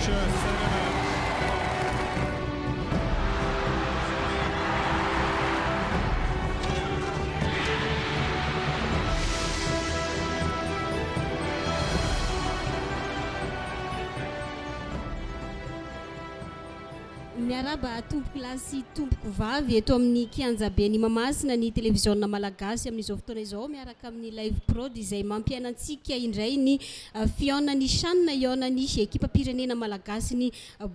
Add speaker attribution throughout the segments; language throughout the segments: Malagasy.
Speaker 1: Future Cinema.
Speaker 2: Miarahaba tompoko lahy sy tompoko vavy eto amin'ny kianjaben'i Mahamasina ny televiziona malagasy amin'izao fotoana izao miaraka amin'ny live prod izay mampiaina antsika indray ny fihaonan'ny CHAN hihaonan'ny ekipam-pirenena malagasy ny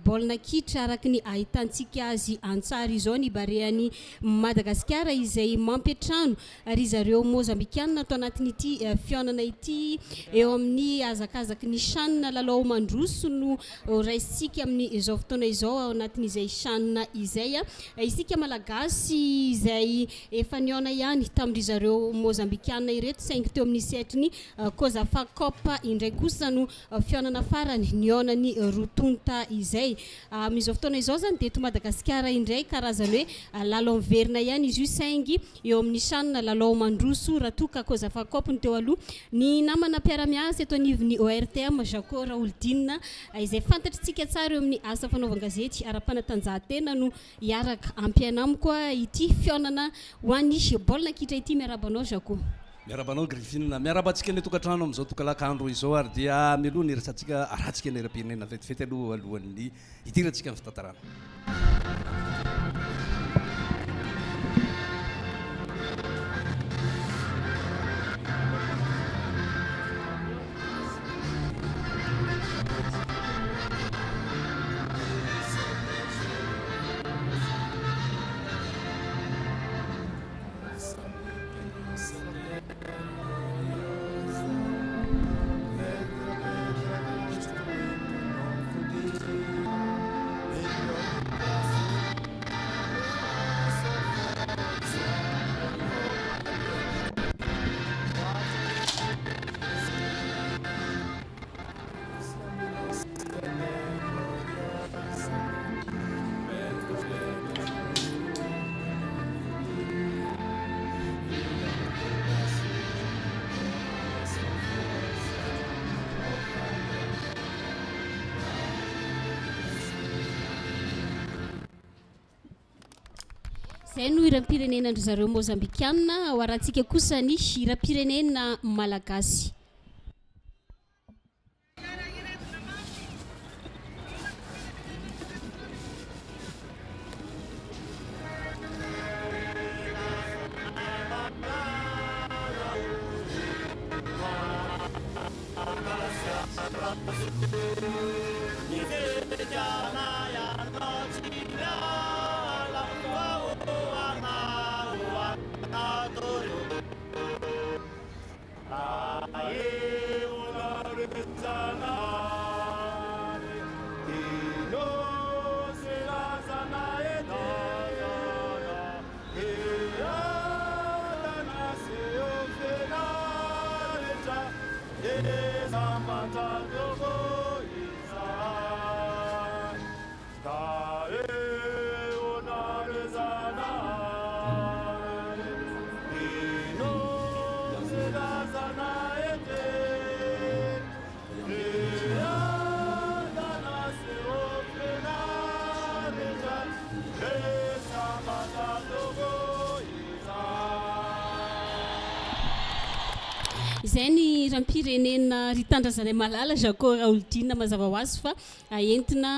Speaker 2: baolina kitra araka ny ahitantsika azy an-tsary izao ny Barean'i Madagasikara izay mampiantrano ry zareo Mozambikanina ato anatin'ity fihaonana ity eo amin'ny hazakazaky ny CHAN lalao mandroso no raisintsika amin'izao fotoana izao ao anatin'izay CHAN izay. Isika Malagasy izay efa nihaona ihany tamin-dry zareo Mozambikanina ireto saingy teo amin'ny sehatry ny Cosafa Cup indray kosa no fihaonana farany nihaonan'ny roa tonta izay. Amin'izao fotoana izao izany dia eto Madagasikara indray karazany hoe lalao miverina ihany izy io saingy eo amin'ny CHAN lalao mandroso raha toa ka Cosafa Cup ny teo aloha. Ny namana mpiara-miasa eto anivon'ny ORTM Jacquot Raholidinina izay fantatr'tsika tsara eo amin'ny asa fanaovan-gazety ara-panatanjahantena no hiaraka hampiaina amiko ity fihaonana ho an'ny baolina kitra ity. Miarahaba anao Jacquot.
Speaker 3: Miarahaba anao Griffin. Miarahaba antsika any an-tokantrano amin'izao tokalakandro izao ary dia mialoha ny hiresahantsika arahantsika ny hiram-pirenena vetivety aloha alohan'ny hidirantsika amin'ny fitantarana.
Speaker 2: Izay no hiram-pirenenan-dry zareo Mozambikanina, ho arahantsika kosa ny hiram-pirenena malagasy. Izay ny hiram-pirenena ry Tandrazanay Malala, Jacques Raholdina mazava ho azy fa entina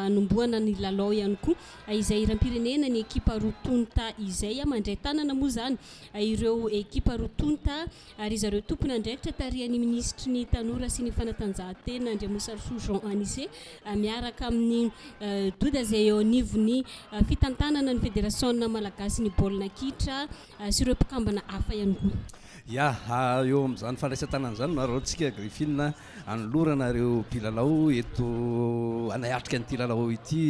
Speaker 2: hanombohana ny lalao ihany koa izay hiram-pirenena ny ekipa roa tonta izay. Mandray tanana moa izany ireo ekipa roa tonta Ary zareo tompon'andraikitra tarihan'ny minisitry ny tanora sy ny fanatanjahantena Andriamosarisoa Jean Anicet miaraka amin'ny Doda izay eo anivon'ny fitantanana ny federasiona malagasin'ny baolina kitra sy ireo mpikambana hafa ihany koa.
Speaker 3: Ya, eo amin'izany fandraisan-tanana izany no araraotintsika Griffin hanolorana ireo mpilalao eto hanahiatrika an'ity lalao ity.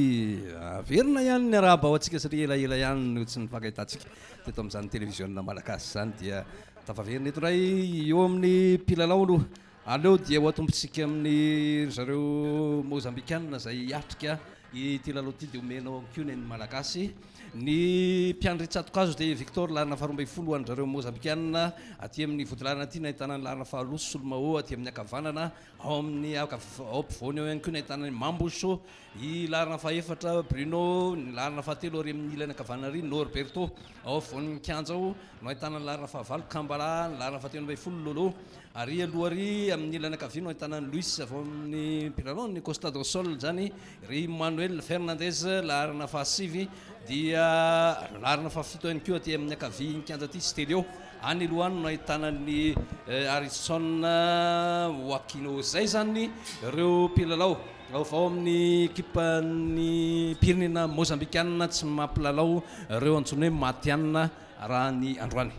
Speaker 3: Averina ihany ny arahaba ho antsika satria elaela ihany no tsy nifankahitantsika teto amin'izany televiziona malagasy izany dia Tafaverina eto indray eo amin'ny mpilalao aloha. Aleo dia ho atombotsika amin'ny ry zareo Mozambikanina izay hiatrika ity lalao ity dia omenao ihany koa ny an'ny Malagasy. Ny mpiandry tsatokazo dia Victor laharana faha 12 ho an-dry zareo Mozambikanina. Aty amin'ny vodilaharana aty no ahitana ny laharana faharoa Solomao aty amin'ny ankavanana. Ao amin'ny ao ampovoany ao ihany koa no ahitana ny Mamboso. I laharana fahaefatra Bruno, ny laharana fahatelo ary amin'ny ilany ankavanana ary Norberto. Ao afovoan'ny kianja ao no ahitana ny laharana fahavalo Kambala, ny laharana fahatelo 12 Lolo. Ary aloha ary amin'ny ilany ankavia no ahitana an'i Luis avy ao amin'ny mpilalaon'ny Costa do Sol izany, ry Manuel Fernandez laharana fahasivy dia laharana fahafito ihany koa aty amin'ny ankavian'ny kianja aty Stelio. Any aloha any no ahitana an'i Harrison Joaquino. Izay izany ireo mpilalao avy ao amin'ny ekipan'ny mpirenena Mozambikanina tsy mampilalao ireo antsoina hoe matihanina raha ny androany.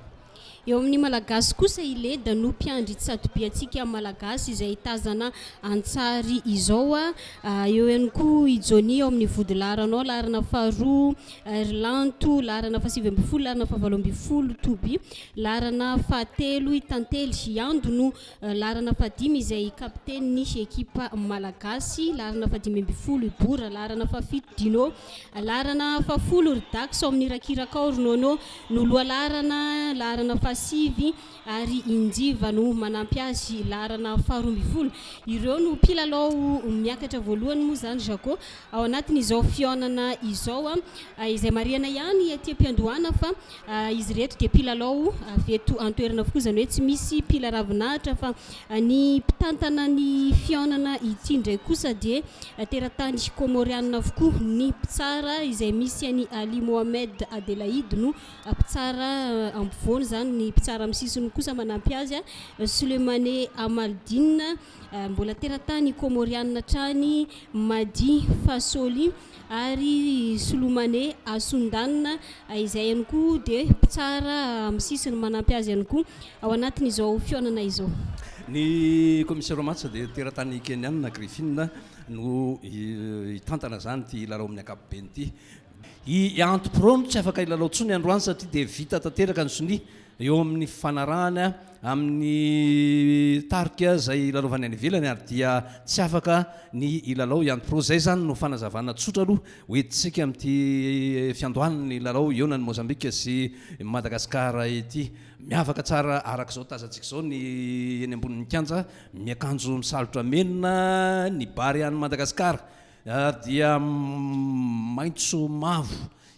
Speaker 2: Eo amin'ny Malagasy kosa i Leda no mpiandry tsatoby antsika Malagasy izay tazana an-tsary izao. Eo ihany koa i Johnny ao amin'ny vodilaharanao, laharana faharoa, ry Lanto, laharana faha-19, laharana faha-18, Toby, laharana fahatelo, i Tantely, i Ando no laharana fahadimy izay kapitenin'ny ekipa Malagasy, laharana faha-15, i Bora, laharana fahafito, Dino, Laharana fahafolo ry Dax ao amin'ny irakiraka ao ry Nono no lohalaharana, laharana fahasivy ary i Njiva no manampy azy laharana faha 12. Ireo no mpilalao miakatra voalohany moa izany Jaco ao anatin'izao fihaonana izao izay marihana ihany aty am-piandohana fa izy ireto dia mpilalao avy eto an-toerana avokoa izany hoe tsy misy mpila ravinahitra fa ny mpitantana ny fihaonana ity indray kosa dia Teratany Kômôrianina avokoa ny mpitsara izay misy an'i Ali Mohamed Adelaide no mpitsara ampovoany izany, ny mpitsara amin'ny sisiny kosa manampy azy Souleymane Amaldine, mbola teratany Kômôrianina hatrany Madi Fasoli ary Souloumane Assoundane izay ihany koa dia mpitsara amin'ny sisiny manampy azy ihany koa ao anatin'izao fihaonana izao.
Speaker 3: Ny Commissaire Matsa dia teratany Keniana, Griffin, no hitantana izany ity lalao amin'ny ankapobeny ity. I Anto Pro no tsy afaka hilalao intsony androany satria dia vita tanteraka ny sonia eo amin'ny fifanarahany amin'ny tarika izay hilalaovany any ivelany ary dia tsy afaka ny hilalao i Anto Pro. Izay izany no fanazavana tsotra aloha hoentintsika amin'ity fiandohan'ny lalao hihaonan'i Mozambika sy Madagasikara ity. Miavaka tsara araka izao tazantsika izao ny eny ambonin'ny kianja, miakanjo misalotra mena ny Barea an'i Madagasikara ary dia maitso mavo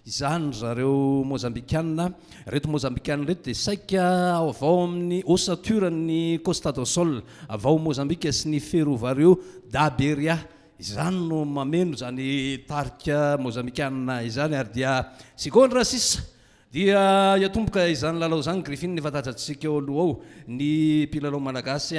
Speaker 3: izany ry zareo Mozambikanina. Ireto Mozambikanina ireto dia saika avy ao amin'ny ossature ny Costa do Sol, avy ao Mozambika sy ny Ferrovario da Beria. Izany no mameno izany tarika Mozambikanina izany ary dia segondra sisa Dia hiatomboka izany lalao izany Griffin efa tazantsika eo aloha ao ny mpilalao malagasy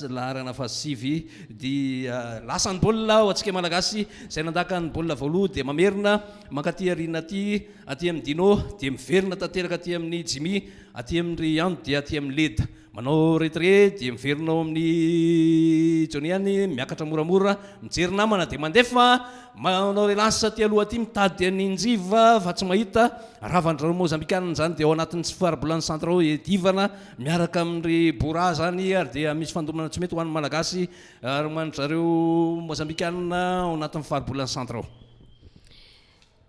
Speaker 3: laharana fahasivy dia lasa ny baolina ho antsika malagasy izay nandaka ny baolina voaloha dia mamerina mankaty aoriana aty aty amin'ny Dino dia miverina tanteraka aty amin'ny Jimmy aty amin'ny Riano dia aty amin'ny Leda Manao retrait dia miverina ao amin'ny Johnny ihany, miakatra moramora, mijery namana dia mandefa, manao relance aty aloha aty mitady an'i Njiva fa tsy mahita, ravan-dry Mozambikanina izany dia ao anatin'ny tsy faribolan'ny centre ao Edivana miaraka amin-dry Bora izany ary dia misy fandomana tsy mety ho an'ny Malagasy ary ho an-dry zareo Mozambikanina ao anatin'ny faribolan'ny centre ao.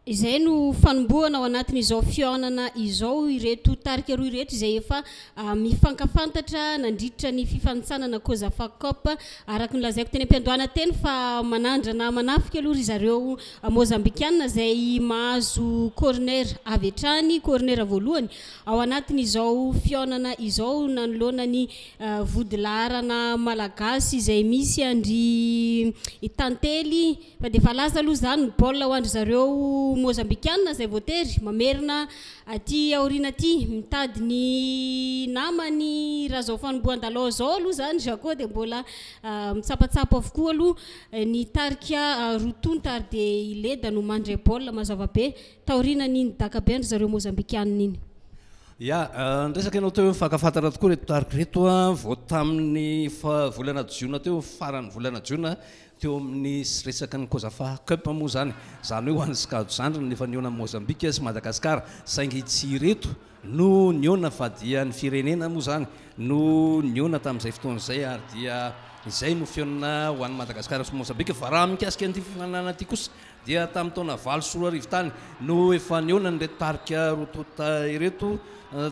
Speaker 2: Izay no fanombohana ao anatin'izao fihaonana izao ireto tarika roa ireto izay efa mifankafantatra nandritra ny fifanintsanana Cosafa Cup. Araka ny lazaiko teny am-piandohana teny fa manandrana manafika aloha ry zareo Mozambikanina izay mahazo corner avy hatrany, corner voalohany ao anatin'izao fihaonana izao nanoloana ny vodilaharana malagasy izay misy an-dry Tantely Fa dia efa lasa aloha izany ny baolina ho an-dry zareo Mozambikanina izay voatery mamerina aty aoriana aty mitady ny namany raha izao fanombohan-dalao izao aloha izany Jacquot dia mbola mitsapatsapa avokoa aloha ny tarika roa tonta ary dia i Leda no mandray baolina mazava be taorianan'iny daka be an-dry zareo Mozambikanina iny.
Speaker 3: Ya, niresaka ianao teo hoe mifankafantatra tokoa ireto tarika ireto vao tamin'ny volana jiona teo, faran'ny volana jiona. teo amin'ny resaka ny COSAFA Cup moa izany, izany hoe ho an'ny sokajy zandriny no efa nihaona Mozambika sy Madagasikara, saingy tsy ireto no nihaona fa dia ny firenena moa izany no nihaona tamin'izay fotoana izay ary dia izay no fihaonana ho an'i Madagasikara sy Mozambika. Fa raha mikasika an'ity fifaninanana ity kosa dia tamin'ny taona 2008 tany no efa nihaona an'ireto tarika roa tonta ireto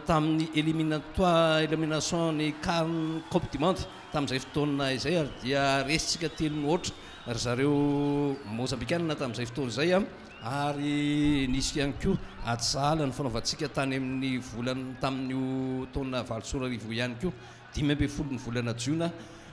Speaker 3: tamin'ny éliminatoire, élimination ny can Coupe du monde tamin'izay fotoana izay ary dia resintsika telo no aotra ry zareo Mozambikanina tamin'izay fotoana izay ary nisy ihany koa ady sahala ny fanaovantsika tany amin'ny volana tamin'io taona 2008 io ihany koa, 15 ny volana jiona.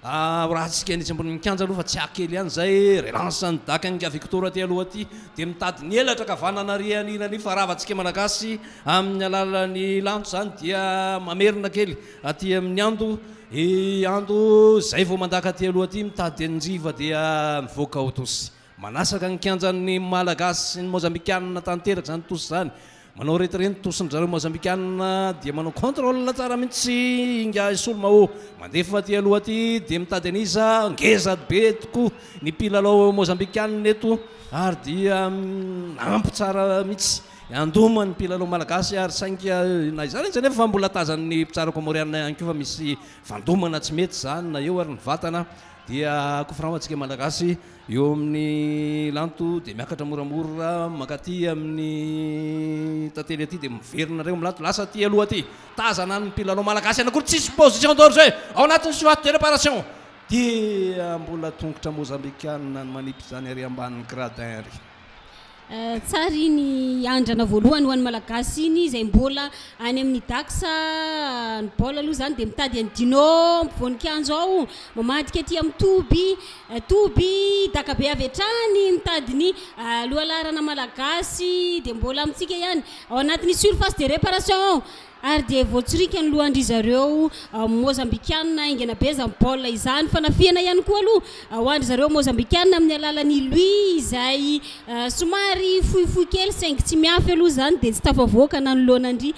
Speaker 3: Raha tsika eny ambonin'ny kianja aloha fa tsy akely ihany izay, relance ny dakan'ingahy Victor aty aloha aty dia mitady ny elatra ankavanana ary anilany fa ravantsika Malagasy amin'ny alalan'ny lanto izany dia mamerina kely aty amin'ny ando, i ando izay vao mandaka aty aloha aty mitady an'i Njiva dia mivoaka ao Tosy. Manasaka ny kianjan'ny Malagasy sy ny Mozambikanina tanteraka izany tosy izany. Manao retireny tosin-dry zareo Mozambikanina dia manao contrôle tsara mihitsy ingahy Solomao. Mandefa aty aloha aty dia mitady an'iza, ngeza be tokoa ny mpilalao Mozambikanina eto ary dia ampy tsara mihitsy handoma ny mpilalao Malagasy ary saingy na izany aza anefa fa mbola tazan'ny mpitsara Kômôrianina ihany koa fa misy fandomana tsy mety izany na eo ary ny vatana dia coup franc ho antsika Malagasy. Eo amin'ny lanto dia miakatra moramora mankaty amin'ny tantely aty dia miverina indray eo amin'ny lanto, lasa aty aloha aty. Tazana ny mpilalao malagasy anakory tsisy position d'hors-jeu ao anatin'ny surface de réparation. Dia mbola tongotra mozambikanina no manipy izany ary ambanin'ny gradin ary.
Speaker 2: Tsara iny andrana voalohany ho an'ny Malagasy iny izay mbola any amin'ny Dax. Ny baolina aloha izany dia mitady an'i Dino ampovoan'ny kianja ao, mamadika aty amin'ny Toby. Toby, dakabe avy hatrany mitady ny lohalaharana Malagasy dia mbola amintsika ihany ao anatin'ny surface de réparation ao. Ary dia voatsirika ny lohan-dry zareo Mozambikanina haingana be izany baolina izany. Fanafihana ihany koa aloha ho an-dry zareo Mozambikanina amin'ny alalan'i Louis izay somary fohifohy kely saingy tsy miafy aloha izany dia tsy tafavoaka nanoloana an-dry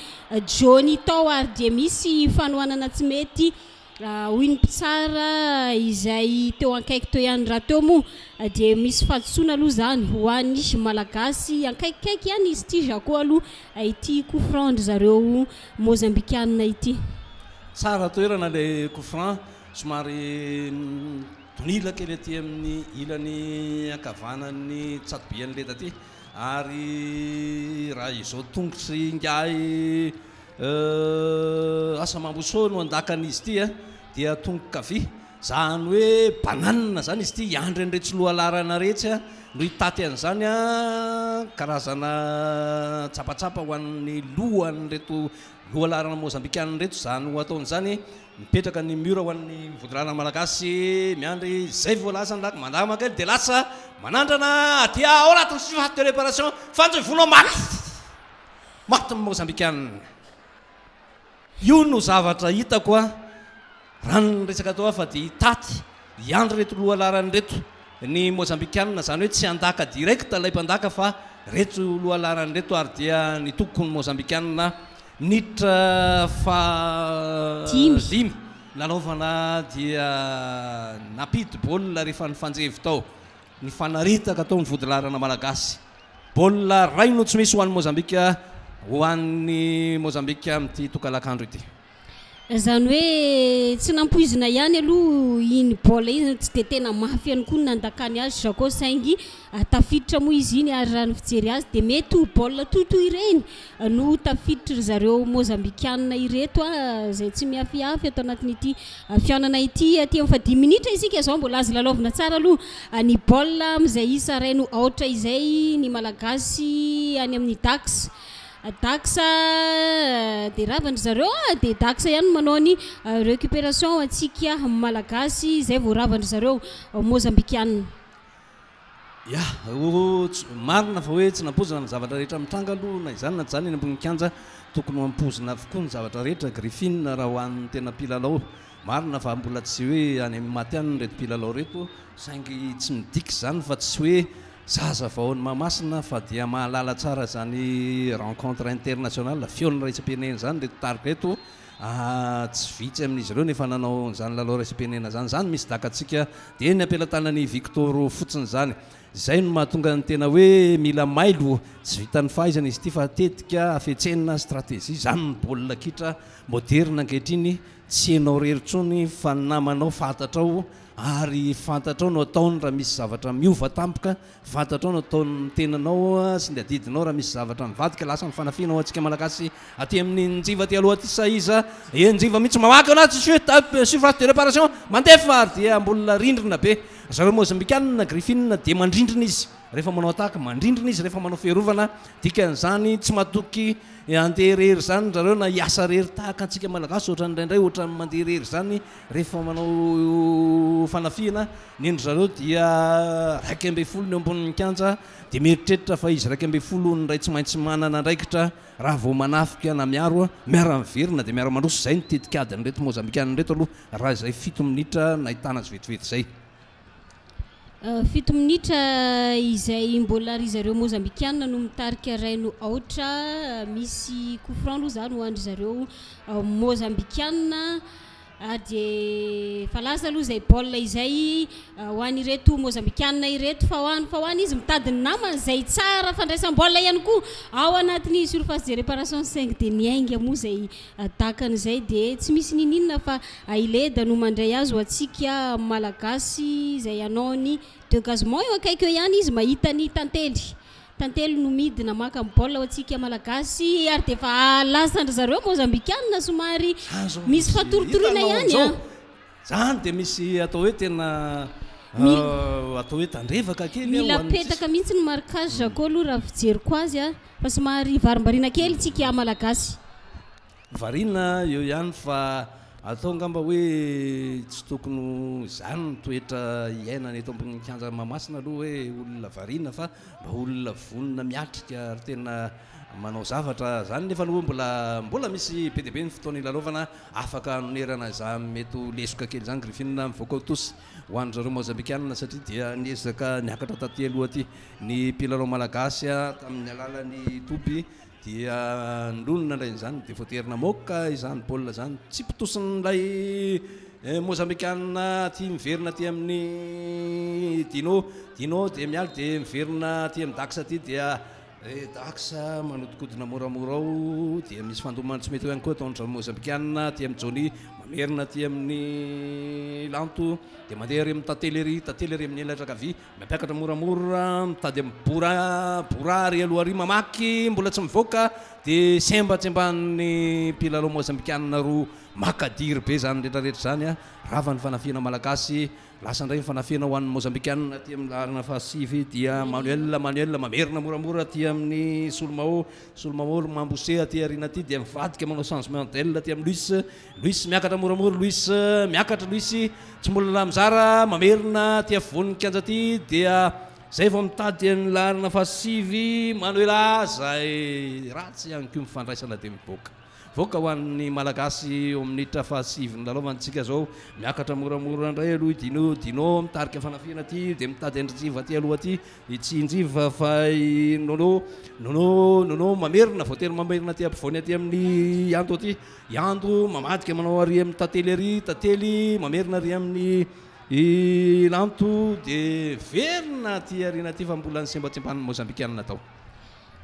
Speaker 2: Johnny tao ary dia misy fanohanana tsy mety Hoy ny mpitsara izay teo ankaiky teo ihany rahateo moa dia misy fahadisoana aloha izany ho an'ny Malagasy ankaikikaiky ihany izy ity Jacquot aloha ity coup franc ndry zareo Mozambikanina ity.
Speaker 3: Tsara toerana ilay coup franc, somary donila kely aty amin'ny ilany ankavanan'ny tsatobian'ny leda aty ary raha izao tongotry ingahy Asa Mambosoa no andakan'izy ity a, dia tongo-kavia, zany hoe banane zany izy ity, hiandry an'iretsy lohalaharana iretsy a, no hitaty an'izany a, karazana tsapatsapa ho an'ny lohan'ireto lohalaharana mozambikanina ireto izany ho ataony izany, mipetraka ny mur ho an'ny vodilaharana malagasy, miandry izay vao lasa ny lac, mandà makely dia lasa manandrana aty ao anatin'ny surface de réparation, fanjohivono mafy. Maty ny Mozambikanina. Io no zavatra hitako a, raha ny resaka atao fa dia hitaty hiandry ireto lohalaharana ireto ny Mozambikanina, izany hoe tsy handaka direct ilay mpandaka fa ireto lohalaharana ireto ary dia ny tokony Mozambikanina niditra faha dimy nanaovana dia nampidi baolina rehefa nifanjevo tao. Nifanaritaka tao ny vodilaharana malagasy. Baolina iray no tsy misy ho an'i Mozambika ho an'i Mozambika amin'ity tokalakandro ity.
Speaker 2: Izany hoe tsy nampoizina ihany aloha iny baolina iny, tsy dia tena mafy ihany koa ny nandakany azy Jacquot saingy tafiditra moa izy iny ary raha ny fijery azy dia mety ho baolina tohitohy ireny no tafiditry ry zareo Mozambikanina ireto izay tsy miafiafy ato anatin'ity fihaonana ity. Aty amin'ny fahadimy minitra isika izao, mbola azo lalaovina tsara aloha ny baolina amin'izay isa iray no aotra izay ny Malagasy any amin'ny Dax. Dax dia ravan-dry zareo dia Dax ihany no manao ny récupération ho antsika Malagasy izay vao ravan-dry zareo Mozambikanina.
Speaker 3: Ya, marina fa hoe tsy nampoizina ny zavatra rehetra mitranga aloha na izany na tsy izany eny ambony kianja, tokony ho ampoizina avokoa ny zavatra rehetra, Griffin raha ho an'ny tena mpilalao, marina fa mbola tsy hoe any amin'ny matihanina ireto mpilalao ireto saingy tsy midika izany fa tsy hoe zaza vao any Mahamasina fa dia mahalala tsara izany rencontre internationale, fihaonana iraisam-pirenena izany ireto tarika ireto. Tsy vitsy amin'izy ireo no efa nanao an'izany lalao iraisam-pirenena izany. Izany misy dakantsika dia eny am-pelatanan'i Victor fotsiny izany. Izay no mahatonga ny tena hoe mila mailo. Tsy vitan'ny fahaizana izy ity fa tetika, hafetsena, stratégie. Izany ny baolina kitra moderina ankehitriny. Tsy ianao irery intsony fa ny namanao fantatrao ary fantatrao no ataony raha misy zavatra miova tampoka. Fantatrao no ataon'ny tenanao sy ny adidinao raha misy zavatra mivadika lasa ny fanafihana ho antsika Malagasy aty amin'ny Njiva aty aloha aty sa iza e Njiva mihitsy mamaky ao anaty chute surface de réparation mandefa ary dia mbola rindrina be zareo Mozambikanina Griffin dia mandrindrina izy rehefa manao attaque mandrindrina izy rehefa manao fiarovana dikan'izany tsy matoky handeha irery izany zareo na hiasa irery tahaka antsika Malagasy ohatran'ny indraindray ohatran'ny mandeha irery izany rehefa manao fanafihana Ny an-dry zareo dia 11 ny eo ambonin'ny kianja dia mieritreritra fa izy 11 no iray tsy maintsy manana andraikitra raha vao manafika na miaro, miara-miverina dia miara-mandroso. Izay no tetikadin'ireto Mozambikana ireto aloha raha izay fito minitra nahitana azy vetivety izay.
Speaker 2: Fito minitra izay mbola ry zareo Mozambikana no mitarika iray no aotra. Misy coup franc aloha izany ho an-dry zareo Mozambikana. Ary dia efa lasa aloha izay baolina izay ho an'ireto Mozambikanina ireto fa ho any fa ho any izy mitady ny namany izay tsara fandraisam-baolina ihany koa ao anatin'ny surface de réparation saingy dia niainga moa izay dakany izay dia tsy misy niniana fa Aileda no mandray azy ho antsika Malagasy izay hanao ny degagement eo akaiky eo ihany izy mahita ny tantely Tantely no midina maka ny baolina ho antsika Malagasy ary dia efa lasan-dry zareo Mozambikanina somary misy fatoritoriana ihany an.
Speaker 3: Zany dia misy atao hoe tena atao hoe tandrevaka kely
Speaker 2: Mila apetaka mihitsy ny marquage Jacquot aloha raha fijeriko azy an, fa somary varimbariana kely tsika Malagasy.
Speaker 3: Variana eo ihany fa atao angamba hoe tsy tokony ho izany ny toetra iainana eto ambonin'ny kianja Mahamasina aloha hoe olona variana fa mba olona vonona miatrika ary tena manao zavatra izany nefa aloha mbola mbola misy be dia be ny fotoana ilalaovana afaka hanonerana izany mety ho lesoka kely izany Griffin mivoaka ho tosy ho an-dry zareo Mozambikanina satria dia niezaka niakatra taty aloha aty ny mpilalao malagasy tamin'ny alalan'ny Toby Dia nony nandray an'izany dia voatery namoaka izany baolina izany. Tsy mpitosin'ilay Mozambikanina aty miverina aty amin'ny Dino. Dino dia mialy dia miverina aty amin'ny Dax aty dia Dax manodikodina moramora ao dia misy fandomana tsy mety eo ihany koa ataon-dry Mozambikanina aty amin'ny Johnny mamerina aty amin'ny Lanto dia mandeha ery amin'ny Tantely ery, Tantely ery amin'ny elatra ankavia. Mampiakatra moramora, mitady amin'ny bora, bora ary aloha ary mamaky, mbola tsy mivoaka dia sembatsembanin'ny mpilalao Mozambikanina roa makadiry be izany rehetra rehetra izany a. Rava ny fanafihana malagasy, lasa indray ny fanafihana ho an'ny Mozambikanina aty amin'ny laharana fahasivy dia Manuel, Manuel mamerina moramora aty amin'ny Solomao, Solomao Mambose aty aoriana aty dia mivadika manao changement d'aile aty amin'ny Luis, Luis miakatra moramora Luis miakatra Luis tsy mbola mizara mamerina aty afovoan'ny kianja aty dia zay vao mitady ny laharana fahasivy Manuela zay ratsy ihany koa ny fandraisana dia mivoaka voaka ho an'ny Malagasy eo amin'ny minitra fahasivy ny lalaovantsika zao miakatra moramora indray aloha i Dino Dino mitarika fanafihana aty dia mitady an-dRinjiva aty aloha aty i Tsinjiva fa i Nono Nono Nono mamerina voatery mamerina aty ampovoany aty amin'ny Anto aty I Ando mamadika manao ary amin'ny tantely ary, tantely mamerina ary amin'ny i Lanto dia verina aty aoriana aty fa mbola ny sembatsembanin'ny Mozambikanina tao.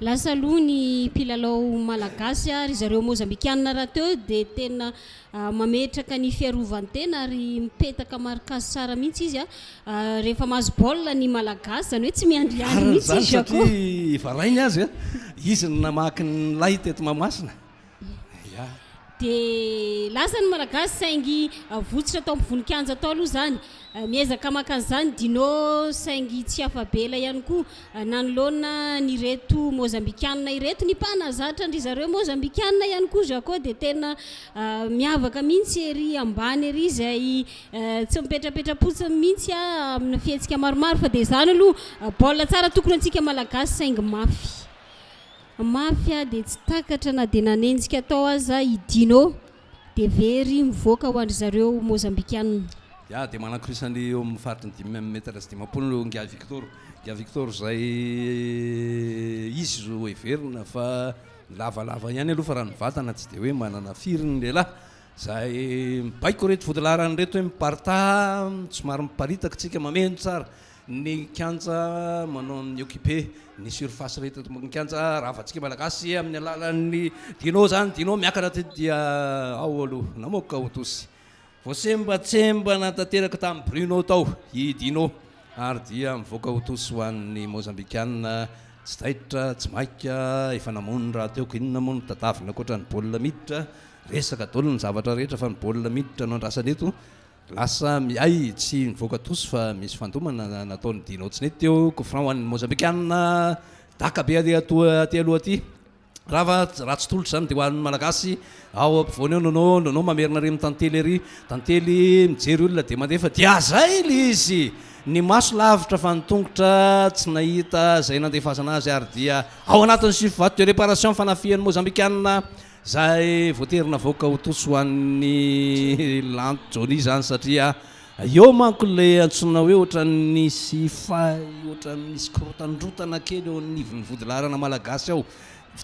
Speaker 2: Lasa aloha ny mpilalao malagasy ary zareo Mozambikanina rahateo dia tena mametraka ny fiarovan-tena ary mipetaka marquage tsara mihitsy izy rehefa mahazo baolina ny malagasy, izany hoe tsy miandriandry
Speaker 3: Marina
Speaker 2: mihitsy
Speaker 3: izany
Speaker 2: izy Jacquot.
Speaker 3: satria efa rainy azy, izy no namaky ny lay teto Mahamasina. Ya.
Speaker 2: Dia lasa ny Malagasy saingy votsotra tao ampovoan-kianja tao aloha izany. Miezaka maka an'izany Dino saingy tsy afa-bela ihany koa nanoloana an'ireto Mozambikanina ireto. Ny mpanazatra an-dry zareo Mozambikanina ihany koa Jacquot dia tena miavaka mihitsy ery ambany ery izay tsy mipetrapetra-potsiny mihitsy amina fihetsika maromaro fa dia izany aloha baolina tsara tokony antsika Malagasy saingy mafy. Mafy aho dia tsy takatra na dia nanenjika tao aza i Dino dia very mivoaka ho an-dry zareo Mozambikanina.
Speaker 3: Ya, dia manan-korisany eo amin'ny faritry ny 5 metatra sy 50 ingahy Victor. Ingahy Victor izay izy no heverina fa lavalava ihany aloha fa raha ny vatana tsy dia hoe manana firy ny lehilahy. Zay mibaiko ireto vodilaharana ireto hoe miparitaha, somary miparitaka tsika mameno tsara ny kianja manao amin'ny occupé ny surface rehetra eto ambony kianja. Ravantsika Malagasy amin'ny alalan'ny Dino zany, Dino miakatra aty dia ao aloha namoaka ho tosy. Voasembatsembana tanteraka tamin'i Bruno tao i Dino ary dia mivoaka ho tosy ho an'ny Mozambikana. Tsy taitra, tsy maika, efa namono rahateo ka inona moa no tadavina ankoatra ny baolina miditra. Resaka daholo ny zavatra rehetra fa ny baolina miditra no andrasana eto. Lasa mihay tsy nivoaka tosy fa misy fandomana nataon'i Dino tsy nety teo. Coup franc ho an'ny Mozambikana. Daka be aty aloha aty. Rava ratsy tolotra izany dia ho an'ny Malagasy ao ampovoany ao Nono, Nono mamerina ery amin'ny Tantely ery, Tantely mijery olona dia mandefa dia zay ilay izy! Ny maso lavitra fa ny tongotra tsy nahita izay nandefasana azy ary dia ao anatin'ny surface de réparation fanafihan'ny Mozambikanina izay voatery navoaka ho tosy ho an'ny Lanto Johnny izany satria eo manko ilay antsoina hoe ohatran'ny nisy fay, ohatran'ny nisy korotandrotana kely eo anivon'ny vodilaharana malagasy ao,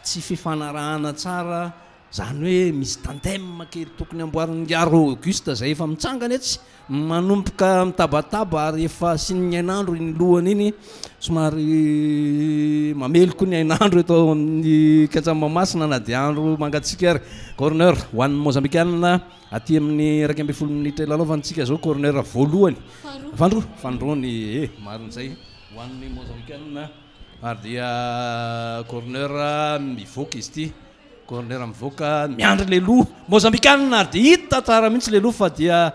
Speaker 3: tsy fifanarahana tsara, izany hoe misy tandem kely tokony amboarin'ingahy Auguste izay efa mitsangana etsy, manomboka mitabataba ary efa asian'ny hainandro iny lohany iny, somary mamely koa ny hainandro eto amin'ny kianjan'i Mahamasina na dia andro mangatsiaka ary. Corner ho an'ny Mozambikanina. Aty amin'ny 11 minitra ilalaovantsika izao corner voalohany. Faharoa. Faharoa ny e, marina izay ho an'ny Mozambikanina ary dia corner mivoaka izy ity. Corner mivoaka, miandry le loha Mozambikanina ary dia hita tsara mihitsy le loha fa dia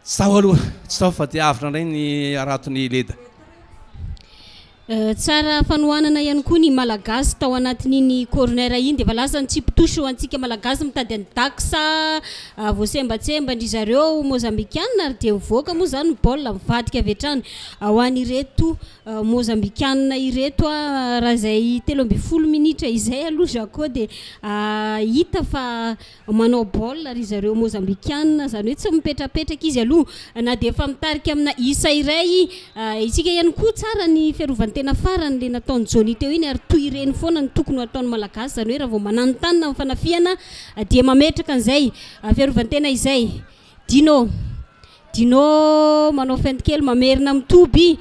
Speaker 3: Tsy tao aloha, tsy tao fa dia avotra indray ny haraton'i Leda.
Speaker 2: Tsara fanohanana ihany koa ny Malagasy tao anatin'iny corner iny dia efa lasa ny tsipy touche ho antsika Malagasy mitady an'i Dax voasembatsemba ndry zareo Mozambikanina ary dia mivoaka moa izany ny baolina mivadika avy hatrany ho an'ireto Mozambikanina ireto raha izay 13 minitra izay aloha Jacquot dia hita fa Manao baolina ry zareo Mozambikanina, izany hoe tsy mipetrapetraka izy aloha na dia efa mitarika amina isa iray isika ihany koa. Tsara ny fiarovan-tena farany ilay nataon'i Johnny teo iny ary toy ireny foana no tokony ho ataon'ny Malagasy, izany hoe raha vao mananontanona amin'ny fanafihana dia mametraka an'izay fiarovan-tena izay. Dino, Dino manao feinte kely mamerina mitoby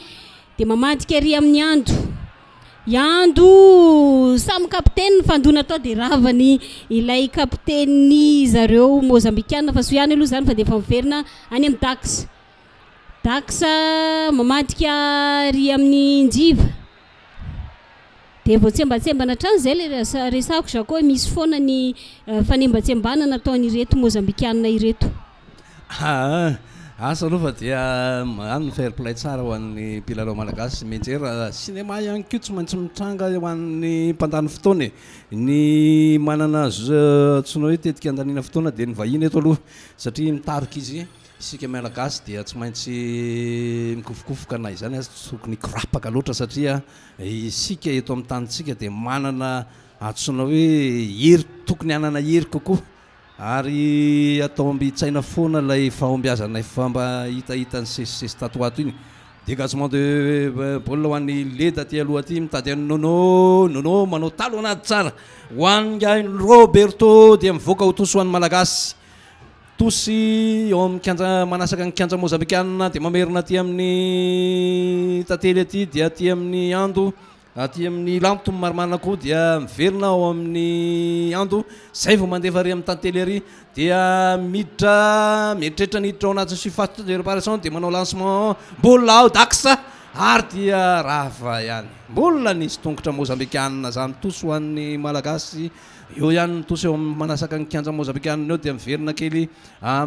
Speaker 2: dia mamadika ery amin'ny Ando. I Ando, samy kapiteny ny fandona tao dia ravany ilay kapiteny zareo Mozambikana fa soa ihany aloha izany fa dia efa miverina any amin'ny Dax. Dax mamadika ery amin'ny Njiva. Dia voatsembatsembana hatrany izay ilay resako Jacques hoe misy foana ny fanembatsembanana ataon'ireto Mozambikanina ireto.
Speaker 3: Aa asa aloha fa dia any ny fair play tsara ho an'ny mpilalao malagasy mianjera cinéma ihany koa tsy maintsy mitranga ho an'ny mpandany fotoana e. Ny manana antsoina hoe tetika handaniana fotoana dia ny vahiny eto aloha satria mitarika izy. Isika Malagasy dia tsy maintsy mikofokofoka na izany aza tsy tokony hikorapaka loatra satria isika eto amin'ny tanintsika dia manana antsoina hoe hery, tokony hanana hery kokoa ary atao ambin-tsaina foana ilay fahombiazana efa mba hitahita nisesisesy tato ho ato iny. Dégagement de baolina ho an'i Leda aty aloha aty mitady an'i Nono, Nono manao talonnade tsara ho an'ingahy Roberto dia mivoaka ho tosy ho an'ny Malagasy. Tosy eo amin'ny kianja manasaka ny kianja mozambikanina dia mamerina aty amin'ny tantely aty dia aty amin'ny ando aty amin'ny lanto marimarina koa dia miverina ao amin'ny ando zay vao mandefa ary amin'ny tantely ary dia miditra mieritreritra ny hiditra ao anatin'ny surface de réparation dia manao lancement mbola ao Dax ary dia rava ihany mbola nisy tongotra mozambikanina zany tosy ho an'ny Malagasy. Eo ihany ny tosy eo amin'ny manasaka ny kianja Mozambikanina eo dia miverina kely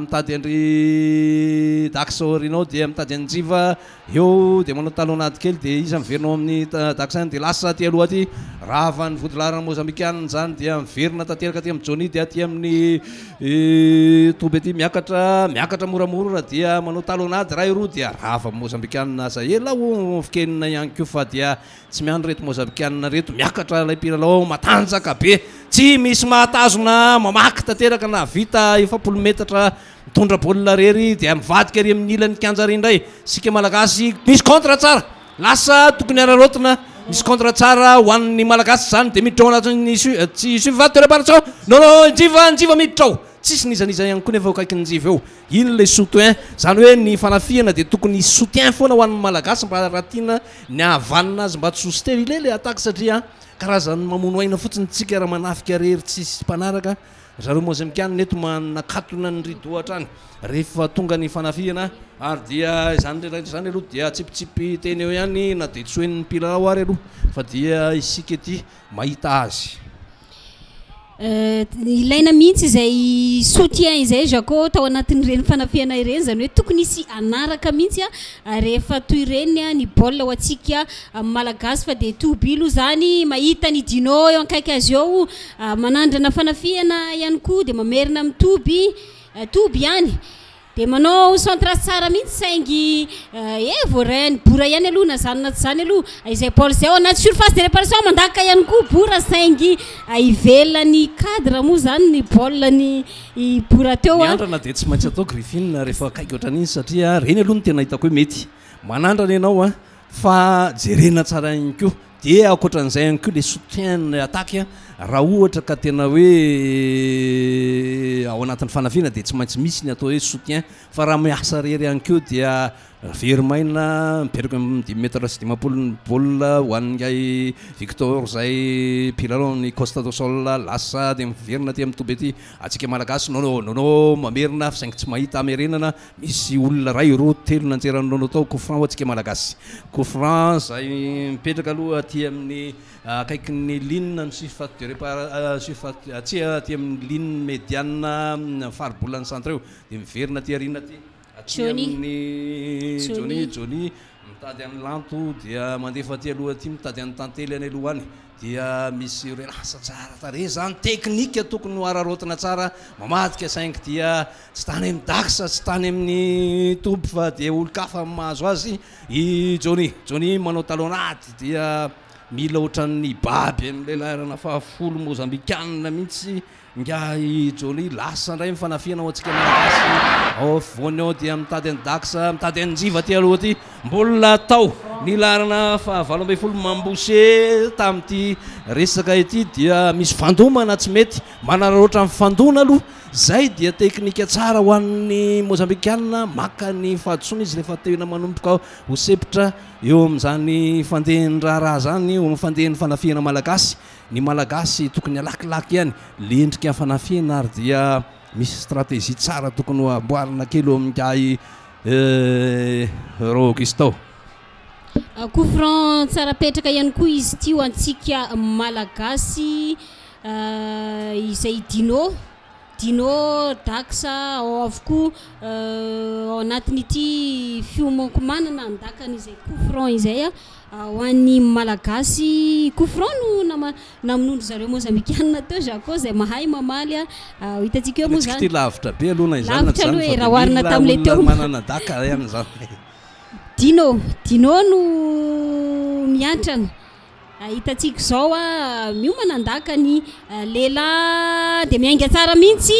Speaker 3: mitady an-dry Dax aoriana ao dia mitady an'i Njiva eo dia manao talonnade kely dia iza miverina ao amin'ny Dax ihany dia lasa aty aloha aty rava ny vodilaharana Mozambikanina izany dia miverina tanteraka aty amin'i Johnny dia aty amin'ny toby aty miakatra miakatra moramora dia manao talonnade iray roa dia rava Mozambikanina aza ela ho fikenina ihany koa fa dia Tsy miandry reto Mozambikanina reto, miakatra ilay mpilalao matanjaka be, tsy misy mahatazona, mamaky tanteraka nahavita 40 metatra mitondra baolina irery dia mivadika ery amin'ny ilan'ny kianja ery indray. Isika Malagasy misy contre tsara, lasa tokony araraotina, misy contre tsara ho an'ny Malagasy izany dia miditra ao anatin'ny tsy surface de réparation, non non, Njiva, Njiva miditra ao. Tsisy n'iza n'iza ihany koa nefa eo akaikin'i Njiva eo. Iny ilay soutien. Izany hoe ny fanafihana dia tokony hisy soutien foana ho an'ny Malagasy mba raha tiana ny hahavanona azy mba tsy ho sterile ilay attaque satria karazan'ny mamono aina fotsiny tsika raha manafika rery tsisy mpanaraka. Ry zareo Mozambikanina eto manakatona ny rideau hatrany rehefa tonga ny fanafihana ary dia izany rehetra izany aloha dia atsipitsipy teny eo ihany na dia tsy ho henon'ny mpilalao ary aloha fa dia isika ety mahita azy.
Speaker 2: Ilaina mihitsy izay soutien izay Jacquot tao anatin'ireny fanafihana ireny, izany hoe tokony hisy hanaraka mihitsy rehefa toy ireny ny baolina ho antsika Malagasy fa dia Toby aloha izany mahita an'i Dino eo akaiky azy eo, manandrana fanafihana ihany koa dia mamerina amin'i Toby, Toby ihany. Dia manao centre tsara mihitsy saingy eh voarain'i Bora ihany aloha na zany na tsy zany aloha izay baolina izay ao anaty surface de réparation mandaka ihany koa Bora saingy ivelan'ny cadre moa zany ny baolina ny i Bora teo
Speaker 3: Ny
Speaker 2: a.
Speaker 3: andrana dia tsy maintsy atao Griffin rehefa akaiky ohatran'iny satria ireny aloha no tena hitako hoe mety. Manandrana ianao a fa jerena tsara ihany koa. Dia ankoatran'izay ihany koa le soutien ny attaque raha ohatra ka tena hoe ao anatin'ny fanafiana dia tsy maintsy misy ny atao hoe soutien fa raha miasa irery ihany koa dia very maina mipetraka amin'ny dimy mètre sy 50 ny baolina ho an'ingahy Victor izay mpilalao ny Costa do Sol lasa dia miverina aty amin'ny toby aty antsika Malagasy Nono Nono mamerina saingy tsy mahita hamerenana. Misy olona iray, roa, telo nanjeran'ny nono tao, coup franc ho antsika Malagasy. Coup franc izay mipetraka aloha aty amin'ny akaikin'ny ligne ny surface de répara surface tsia aty amin'ny ligne médiane faribolan'ny centre eo dia miverina aty aoriana aty aty
Speaker 2: Johnny.
Speaker 3: amin'ny
Speaker 2: Johnny.
Speaker 3: Johnny Johnny mitady an'i Lanto dia mandefa aty aloha aty mitady an'i Tantely any aloha any. Dia misy relance tsara tarehy zany, technique tokony ho araraotina tsara, mamadika saingy dia tsy tany amin'ny Dax, tsy tany amin'ny toby fa dia olon-kafa no mahazo azy i Johnny. Johnny manao talonnade dia mila ohatran'ny hibaby amin'ilay laharana fahafolo Mozambikanina mihitsy Ingahy Johnny, lasa indray ny fanafihana ho antsika Malagasy ao afovoany ao dia mitady an'i Dax, mitady an'i Njiva aty aloha aty. Mbola tao ny laharana faha 18 Mambose tamin'ity resaka ity dia misy fandomana tsy mety, manararaotra mifandona aloha, izay dia teknika tsara ho an'ny Mozambikanina, maka ny fahadisoana izy rehefa tena manomboka ho sempotra eo amin'izany fandehan'ny raharaha izany, eo amin'ny fandehan'ny fanafihana Malagasy. Ny Malagasy tokony halakilaky ihany le endrika fanafihana ary dia misy stratégie tsara tokony ho amboarina kely eo amin'ingahy Raogisto.
Speaker 2: Coup franc tsara petraka ihany koa izy ity ho antsika Malagasy izay Dino. Dino, Dax, ao avokoa ao anatin'ity fiomankomanana handakana izay coup franc izay ho an'ny Malagasy. Coup franc no nama- namonoan-dry zareo Mozambikanina teo, Jacquot izay mahay mamaly. Ho hitantsika eo moa
Speaker 3: Antsika
Speaker 2: izany.
Speaker 3: ity lavitra be aloha na izany na
Speaker 2: Lavitra
Speaker 3: tsy izany
Speaker 2: aloha e,
Speaker 3: fa
Speaker 2: raha
Speaker 3: dia
Speaker 2: oharina
Speaker 3: mila
Speaker 2: tamin'ilay
Speaker 3: olona
Speaker 2: teo.
Speaker 3: manana daka ihany izany.
Speaker 2: Dino, Dino no miantrana. Hitantsika izao a, miomana handaka ny lehilahy dia miainga tsara mihitsy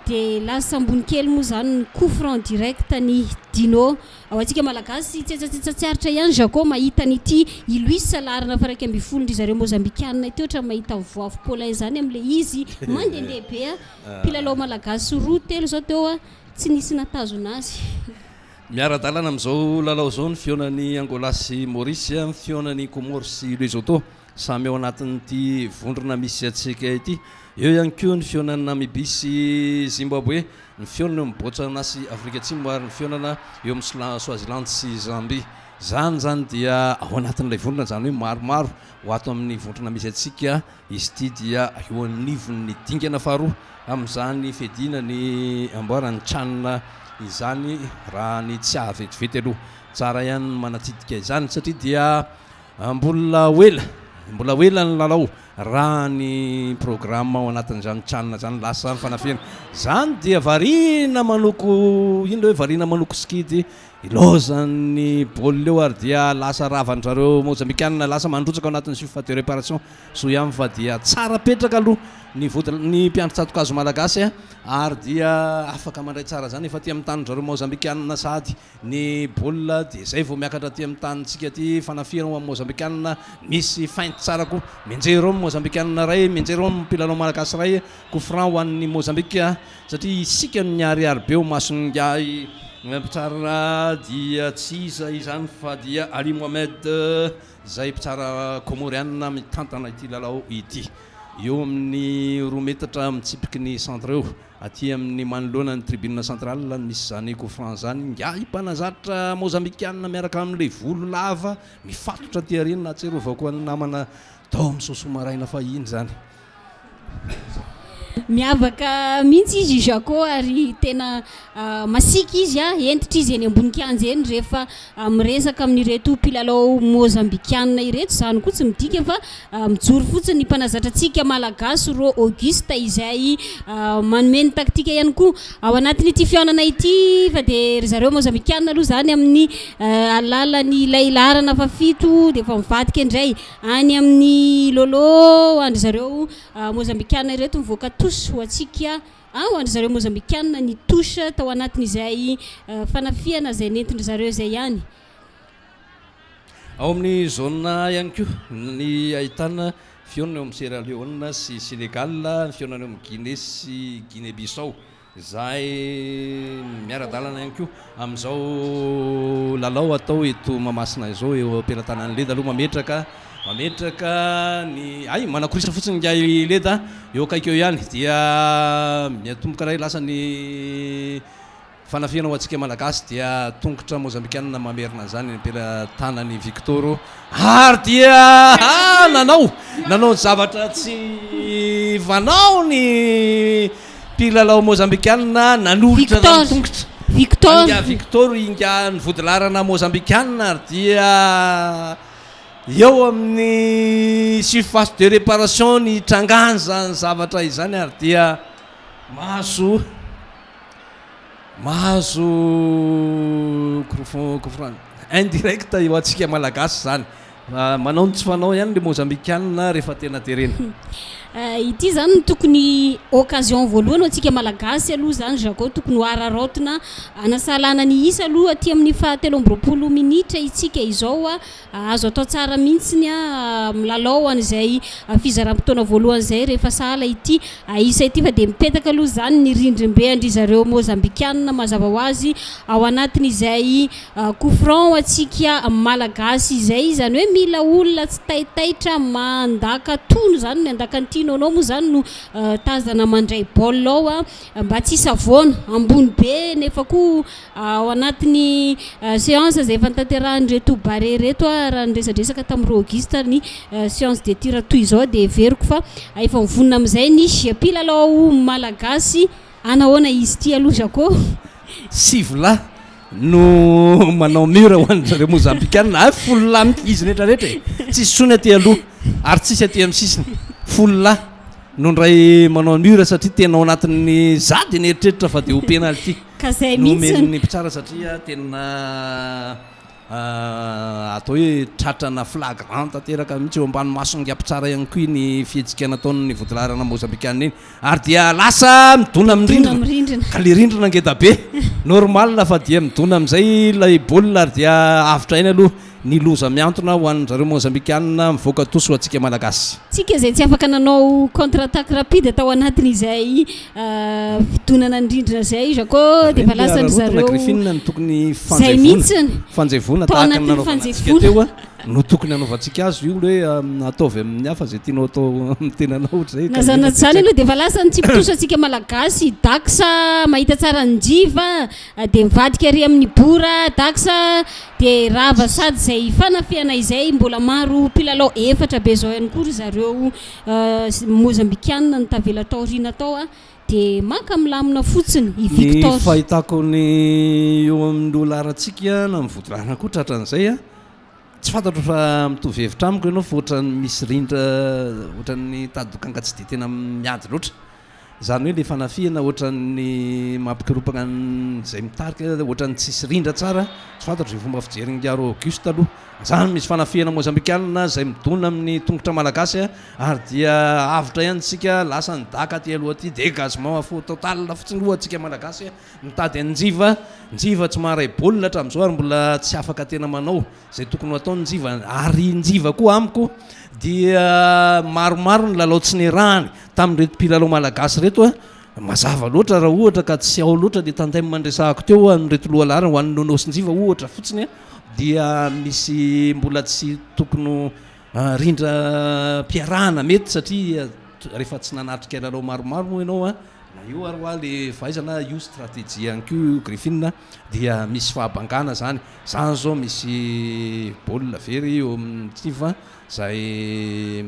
Speaker 2: dia lasa ambony kely moa izany ny coup franc direct ny Dino. Ho antsika Malagasy tsetsatsetsa tsy aritra ihany Jacquot mahita an'ity i Luis laharana faha 11 ndry zareo Mozambikanina ity ohatran'ny mahita voavy Paulin izany amin'ilay izy mandehandeha be a. Mpilalao Malagasy roa telo izao teo a, tsy nisy nahatazona azy.
Speaker 3: Miara-dalana amin'izao lalao izao ny fihaonan'i Angola sy Maurice, ny fihaonan'i Comores sy Lesotho, samy ao anatin'ity vondrona misy antsika ity. Eo ihany koa ny fihaonan'i Namibie sy Zimbabwe, ny fihaonana eo amin'i Botswana sy Afrika Atsimo ary ny fihaonana eo amin'i Swaziland sy Zambie. Izany izany dia ao anatin'ilay vondrona, izany hoe maromaro ho ato amin'ny vondrona misy antsika. Izy ity dia eo anivon'ny dingana faharoa amin'izany fiadiana ny amboaran'ny Chan izany raha ny tsy hahavetivety aloha. Tsara ihany ny manatsidika izany satria dia mbola ho ela, mbola ho ela ny lalao raha ny programa ao anatin'izany Chan izany lasa ny fanafihana. Izany dia variana manoko, inona hoe variana manoko sikidy? Ilaozan'ny baolina eo ary dia lasa ravan-dry zareo Mozambikanina, lasa mandrotsaka ao anatin'ny surface de réparation. Soa ihany fa dia tsara petraka aloha ny vody ny mpiandry tsatokazo malagasy ary dia afaka mandray tsara zany. Efa aty amin'ny tanin-dry zareo Mozambikanina sady ny baolina, dia zay vao miakatra aty amin'ny tanintsika aty. Fanafihana ho amin'ny Mozambikanina, misy feinte tsara koa, mianjera eo ny Mozambikanina ray, mianjera eo ny mpilalao malagasy ray. Coup franc ho an'ny Mozambika satria isika no niharihary be ho mason'ingahy mpitsara, dia tsy iza izany fa dia Ali Mohamed izay mpitsara Komorianina mitantana ity lalao ity. Eo amin'ny 2 metatra mitsipiky ny centre eo aty amin'ny manoloana ny tribune centrale no misy izany coup franc izany. Ingahy mpanazatra Mozambikanina miaraka amin'ilay volo lava mifatotra aty aoriana, nahatsiarovako an'ny namana tao amin'ny Sosoa maraina fahiny izany.
Speaker 2: Miavaka mihitsy izy Jaco ary tena masiaka izy a, hentitra izy eny ambony kianja eny rehefa miresaka amin'ireto mpilalao mozambikanina ireto. Izany koa tsy midika fa mijoro fotsiny ny mpanazatra antsika malagasy Ro Auguste izay manome ny taktika ihany koa ao anatin'ity fihaonana ity, fa dia ry zareo mozambikanina aloha izany amin'ny alalan'ilay laharana fahafito dia efa mivadika indray any amin'ny Lolo ho an-dry zareo Mozambikana ireto. Mivoaka touche ho antsika, ho an-dry zareo Mozambikana ny touche tao anatin'izay fanafihana izay nentin-dry zareo izay ihany.
Speaker 3: Ao amin'ny zone A ihany koa ny ahitana fihaonana eo amin'ny Sierra Leone sy Sénégal, ny fihaonana eo amin'ny Guinée sy Guinée Bissau izay miara-dalana ihany koa amin'izao lalao atao eto Mahamasina izao. Eo am-pelatanan'i Leda aloha, mametraka mametraka ny ay manakorisa fotsiny ingahy Leda eo akaiky eo ihany, dia miatomboka iray lasa ny fanafihana ho antsika malagasy, dia tongotra mozambikanina mamerina an'izany ny am-pelatanan'i Victor ary dia nanao zavatra tsy fanao ny mpilalao mozambikanina, nanolotra
Speaker 2: Victor
Speaker 3: ny tongotra.
Speaker 2: Victor.
Speaker 3: Inga Victor, inga ny vodilaharana mozambikanina, ary dia eo amin'ny surface de réparation ny trangany zany zavatra izany ary dia mahazo coup franc indirect eo antsika malagasy zany. Manao ny tsy fanao ihany le mozambikanina rehefa tena terena.
Speaker 2: Ity zany no tokony occasion voalohany ho antsika malagasy aloha zany Jaco, tokony ho araraotina anasalana ny isa aloha aty amin'ny faha-23 minitra itsika izao a. Azo atao tsara mihitsy a milalao an'izay fizaram-potoana voalohany izay rehefa sahala ity isa ity, fa dia mipetaka aloha zany ny rindrim-be an-dry zareo mozambikanina mazava ho azy ao anatin'izay coup franc ho antsika malagasy izay. Izany hoe mila olona tsy taitaitra mandaka tony zany, ny andaka ny tianao moa zany no tazana mandray baolina ao a, mba tsy hisavoana ambony be. Nefa koa ao anatin'ny séance izay efa notanterahan'ireto Barea ireto a, raha niresadresaka tamin'ny Ro Auguste ny séance de tir toy izao, dia heveriko fa efa mivonona amin'izay ny mpilalao malagasy. Anahoana izy ity aloha Jaco?
Speaker 3: 9 lahy no manao mur ho an-dry zareo mozambikanina ary 10 lahy mihitsy izy rehetrarehetra e, tsisy tsony aty aloha ary tsisy aty amin'ny sisiny, 10 lahy no ndray manao mur satria tena ao anatin'ny za dia nieritreritra fa dia ho penalty
Speaker 2: Ka zay
Speaker 3: no
Speaker 2: mihitsy.
Speaker 3: Omen'ny mpitsara satria tena atao hoe tratrana flagrant tanteraka mihitsy eo ambany mason'ny mpitsara ihany koa ny fihetsika nataon'ny vodilaharana mozambikanina iny ary dia lasa midona amin'ny
Speaker 2: Midona
Speaker 3: rindrina.
Speaker 2: Amin'ny rindrina.
Speaker 3: Ka le rindrina ngeda be, normal fa dia midona amin'izay ilay baolina ary dia avotra eny aloha ny loza miantona ho an'ny zareo mozambikanina, mivoaka touche ho antsika malagasy.
Speaker 2: Tsika izay tsy afaka nanao contre attaque rapide tao anatin'izay fidonana ny rindrina izay Jaco, dia efa
Speaker 3: Ireny le
Speaker 2: lasa ry
Speaker 3: araraotina
Speaker 2: zareo
Speaker 3: Griffin no tokony
Speaker 2: zay
Speaker 3: fanjevona
Speaker 2: mihitsiny
Speaker 3: fanjevona
Speaker 2: tao
Speaker 3: tahaka ny
Speaker 2: anatin'ny
Speaker 3: nanaovana antsika
Speaker 2: fanjevona.
Speaker 3: teo a no tokony hanaovantsika azy io, hoe ataovy amin'ny hafa zay tianao atao amin'ny tenanao ohatr'izay.
Speaker 2: Na zany na tsy zany aloha dia efa lasa ny tsipitosa antsika malagasy. Dax mahita tsara ny Njiva dia mivadika ary amin'ny Bora Dax, dia rava sady izay fanafihana izay. Mbola maro mpilalao efatra be izao ihany koa ry zareo Mozambikanina no tavela tao aoriana tao a, dia maka milamina fotsiny i
Speaker 3: Ny
Speaker 2: Victor.
Speaker 3: fahitako ny eo amin'ny loha laharantsika na ny vody laharana koa tratran'izay a, tsy fantatro fa mitovy hevitra amiko ianao, fa ohatran'ny misy rindra ohatran'ny tady dokanga tsy dia tena miady loatra. Izany hoe ilay fanafihana ohatran'ny mampikoropaka an'izay mitarika, ohatran'ny tsisy rindra tsara. Tsy fantatro izay fomba fijerin'i Auguste aloha. Izany misy fanafihana mozambikanina izay midona amin'ny tongotra malagasy ary dia avotra ihany isika, lasa ny daka aty aloha aty, dégagement à fond total fotsiny ho'a antsika malagasy mitady an'i Njiva. Njiva tsy maharay baolina hatramin'izao ary mbola tsy afaka tena manao izay tokony ho ataony Njiva ary Njiva koa amiko dia maromaro ny lalao tsy niarahany tamin'ireto mpilalao malagasy ireto a, mazava loatra raha ohatra ka tsy ao loatra le tandem niresahako teo amin'ireto lohalaharana ho an'i Nono sy Njiva ohatra fotsiny a, dia misy mbola tsy tokony rindram-piarahana mety satria rehefa tsy nanatrika lalao maromaro moa ianao a, na eo ary hoa le fahaizana io stratégie ihany koa io Griffin dia misy fahabangana zany, zany zao misy baolina very eo amin'ny Njiva zay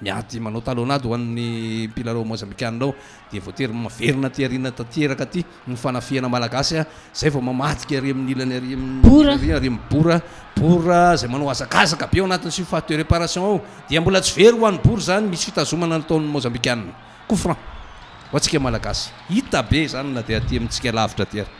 Speaker 3: miady manao talonnade ho an'ny mpilalao mozambikanina ao dia voatery maverina aty aoriana tanteraka aty ny fanafihana malagasy a, zay vao mamadika ary amin'ny ilany ary amin'ny
Speaker 2: Bora.
Speaker 3: ary amin'ny Bora, Bora zay manao hazakazaka be ao anatin'ny surface de réparation ao dia mbola tsy very ho an'ny Bora zany, misy fitazomana nataon'ny mozambikanina. Coup franc ho antsika malagasy, hita be zany na dia aty amintsika lavitra aty ary.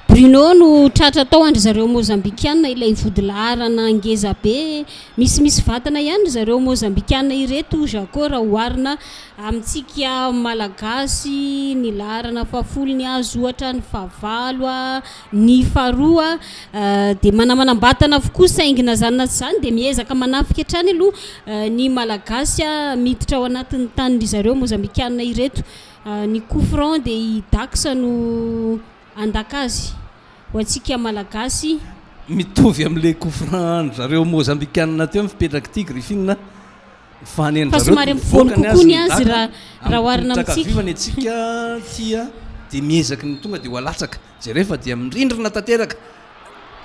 Speaker 2: Bruno no tratra tao an-dry zareo Mozambikiana ilay vodilaharana ngeza be. Misimisy vatana ihany ry zareo Mozambikiana ireto Jacquot raha oharina amintsika Malagasy, ny laharana fahafolo ny azy ohatra, ny fahavalo, ny faharoa dia manamanam-batana avokoa saingy na izany na tsy izany dia miezaka manafika hatrany aloha ny Malagasy miditra ao anatin'ny tanin-dry zareo Mozambikiana ireto. Ny coup franc dia i Dax no handaka azy ho antsika Malagasy.
Speaker 3: Mitovy amin'ilay coup franc an-dry zareo Mozambikanina teo ny fipetrak'ity Griffin fa ny
Speaker 2: Fa
Speaker 3: an-dry zareo
Speaker 2: somary
Speaker 3: dia
Speaker 2: ampovoany
Speaker 3: mivoaka ny
Speaker 2: kokoa
Speaker 3: azy
Speaker 2: ny
Speaker 3: ny
Speaker 2: azy
Speaker 3: daka
Speaker 2: raha raha
Speaker 3: amin'ny
Speaker 2: oharina
Speaker 3: tongotra
Speaker 2: amintsika.
Speaker 3: ankavia fa ny antsika tia dia miezaky ny tonga dia ho alatsaka. Jereo fa dia mirindrina tanteraka.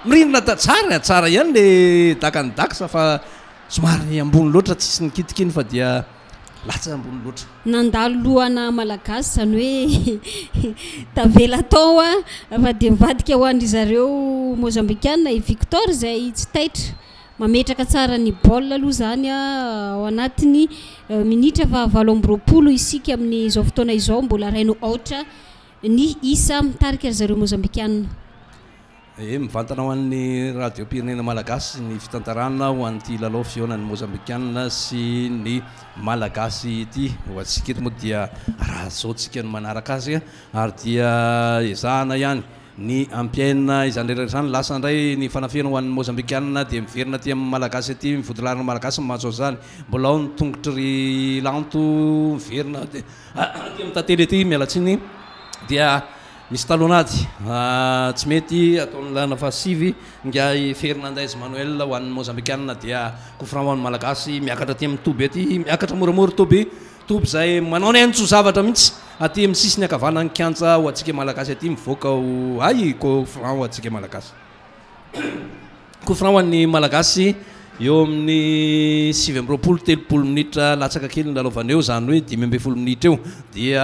Speaker 3: Mirindrina ta- tsara tsara ihany ilay dakan'i Dax fa somary ambony loatra tsisy nikitika iny fa dia Latsa ambony loatra.
Speaker 2: Nandalo lohana malagasy izany hoe tavela tao fa dia nivadika ho an-dry zareo Mozambikana i Victor izay tsy taitra. Mametraka tsara ny baolina aloha izany ao anatin'ny minitra faha 28 isika amin'izao fotoana izao. Mbola iray no aotra ny isa mitarika ry zareo Mozambikana.
Speaker 3: Ee, mivantana ho an'ny Radiom-pirenena Malagasy ny fitantarana ho an'ity lalao fihaonan'ny Mozambikanina sy ny Malagasy ity. Ho antsika eto moa dia raha izao tsika no manaraka azy ary dia ezahana ihany ny hampiaina izany rehetra izany. Lasa indray ny fanafihana ho an'ny Mozambikanina dia miverina aty amin'ny Malagasy aty, ny vodilaharan'ny Malagasy no mahazo an'izany. Mbola ao ny tongotry ry Lanto miverina aty amin'ny tantely aty, miala tsiny dia. Misy talonady tsy mety ataon'ny lalana fahasivy ingahy Fernandez Manuel ho an'ny Mozambikanina dia coup franc ho an'ny Malagasy miakatra aty amin'ny toby aty miakatra moramora toby toby izay manao ny ainy tsy ho zavatra mihitsy aty amin'ny sisiny ankavanan'ny kianja ho antsika Malagasy aty mivoaka ho ay coup franc ho antsika Malagasy. Coup franc ho an'ny Malagasy eo amin'ny 29 30 minitra latsaka kely ny lalaovana eo, izany hoe 15 minitra eo dia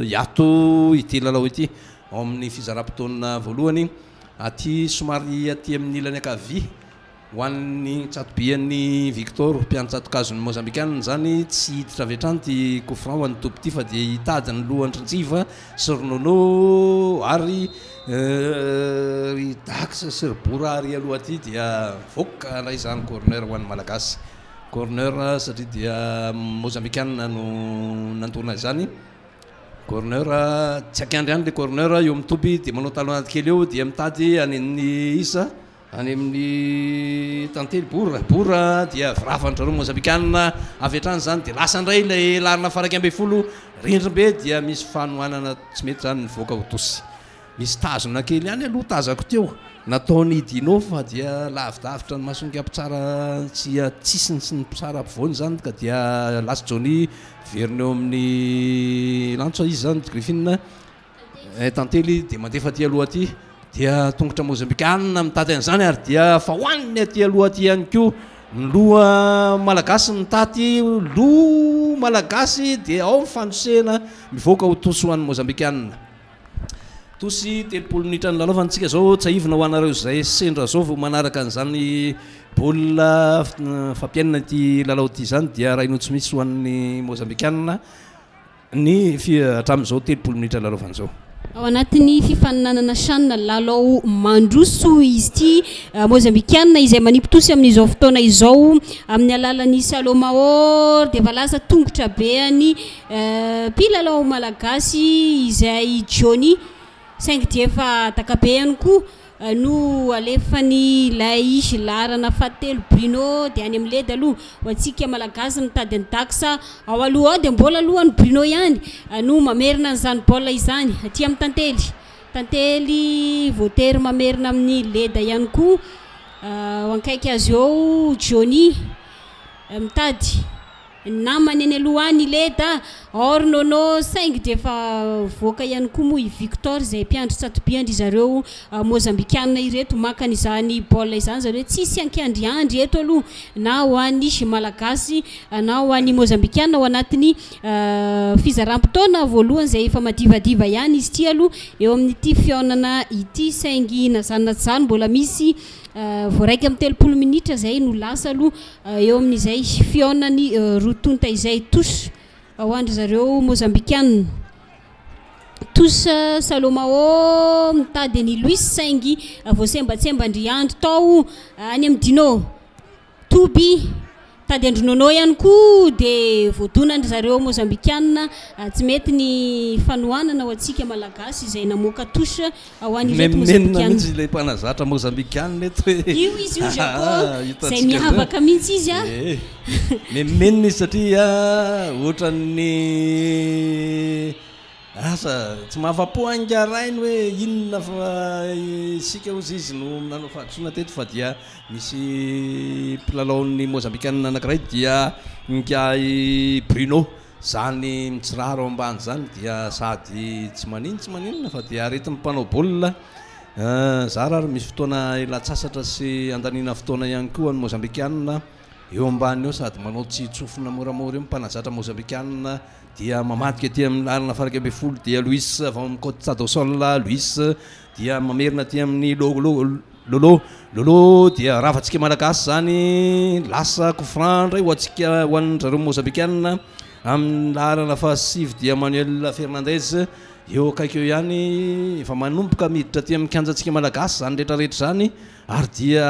Speaker 3: hiato ity lalao ity ao amin'ny fizaram-potoana voalohany aty somary aty amin'ny ilany ankavia. Ho an'ny tsatobian'i Victor, mpiantsatokazon'ny Mozambikanina izany, tsy hiditra avy hatrany ity coup franc ho an'ny Toby ity fa dia hitady ny lohan-dry Njiva sy ry Nono ary ry Dax sy ry Bora ary aloha aty dia mivoaka indray izany corner ho an'ny Malagasy. Corner satria dia Mozambikanina no nandona izany. Corner, tsy ankiandry ihany ilay corner eo amin'ny Toby dia manao talonnade kely eo dia mitady any amin'ny isa. Any amin'ny tantely Bora, Bora dia viravan-dry zareo Mozambikanina avy hatrany izany dia lasa indray ilay laharana faha 11, rindrim-be dia misy fanohanana tsy mety izany nivoaka ho tosy. Misy tazona kely ihany aloha tazako teo nataon'i Dino fa dia lavidavitra ny mason'ny mpitsara tsy tsisiny sy ny mpitsara ampovoany izany ka dia lasa Johnny miverina eo amin'ny lantso izy izany Griffin. Eh, tantely dia mandefa aty aloha aty dia tongotra mozambikanina mitady an'izany ary dia fa hoaniny aty aloha aty ihany koa ny loha malagasy mitaty loha malagasy dia ao ny fanosehana mivoaka ho tosy ho an'ny mozambikanina. Tosy 30 minitra nilalaovana tsika zao tsahivina ho anareo izay sendra zao vao manaraka an'izany baolina fampiainana ity lalao ity izany dia raino tsy misy ho an'ny mozambikanina. Ny fi hatramin'izao 30 minitra lalaovana izao.
Speaker 2: Ao anatin'ny fifaninanana CHAN lalao mandroso izy ity Mozambikanina izay manipy tosy amin'izao fotoana izao amin'ny alalan'i Salomao dia efa lasa tongotra be an'ny mpilalao malagasy izay Johnny saingy dia efa dakabe ihany koa no alefan'ilay laharana fahatelo Bruno dia any amin'ny leda aloha ho antsika Malagasy mitady an'i Dax ao aloha ao dia mbola alohan'i Bruno ihany no mamerina an'izany baolina izany aty amin'ny Tantely. Tantely voatery mamerina amin'ny leda ihany koa ho ankaiky azy eo Johnny mitady Ny namany eny aloha any i Leda, or Nono, saingy dia efa voaka ihany koa moa i Victor izay mpiandry tsatobian-dry zareo Mozambikana ireto maka an'izany baolina izany, izany hoe tsisy ankiandriandry eto aloha na ho an'ny Malagasy na ho an'ny Mozambikana ao anatin'ny fizaram-potoana voalohany izay efa madivadiva ihany izy ity aloha eo amin'ity fihaonana ity saingy na izany na tsy izany mbola misy vao 31 minitra izay no lasa aloha Eo amin'izay fihaonan'ny roa tonta izay, Tous ho an-dry zareo Mozambikanina. Tous Salomao mitady an'i Luis saingy voasembatsemban-dry Andry tao any amin'ny Dino. Toby mitady an-dry Nono ihany koa dia voadonan-dry zareo Mozambikanina. Tsy mety ny fanohanana ho antsika Malagasy izay namoaka tous Ho an'ireto
Speaker 3: Menomenona
Speaker 2: Mozambikanina.
Speaker 3: mihitsy ilay mpanazatra Mozambikanina eto e.
Speaker 2: Io izy io Jaco,
Speaker 3: Ah,
Speaker 2: izay
Speaker 3: hitantsika izao.
Speaker 2: miavaka mihitsy izy a.
Speaker 3: Eh, menomenona izy satria ohatran'ny asa tsy mahafa-po an'ingahy rainy hoe inona fa isika hozy izy no nanao fahadisoana teto fa dia nisy mpilalaon'ny Mozambikanina anankiray dia ingahy Bruno. Zany mitsiraro ao ambany zany dia sady tsy manino tsy maninona fa dia aretin'ny mpanao baolina zara ary misy fotoana ilan-tsasatra sy andaniana fotoana ihany koa ny Mozambikanina eo ambany eo sady manao tsitsofina moramora eo ny mpanazatra Mozambikanina dia mamadika aty amin'ny laharana faha 11 dia Luis avy ao amin'ny Costa do Sol Luis dia mamerina aty amin'ny Lolo Lolo Lolo dia ravantsika Malagasy zany lasa coup franc ndray ho antsika ho an'ny zareo Mozambikanina amin'ny laharana fahasivy dia Manuel Fernandez eo akaiky eo ihany efa manomboka miditra aty amin'ny kianjantsika Malagasy zany rehetra rehetra zany ary dia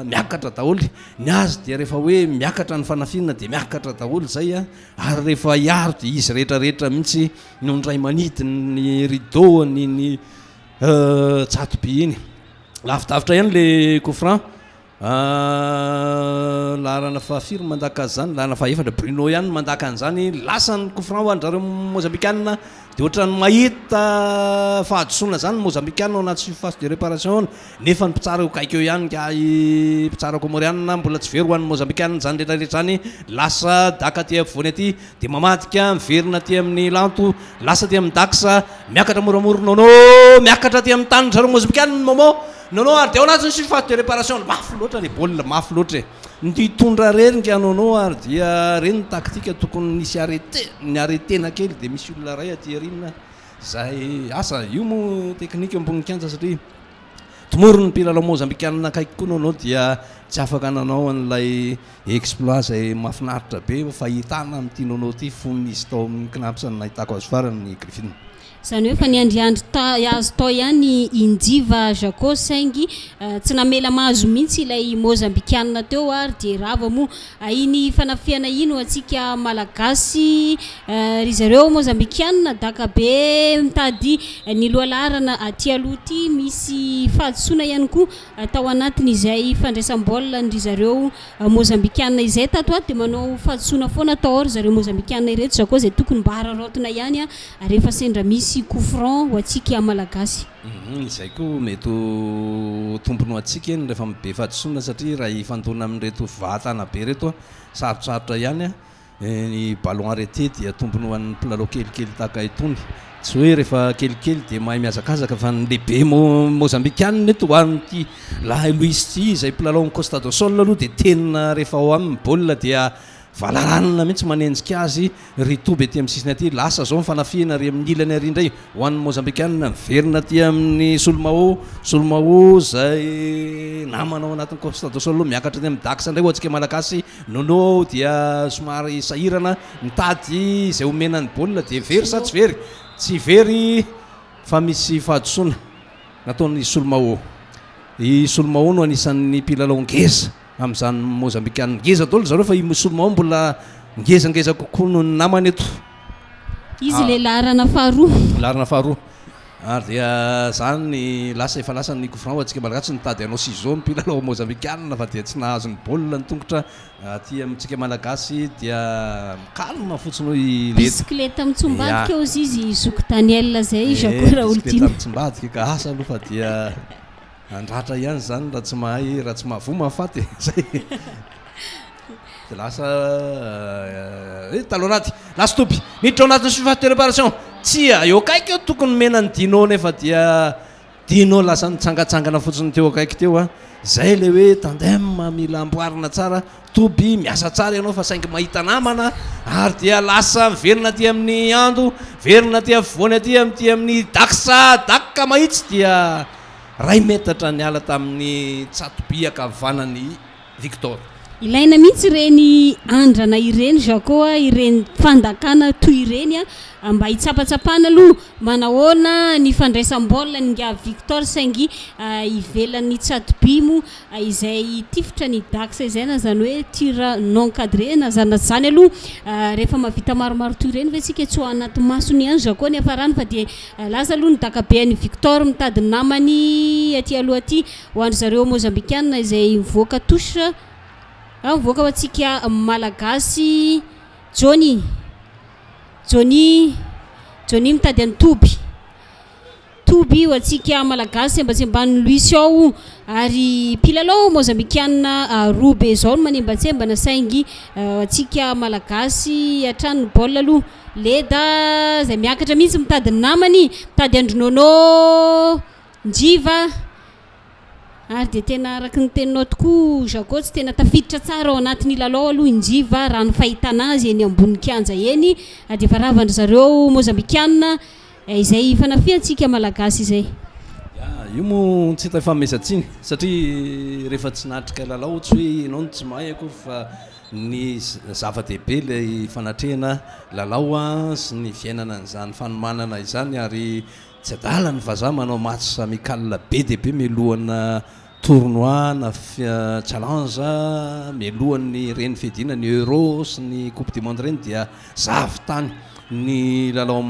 Speaker 3: miakatra daholo ny azy dia rehefa hoe miakatra ny fanafiana dia miakatra daholo zay a ary rehefa hiaro dia izy rehetra rehetra mihitsy no ndray manidy ny rideau ny ny Tsatoby iny. Lavidavitra ihany le coup franc. Laharana fahafiry mandaka azy zany? Laharana fahaefatra. Bruno ihany no mandaka an'izany. Lasa ny coup franc ho an-dry zareo Mozambikanina. Dia ohatran'ny mahita fahadisoana zany ny Mozambikanina ao anaty surface de réparation. Nefa ny mpitsara eo akaiky eo ihany ingahy mpitsara Kômôrianina mbola tsy very ho an'ny Mozambikanina izany rehetra rehetra izany. Lasa daka aty afovoany aty dia mamadika miverina aty amin'ny Lanto. Lasa aty amin'ny Dax, miakatra moramora Nono, miakatra aty amin'ny tanin-dry zareo Mozambikanina ny Momo, Nono ary dia ao anatin'ny surface de réparation, mafy loatra le baolina, mafy loatra e. Nitondra rery nga Nono ary dia reny ny tactique tokony nisy arrêté, ny arrêter-na kely dia misy olona iray aty aoriana izay asa, io moa teknika eo ambony kianja satria Tomorony ny mpilalao Mozambikanina akaiky koa Nono dia tsy afaka nanao an'ilay exploit izay mahafinaritra be fahitana amin'ity Nono ity fony izy tao amin'ny Cnaps no nahitako azy farany ny Griffin.
Speaker 2: Izany hoe efa niandriandry azy tao ihany i Njiva Jacot saingy tsy namela mahazo mihitsy ilay Mozambikanina teo ary dia rava moa iny fanafihana iny ho antsika Malagasy. Ry zareo Mozambikianina daka be mitady ny lohalaharana aty aloha ity, misy fahadisoana ihany koa tao anatin'izay fandraisam-baolina an-dry zareo Mozambikianina izay. Tato ho ato dia manao fahadisoana foana tao ao ry zareo Mozambikianina ireto, izao koa izay tokony mba hararaotina ihany rehefa sendra misy coup franc ho antsika Malagasy.
Speaker 3: Izay koa mety ho tombony ho antsika eny rehefa be fahadisoana satria raha hifandona amin'ireto vatana be ireto sarotsarotra ihany. Ny ballon arrêté dia tombony ho an'ny mpilalao kelikely tahaka itony. Tsy hoe rehefa kelikely dia mahay mihazakazaka fa ny lehibe Mozambikanina eto ho an'ity lahy Luis ity izay mpilalao ny Costa do Sol aloha dia tena rehefa ao aminy ny baolina dia Valaranina mihitsy manenjika azy ry Toby aty amin'ny sisiny aty. Lasa izao ny fanafihana ary amin'ny ilany ary indray ho an'ny Mozambikanina. Miverina aty amin'ny Solomao, Solomao izay namana ao anatin'ny Costa do Sol. Miakatra aty amin'ny Dax indray ho antsika Malagasy. Nono dia somary sahirana mitady izay homena ny baolina dia very sa tsy very? Tsy very fa misy fahadisoana nataon'i Solomao. I Solomao no anisan'ny mpilalao ngeza amin'izany Mozambikana. Ngeza daholo zareo fa i Solomao mbola ngezangeza kokoa noho ny namany eto.
Speaker 2: Izy ilay laharana faharoa.
Speaker 3: Laharana faharoa. Ary dia zany lasa efa lasa ny coup franc ho antsika Malagasy nitady hanao ciseaux ny mpilalao Mozambikanina fa dia tsy nahazo ny baolina ny tongotra aty amintsika Malagasy dia calme fotsiny hoy i Leda.
Speaker 2: Bisikileta mitsombadika hozy izy zoky Daniel zay Jaco Raholidina.
Speaker 3: Bisikileta mitsombadika ka asa aloha fa dia handratra ihany zany raha tsy mahay raha tsy mahavoa mahafaty e zay. Dia lasa eh taloha anaty lasa toby miditra ao anatin'ny surface de réparation tsia eo akaiky eo tokony nomena an'i Dino nefa dia Dino lasa nitsangatsangana fotsiny teo akaiky teo a zay le hoe tandem mila amboarina tsara toby miasa tsara ianao fa saingy mahita namana ary dia lasa miverina aty amin'ny ando verina aty afovoany aty amin'ity amin'ny daksa daka mahitsy dia ray metatra niala tamin'ny tsatoby ankavanan'i Victor.
Speaker 2: Ilaina mihitsy ireny andrana ireny Jacquot a, ireny fandakana toy ireny a, mba hitsapatsapana aloha manahoana ny fandraisam-baolina an'ingahy Victor saingy ivelan'ny tsatoby moa izay tifitra ny Dax izay na izany hoe tir non cadré na izany na tsy izany aloha rehefa mahavita maromaro toy ireny ve tsika tsy ho anaty masony ihany Jacquot ny hafarany fa dia lasa aloha ny dakabe an'i Victor mitady ny namany aty aloha aty Ho an-dry zareo Mozambikanina izay mivoaka touche, ah mivoaka ho antsika Malagasy Johnny, Johnny, Johnny mitady an'i Toby, Toby ho antsika Malagasy sembatsembanin'i Luis ao ary mpilalao Mozambikanina roa be izao no manembatsembana saingy ho antsika Malagasy hatrany ny baolina aloha Leda izay miakatra mihitsy mitady ny namany, mitady an-dry Nono. Njiva, Ary dia tena araka ny teninao tokoa Jacquot, tsy tena tafiditra tsara ao anatin'ny lalao aloha i Njiva raha ny fahitana azy eny ambony kianja eny, ary dia efa ravan-dry zareo Mozambikanina izay fanafihantsika Malagasy izay.
Speaker 3: Ya, io moa tsy hita ifanomezan-tsiny satria rehefa tsy natrika lalao tsy hoe ianao no tsy mahay akory fa ny zava-dehibe ilay fanatrehana lalao sy ny fiainana an'izany fanomanana izany ary Tsy adala ny vazaha manao match amical be dia be mialohana tournoi na challenge mialohan'ny ireny fiadiana ny euro sy ny coupe du monde ireny dia zavon-tany ny lalao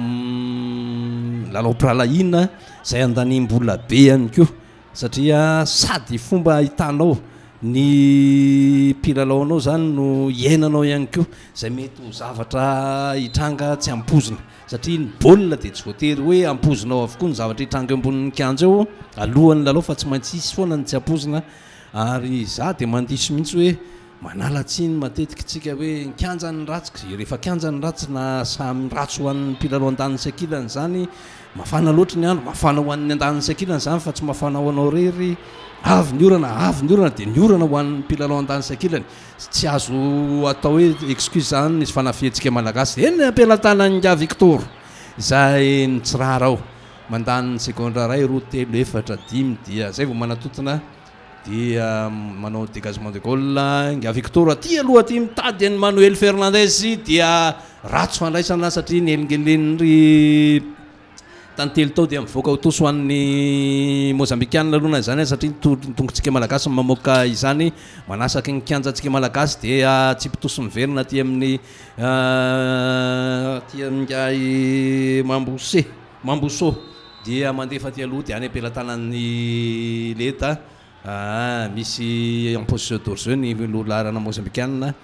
Speaker 3: lalao mpirahalahiana izay andaniam-bola be ihany koa satria sady fomba ahitanao ny mpilalao anao izany no iainanao ihany koa izay mety ho zavatra hitranga tsy ampoizina. Satria ny baolina dia tsy voatery hoe ampoizina ao avokoa ny zavatra hitranga eo ambonin'ny kianja eo alohan'ny lalao fa tsy maintsy hisy foana ny tsy ampoizina ary izaho dia mandiso mihitsy hoe manala tsiny matetika isika hoe ny kianja ny ratsy ka rehefa kianja ny ratsy na samy ratsy ho an'ny mpilalao andaniny sy ankilany izany mafana loatra ny andro mafana ho an'ny andaniny sy ankilany izany fa tsy mafana ho anao irery avy ny orana avy ny orana dia ny orana ho an'ny mpilalao andaniny sy ankilany Tsy azo atao hoe excuse zany ny fanafihantsika Malagasy. Eny am-pelatanan'ingahy Victor izay mitsirara ao. Mandany ny segondra iray, roa, telo, efatra, dimy dia zay vao manatontona dia manao dégagement de goal ingahy Victor. Aty aloha aty mitady an'i Manuel Fernandez dia ratsy fandraisana satria nelingelen'ny Tantely tao dia mivoaka ho tosy ho an'ny Mozambikanina aloha na izany aza satria ny tongotsika Malagasy no mamoaka izany. Manasaky ny kianjantsika Malagasy dia tsipy tosy miverina aty amin'ny aty amin'ingahy Mambose, Mamboso dia mandefa aty aloha dia any am-pelatanan'ny Leda. Misy en position d'hors-jeu ny lohalaharana Mozambikanina.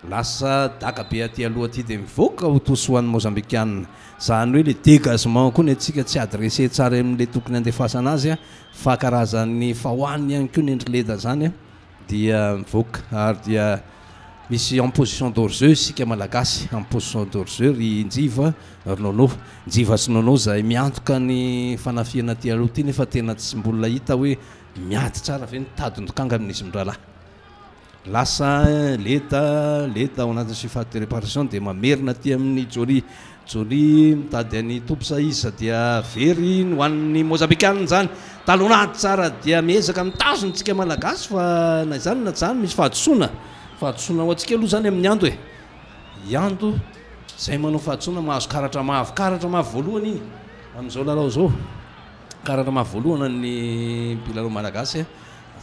Speaker 3: Lasa daka be aty aloha aty dia mivoaka ho tosy ho an'ny Mozambikanina. Izany hoe le dégagement koa ny antsika tsy adresser tsara amin'ilay tokony handefasana azy fa karazan'ny fahoany ihany koa ny endry leda izany dia mivoaka ary dia misy en position d'hors-jeu isika Malagasy, en position d'hors-jeu ry Njiva ry Nono. Njiva sy Nono izay miantoka ny fanafihana aty aloha aty nefa tena tsy mbola hita hoe miady tsara ve ny tadin-dokanga amin'izy mirahalahy. Lasa Leda, Leda ao anatin'ny surface de réparation dia mamerina aty amin'i Johnny. Johnny mitady an'i Tobsa izy dia very ho an'ny Mozambikanina izany. Talonnade tsara dia miezaka mitazona antsika Malagasy fa na izany na tsy izany misy fahadisoana. Fahadisoana ho antsika aloha izany amin'ny Ando e. I Ando izay manao fahadisoana mahazo karatra mavo. Karatra mavo voalohany iny amin'izao lalao izao. Karatra mavo voalohany an'ny mpilalao Malagasy.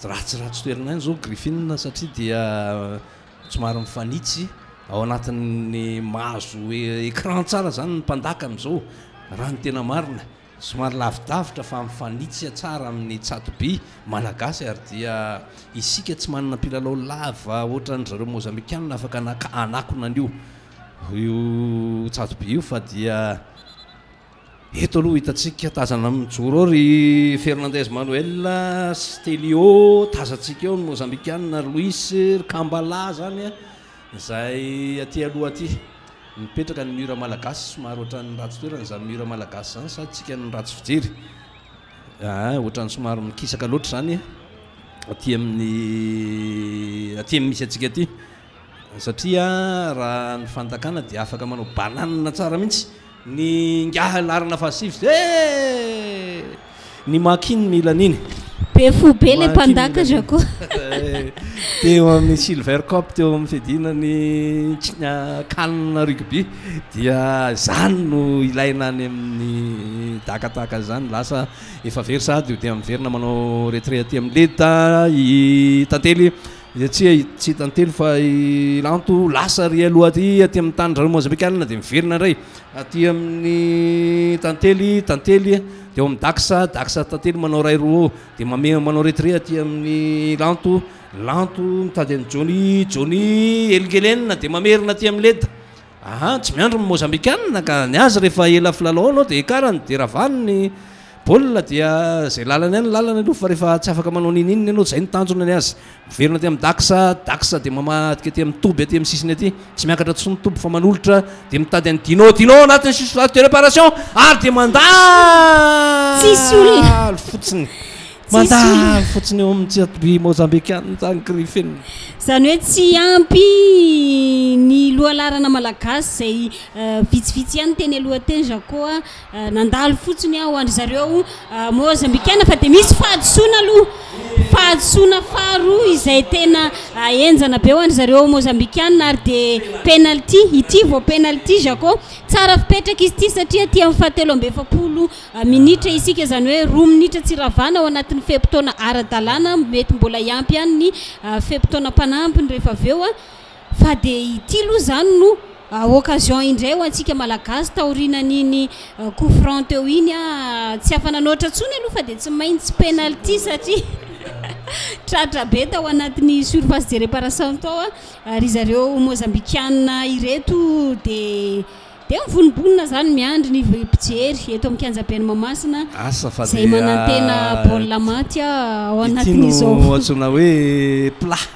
Speaker 3: Ratsiratsy toerana ihany izao Griffin satria dia somary mifanitsy ao anatin'ny mahazo écran tsara izany ny mpandaka amin'izao raha ny tena marina. Somary lavidavitra fa mifanitsy tsara amin'ny tsatoby malagasy ary dia isika tsy manana mpilalao lava ohatran'ny zareo Mozambikanina afaka hanakona an'io io tsatoby io fa dia Eto aloha hitantsika tazana mijoro ao ry Fernandez Manuel, Stelio, tazantsika eo ny Mozambikanina ry Luis, ry Kambala zany izay aty aloha aty. Mipetraka ny mur malagasy somary ohatran'ny ratsy toerana izany mur malagasy izany sa tsika no ratsy fijery? Aa ohatran'ny somary mikisaka loatra izany aty amin'ny aty amin'ny misy antsika aty. Satria raha ny fanjakana dia afaka manao banane tsara mihitsy ny ingahy laharana fahasivy eh! Ny Maki no mila an'iny.
Speaker 2: Be fo be le mpandaka Jaco.
Speaker 3: Teo amin'ny Silver Cup teo amin'ny fiadiana ny CAN rugby dia izany no ilaina any amin'ny daka tahaka izany. Lasa efa very sahady io dia miverina manao retrait aty amin'ny Leda i Tantely. Tsia, tsy i Tantely fa i Lanto lasa ary aloha aty aty amin'ny tanin-dRareo Mozambikanina dia miverina indray aty amin'ny Tantely, Tantely dia ao amin'ny Dax, Dax Tantely manao ray roa dia mame manao retrait aty amin'ny Lanto, Lanto mitady an'i Johnny, Johnny elingelenina dia mamerina aty amin'ny Leda. Aha, tsy miandry ny Mozambikanina ka ny azy rehefa ela filalao anao dia ekarany dia ravany ny baolina dia izay lalana ihany lalana aloha fa rehefa tsy afaka manao n'inon'inona ianao izay no tanjona ny azy. Miverina aty amin'ny Dax, Dax dia mamadika aty amin'ny toby aty amin'ny sisiny aty, tsy miakatra intsony toby fa manolotra dia mitady an'i Dino, Dino ao anatin'ny surface de réparation ary dia mandalo
Speaker 2: Tsisy olona.
Speaker 3: fotsiny.
Speaker 2: Tsisy olona.
Speaker 3: Mandalo fotsiny eo amin'ny tsiatoby Mozambikanina izany Griffin.
Speaker 2: Izany hoe tsy ampy ny lohalaharana malagasy izay vitsivitsy ihany teny aloha teny Jacquot a. Nandalo fotsiny aho an-dry zareo Mozambikana fa dia misy fahadisoana aloha, fahadisoana faharoa izay tena henjana be ho an-dry zareo Mozambikana ary dia penalty, ity vao penalty Jacquot. Tsara fipetraka izy ity satria aty amin'ny fahatelo amby 40 minitra isika, izany hoe 2 minitra tsy ravana ao anatin'ny fe-potoana ara-dalàna, mety mbola hiampy ihany ny fe-potoana mpanampiny rehefa avy eo. Fa dia ity aloha izany no occasion indray ho antsika Malagasy taorianan'iny coup franc teo iny a! Tsy afa-nanoatra intsony aloha fa dia tsy maintsy penalty satria tratra be tao anatin'ny surface de réparation tao ry zareo Mozambikanina ireto dia dia mivonobonona izany miandry ny mpijery eto amin'ny kianjaben'i Mahamasina
Speaker 3: Asa fa
Speaker 2: izay
Speaker 3: dia
Speaker 2: manantena baolina maty ao
Speaker 3: ity no
Speaker 2: anatin'izao.
Speaker 3: antsoina hoe plat.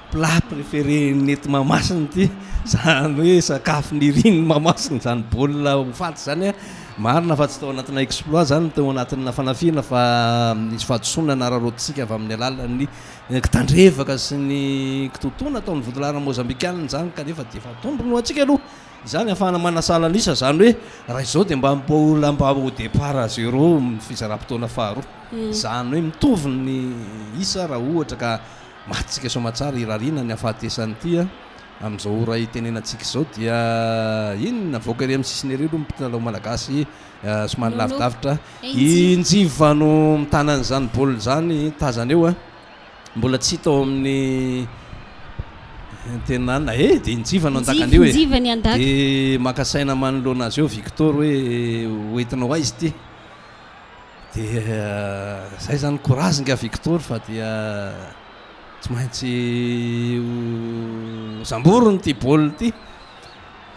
Speaker 3: Plat préféré n'ny eto Mahamasina ity, izany hoe sakafo nirin'i Mahamasina izany baolina ho faty izany an, marina fa tsy tao anatina exploit izany, tao anatina fanafihana fa nisy fahadisoana nararaotintsika avy amin'ny alalan'ny kitandrevaka sy ny kitoatoa nataon'ny vodilaharan'ny Mozambikanina izany kanefa dia efa tombony ho antsika aloha izany ahafahana manasala an'isa, izany hoe raha izao dia mba mbola mba au départ à zéro ny fizaram-potoana faharoa, izany hoe mitovy ny isa raha ohatra ka Maty tsika soamatsara irariana ny hafahatesan'ity a! Amin'izao ora itenenantsika izao dia inona avoaka ery amin'ny sisiny ery aloha ny mpilalao malagasy somary lavidavitra. I Njiva no mitana an'izany baolina izany tazana eo a! Mbola tsy hita ao amin'ny tena e! Dia i Njiva no handaka an'io e! Dia maka saina manoloana azy eo Victor hoe hoentinao aiza ity? Dia zay zany courage nga Victor fa dia tsy maintsy ho samboriny ity baolina ity.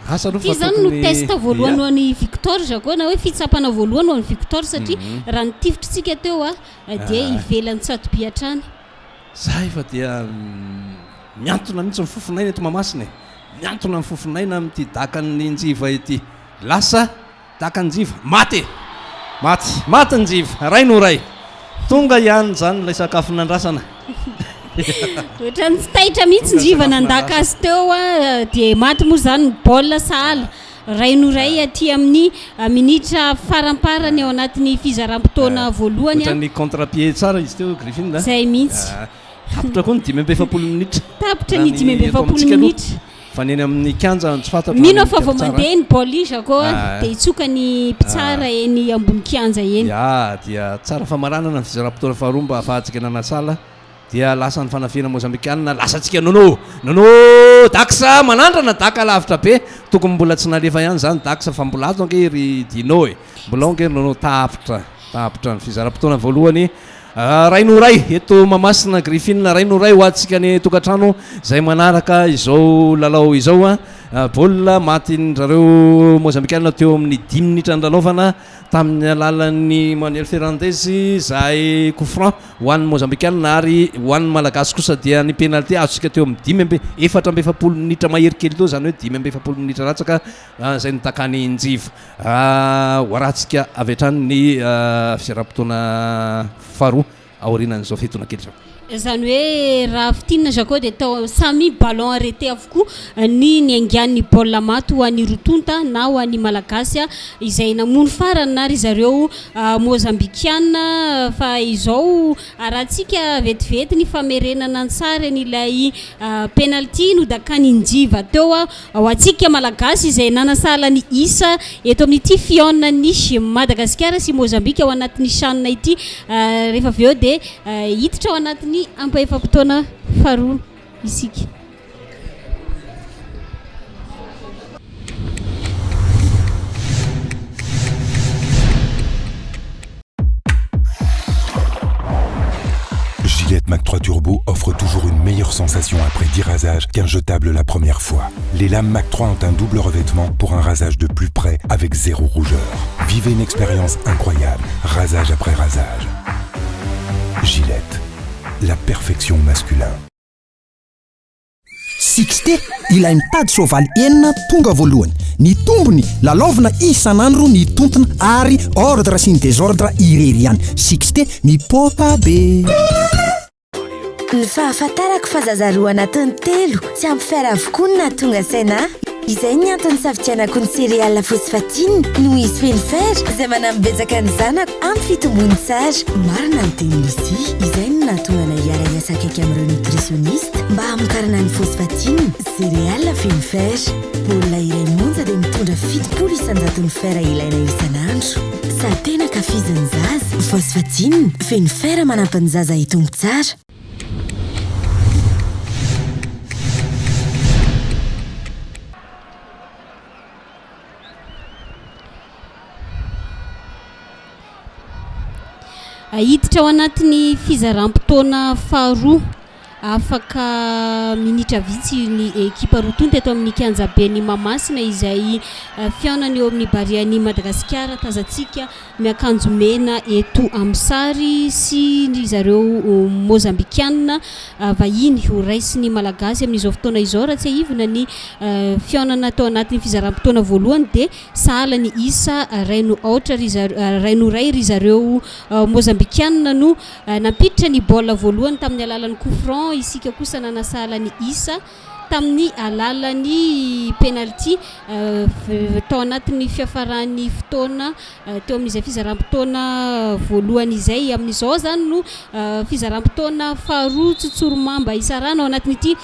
Speaker 3: Asa aloha
Speaker 2: Ity
Speaker 3: fa
Speaker 2: zany no
Speaker 3: tokony
Speaker 2: test voalohany
Speaker 3: ia.
Speaker 2: ho an'i Victor Jaco na hoe fitsapana voalohany ho an'i Victor satria raha nitifitritsika teo dia ivelan'ny tsatoby hatrany.
Speaker 3: Zay fa dia miantona mihitsy ny fofon'aina eto Mahamasina e. Miantona ny fofon'aina amin'ity dakan'ny Njiva ity. Lasa. Daka Njiva, maty e! Maty, maty Njiva, ray no ray. Tonga ihany izany ilay sakafo nandrasana.
Speaker 2: Ohatran'ny tsy taitra mihitsy
Speaker 3: Tonga
Speaker 2: Njiva
Speaker 3: sakafo
Speaker 2: nandaka
Speaker 3: nalasa.
Speaker 2: azy teo a, dia maty moa izany ny baolina sahala iray noho iray aty amin'ny minitra faramparany ao anatin'ny fizaram-potoana voalohany a.
Speaker 3: Ohatran'ny contre pied tsara izy teo Griffin a.
Speaker 2: Izay mihitsy.
Speaker 3: Tapitra koa ny 45 minitra.
Speaker 2: Tapitra
Speaker 3: Raha
Speaker 2: ny
Speaker 3: ny eto
Speaker 2: 45
Speaker 3: amintsika aloha.
Speaker 2: minitra.
Speaker 3: Fa ny eny amin'ny kianja no tsy fantatro
Speaker 2: Mino
Speaker 3: any
Speaker 2: aho fa vao
Speaker 3: amin'ny mpitsara.
Speaker 2: mandeha ny baolina iny Jacques a,
Speaker 3: Ah.
Speaker 2: dia hitsoka ny mpitsara eny ambony kianja eny.
Speaker 3: Ya, dia tsara famaranana ny fizaram-potoana faharoa mba ahafahantsika nanasala. Dia lasa ny fanafihana Mozambikanina, lasantsika Nono! Nono! Dax manandrana daka lavitra be. Tokony mbola tsy nalefa ihany izany Dax fa mbola ato ange ry Dino e. Mbola ao ange ry Nono. Tapitra, tapitra ny fizaram-potoana voalohany. Ray no ray eto Mahamasina Griffin, ray no ray ho antsika any tokantrano izay manaraka izao lalao izao a. Baolina matin-drareo Mozambikanina teo amin'ny dimy minitra nilalaovana tamin'ny alalan'i Manuel Fernandes izay coup franc ho an'ny Mozambikanina ary ho an'ny Malagasy kosa dia ny penalty azontsika teo amin'ny 45 minitra mahery kely teo izany hoe 45 minitra latsaka izay notakan'i Njiva. Ho arahantsika avy hatrany ny fizaram-potoana faharoa aorianan'izao fiatoana kely izao.
Speaker 2: Izany hoe raha fintinina Jacques dia tao samy ballon arrêté avokoa ny niaingan'ny baolina maty ho an'ny roa tonta na ho an'ny Malagasy izay namono farany na ry zareo Mozambikiana fa izao arahantsika vetivety ny famerenana an-tsary an'ilay penalty nodakan'i Njiva teo. Ho antsika Malagasy izay nanasahala ny isa eto amin'ity fihaonan'i Madagasikara sy Mozambika ao anatin'ny Chan ity rehefa avy eo dia hiditra ao anatin'ny ampahefa-potoana faharoa isika.
Speaker 1: Gillette Mac 3 Turbo offre toujours une meilleure sensation après 10 rasages qu'un jetable la première fois. Les lames Mac 3 ont un double revêtement pour un rasage de plus près avec zéro rougeur. Vivez une expérience incroyable, rasage après rasage. Gillette, la perfection masculin.
Speaker 4: Sixte, ilay mitady soavaly enina tonga voalohany. Ny tombony, lalaovina isan'andro ny tontona ary ordre sy ny désordre irery ihany. Sixte, mipoaka be.
Speaker 5: Ny fahafantarako fa zaza roa anatin'ny telo tsy ampy fer avokoa no nahatonga saina ahy. Izay ny antony nisafidianako ny céréales phosphatine noho izy feno fer izay manampy betsaka ny zanako amin'ny fitombony tsara. Marina ny tenin'i Lucie, izay no nahatonga anay hiara-hiasa akaiky amin'ireo nutritionniste mba hamokarana ny phosphatine, céréales feno fer. Baolina iray monja dia mitondra 70 isan-jaton'ny fer ilaina isan'andro. Sady tena ankafizin'ny zaza, phosphatine, feno fer manampy ny zaza hitombo tsara.
Speaker 2: Hiditra ao anatin'ny fizaram-potoana faharoa afaka minitra vitsy ny ekipa roa tonta eto amin'ny kianjaben'i Mahamasina izay fihaonana eo amin'ny Barean'i Madagasikara tazantsika Miakanjo mena eto amin'ny sary sy ry zareo Mozambikiana vahiny ho raisin'ny Malagasy amin'izao fotoana izao. Raha tsiahivina ny fihaonana tao anatin'ny fizaram-potoana voalohany dia sahala ny isa iray no aotra ry zareo, iray no iray ry zareo Mozambikiana no nampiditra ny baolina voalohany tamin'ny alalan'ny coup franc, isika kosa nanasahala ny isa. tamin'ny alalan'ny penalty tao anatin'ny fiafaran'ny fotoana teo amin'izay fizaram-potoana voalohany izay. Amin'izao izany no fizaram-potoana faharoa tsotsorimamba isarahana ao anatin'ity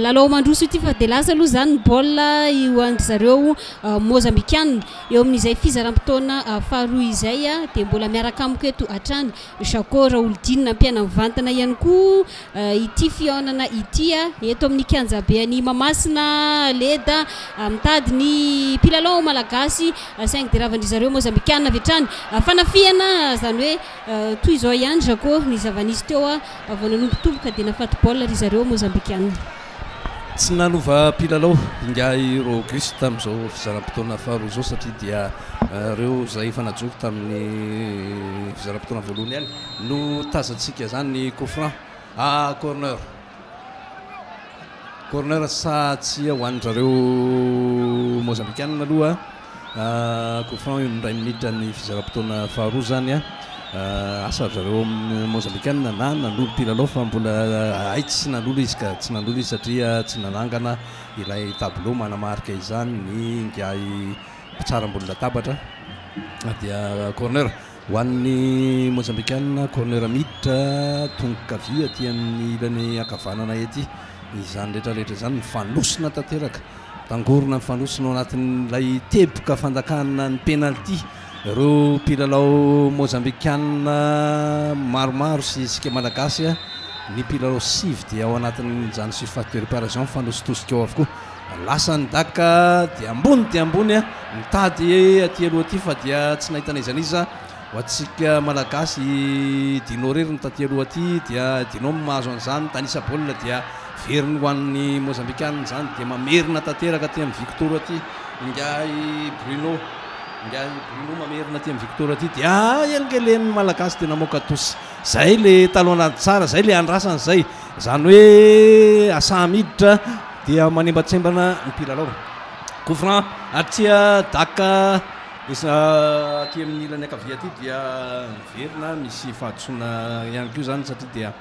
Speaker 2: lalao mandroso ity fa dia lasa aloha izany ny baolina ho an-dry zareo Mozambikanina. Eo amin'izay fizaram-potoana faharoa izay dia mbola miaraka amiko eto hatrany Jacques Raholidinina nampiaina mivantana ihany koa ity fihaonana ity eto amin'ny kianjaben'i Mahamasina Leda mitady ny mpilalao malagasy saingy dia ravan-dry zareo Mozambikana avy hatrany fanafihana izany hoe toy izao ihany Jacques ny zava-nisy teo vao nanombotomboka dia nafaty baolina ry zareo Mozambikana.
Speaker 3: Tsy nanova mpilalao ingahy Rogus tamin'izao fizaram-potoana faharoa izao satria dia ireo izay efa najoro tamin'ny fizaram-potoana voalohany ihany no tazantsika izany ny coup franc ah corner corner sa tsia ho an-dry zareo Mozambikanina aloha coup franc io ny iray minitra ny fizaram-potoana faharoa izany. Asa ry zareo Mozambikanina na nanolo mpilalao fa mbola hay tsy nanolo izy ka, tsy nanolo izy satria tsy nanangana ilay tableau manamarika izany ny ingahy mpitsara ambony latabatra dia corner ho an'ny Mozambikanina, corner miditra tongo-kavia aty amin'ny ilany ankavanana ety. Izany rehetra rehetra izany mifanosona tanteraka, tangorona mifanosona ao anatin'ilay teboka fandakana ny penalty. Ireo mpilalao Mozambikanina maromaro sy isika Malagasy, ny mpilalao sivy dia ao anatin'izany surface de réparation mifanositosika ao avokoa. Lasa ny daka dia ambony dia ambony, mitady aty aloha aty fa dia tsy nahita na iza na iza. Ho antsika Malagasy, i Dino irery no taty aloha aty dia Dino no mahazo an'izany, mitanisa baolina dia veriny ho an'ny Mozambikanina izany dia mamerina tanteraka aty amin'ny Victor aty ingahy Bruno. Ingahy Bruno mamerina aty amin'ny Victor aty dia elingelen'ny Malagasy dia namoaka tosy. Zay le talonnade tsara, zay le andrasana zay. Zany hoe asaha miditra dia manembatsembana ny mpilalao. Coup franc atria daka aty amin'ny ilany ankavia aty dia miverina misy fahadisoana ihany koa zany satria dia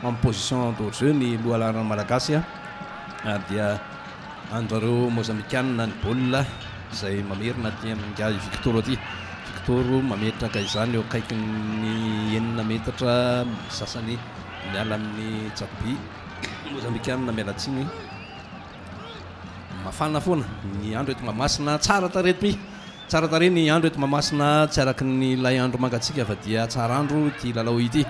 Speaker 3: en position d'hors-jeu ny lohalaharana malagasy ary dia an-jareo Mozambikanina ny baolina izay mamerina aty amin'ingahy Victor aty. Victor mametraka izany eo akaikin'ny enina metatra sasany miala amin'ny tsakoby Mozambikanina, miala tsiny. Mafana foana ny andro eto Mahamasina, tsara tarehy ity. Tsara tarehy ny andro eto Mahamasina, tsy araka ny ilay andro mangatsiaka fa dia tsara andro ity lalao ity.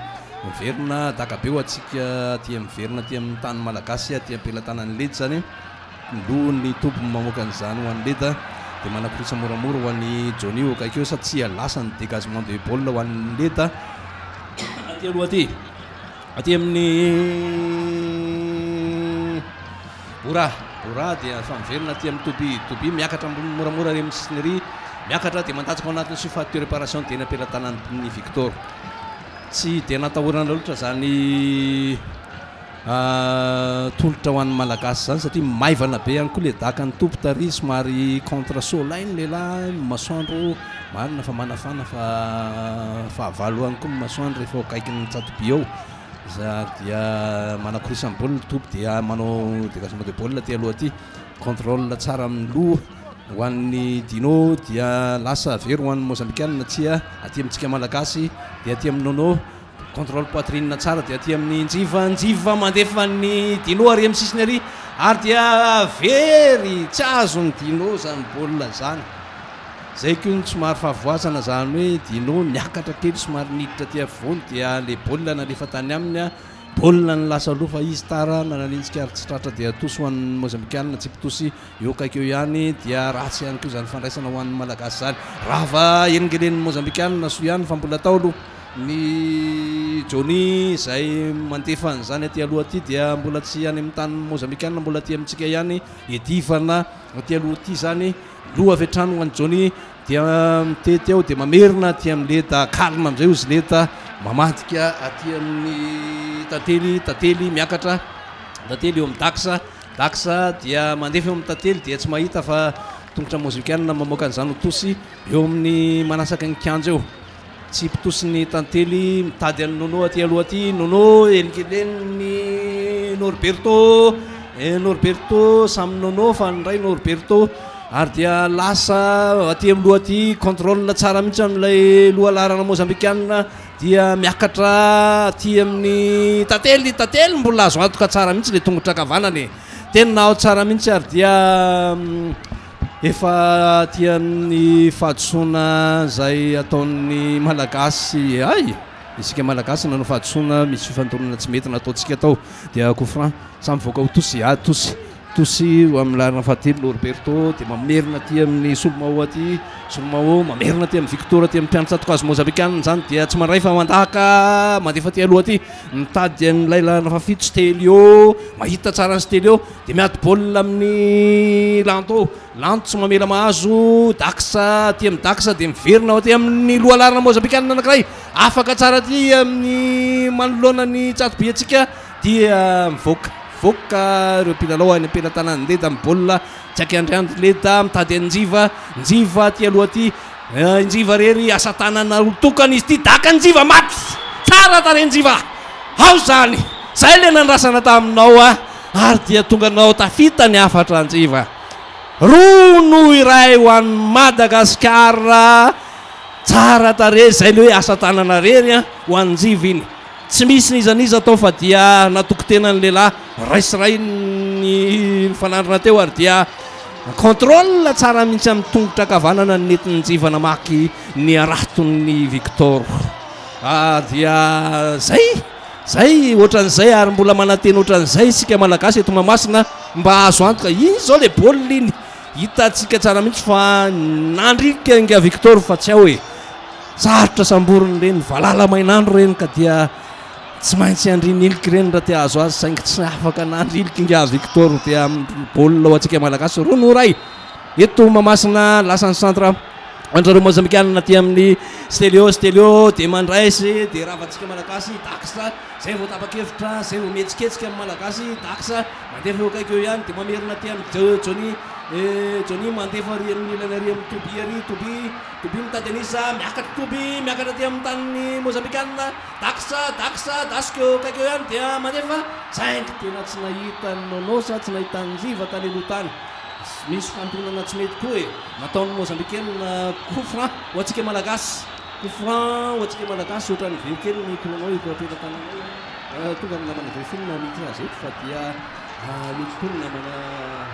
Speaker 3: Miverina daka be ho antsika aty miverina aty amin'ny tany malagasy aty am-pelatanan'ny Leda izany. Loha ny toby mamoaka an'izany ho an'i Leda dia manakorisa moramora ho an'i Johnny eo akaiky eo sa tsia lasa ny dégagement de baolina ho an'i Leda aty aloha aty. Aty amin'ny Bora, Bora dia efa miverina aty amin'ny Toby, Toby miakatra ambony moramora ary amin'ny sisiny ery, miakatra dia mandatsaka ao anatin'ny surface de réparation dia eny am-pelatanan'ny Victor. Tsy dia natahorana loatra izany tolotra ho an'ny Malagasy izany satria maivana be ihany koa ilay daka ny toby tary, somary contre soleil ny lehilahy, masoandro Marina fa manafana fa fahavalo ihany koa ny masoandro rehefa eo akaikin'ny tsatoby eo. Za dia manakorisa ny baolina toby dia manao dégagement de baolina aty aloha aty. Contrôle tsara amin'ny loha ho an'ny Dino dia lasa very ho an'ny Mozambikanina tsia aty amintsika Malagasy dia aty amin'ny Nono. Contrôle poitrine tsara dia aty amin'ny Njiva, Njiva mandefa ny Dino ary amin'ny sisiny ary ary dia very tsy azon'ny Dino zany baolina zany. Zay koa ny somary fahavoazana zany hoe Dino niakatra kely somary niditra aty afovoany dia le baolina nalefa tany aminy baolina ny lasa aloha fa izy tara nananenjika ary tsy tratra dia tosy ho an'ny Mozambikanina tsipitosy eo akaiky eo ihany dia ratsy ihany koa izany fandraisana ho an'ny Malagasy izany. Rava elingelen'ny Mozambikanina soa ihany fa mbola tao aloha ny Johnny izay mandefa an'izany aty aloha aty dia mbola tsy any amin'ny tany Mozambikanina mbola aty amintsika ihany edivana aty aloha aty izany. Loha avy hatrany ho an'i Johnny dia mitety ao dia mamerina aty amin'i Leda, calme amin'izay ozy Leda, mamadika aty amin'ny Tantely, Tantely miakatra, Tantely eo amin'ny Dax, Dax dia mandefa eo amin'ny Tantely dia tsy mahita fa tongotra Mozambikanina mamoaka an'izany ho tosy eo amin'ny manasaka ny kianja eo. Tsipy tosin'ny tantely mitady an'i Nono aty aloha aty. Nono elingelen'ny Norberto. Eh, Norberto samy Nono fa ny ray Norberto. Ary dia lasa aty amin'ny loha aty, contrôle tsara mihitsy amin'ilay loha laharana mozambikanina dia miakatra aty amin'ny tantely, tantely mbola azo antoka tsara mihitsy ilay tongotra ankavanana e. Tena ao tsara mihitsy ary dia Efa aty amin'ny fahadisoana izay ataon'ny Malagasy hay! Isika Malagasy nanao fahadisoana, misy fifandonana tsy mety nataontsika tao dia coup franc, samy mivoaka ho tosy, ah tosy, tosy ho amin'ny laharana fahatelo Norberto dia mamerina aty amin'ny Solomao aty, Solomao mamerina aty amin'ny Victor aty amin'ny mpiandry tsatokazo Mozambikanina izany dia tsy mandray fa mandaka mandefa aty aloha aty, mitady an'ilay laharana fahafito Stelio, mahita tsara an'i Stelio. Dia miady baolina amin'ny Lanto. Lanto tsy mamela mahazo Dax aty amin'ny Dax dia miverina aty amin'ny lohalarana Mozambikanina anankiray. Afaka tsara aty amin'ny manoloana ny tsatoby antsika dia mivoaka. Mivoaka ireo mpilalao any am-pelatanan'i Leda amin'ny baolina tsy ankiandriandry Leda mitady an'i Njiva. Njiva aty aloha aty. Njiva rery asa tanana roa tokana izy ity. Daka Njiva maty! Tsara tarehy Njiva! Ao izany! Izay ilay nandrasana taminao a! Ary dia tonganao tafita ny hafatra Njiva. 2-1 ho an'i Madagasikara. Tsara tarehy izay ilay hoe asa tanana rery a! Ho an'i Njiva iny. Tsy misy n'iza n'iza tao fa dia natoky tena ny lehilahy ray sy ray ny nifanandrina teo ary dia contrôle tsara mihitsy amin'ny tongotra ankavanana ny nentin'i Njiva namaky ny haraton'i Victor. Ah, dia zay, zay ohatran'izay ary mbola manantena ohatran'izay isika Malagasy eto Mahamasina mba azo antoka. Iny izao le baolina iny, hitantsika tsara mihitsy fa nandrika ingahy Victor fa tsy ao e. Sarotra samborina ireny valala main'andro ireny ka dia tsy maintsy andrin'ilika ireny raha te hahazo azy saingy tsy afaka nandrilika ingahy Victor dia baolina ho antsika Malagasy 2-1 eto Mahamasina. Lasa ny centre andrareo Mozambikanina aty amin'ny Stelio. Stelio dia mandraisy dia ravantsika Malagasy Dax zay vao tapa-kevitra, zay vao mihetsiketsika amin'ny Malagasy Dax mandefa eo akaiky eo ihany dia mamerina aty amin'ny Johnny. Johnny mandefa ary amin'ny ilany ary amin'ny Toby ary Toby Toby mitady an'isa, miakatra Toby, miakatra aty amin'ny tanin'ny Mozambikanina, Dax, Dax, Dasco eo akaiky eo ihany dia mandefa, saingy tena tsy nahita an'i Nono sa tsy nahita an'i Njiva tany aloha tany. Misy fandonana tsy mety koa e! Nataon'ny Mozambikanina coup franc ho antsika Malagasy. Coup franc ho antsika Malagasy, ohatran'ny very kely ny chrono eto am-pelatananay a! Tonga ny namana Delphine miditra azy eto fa dia mety koa ny namana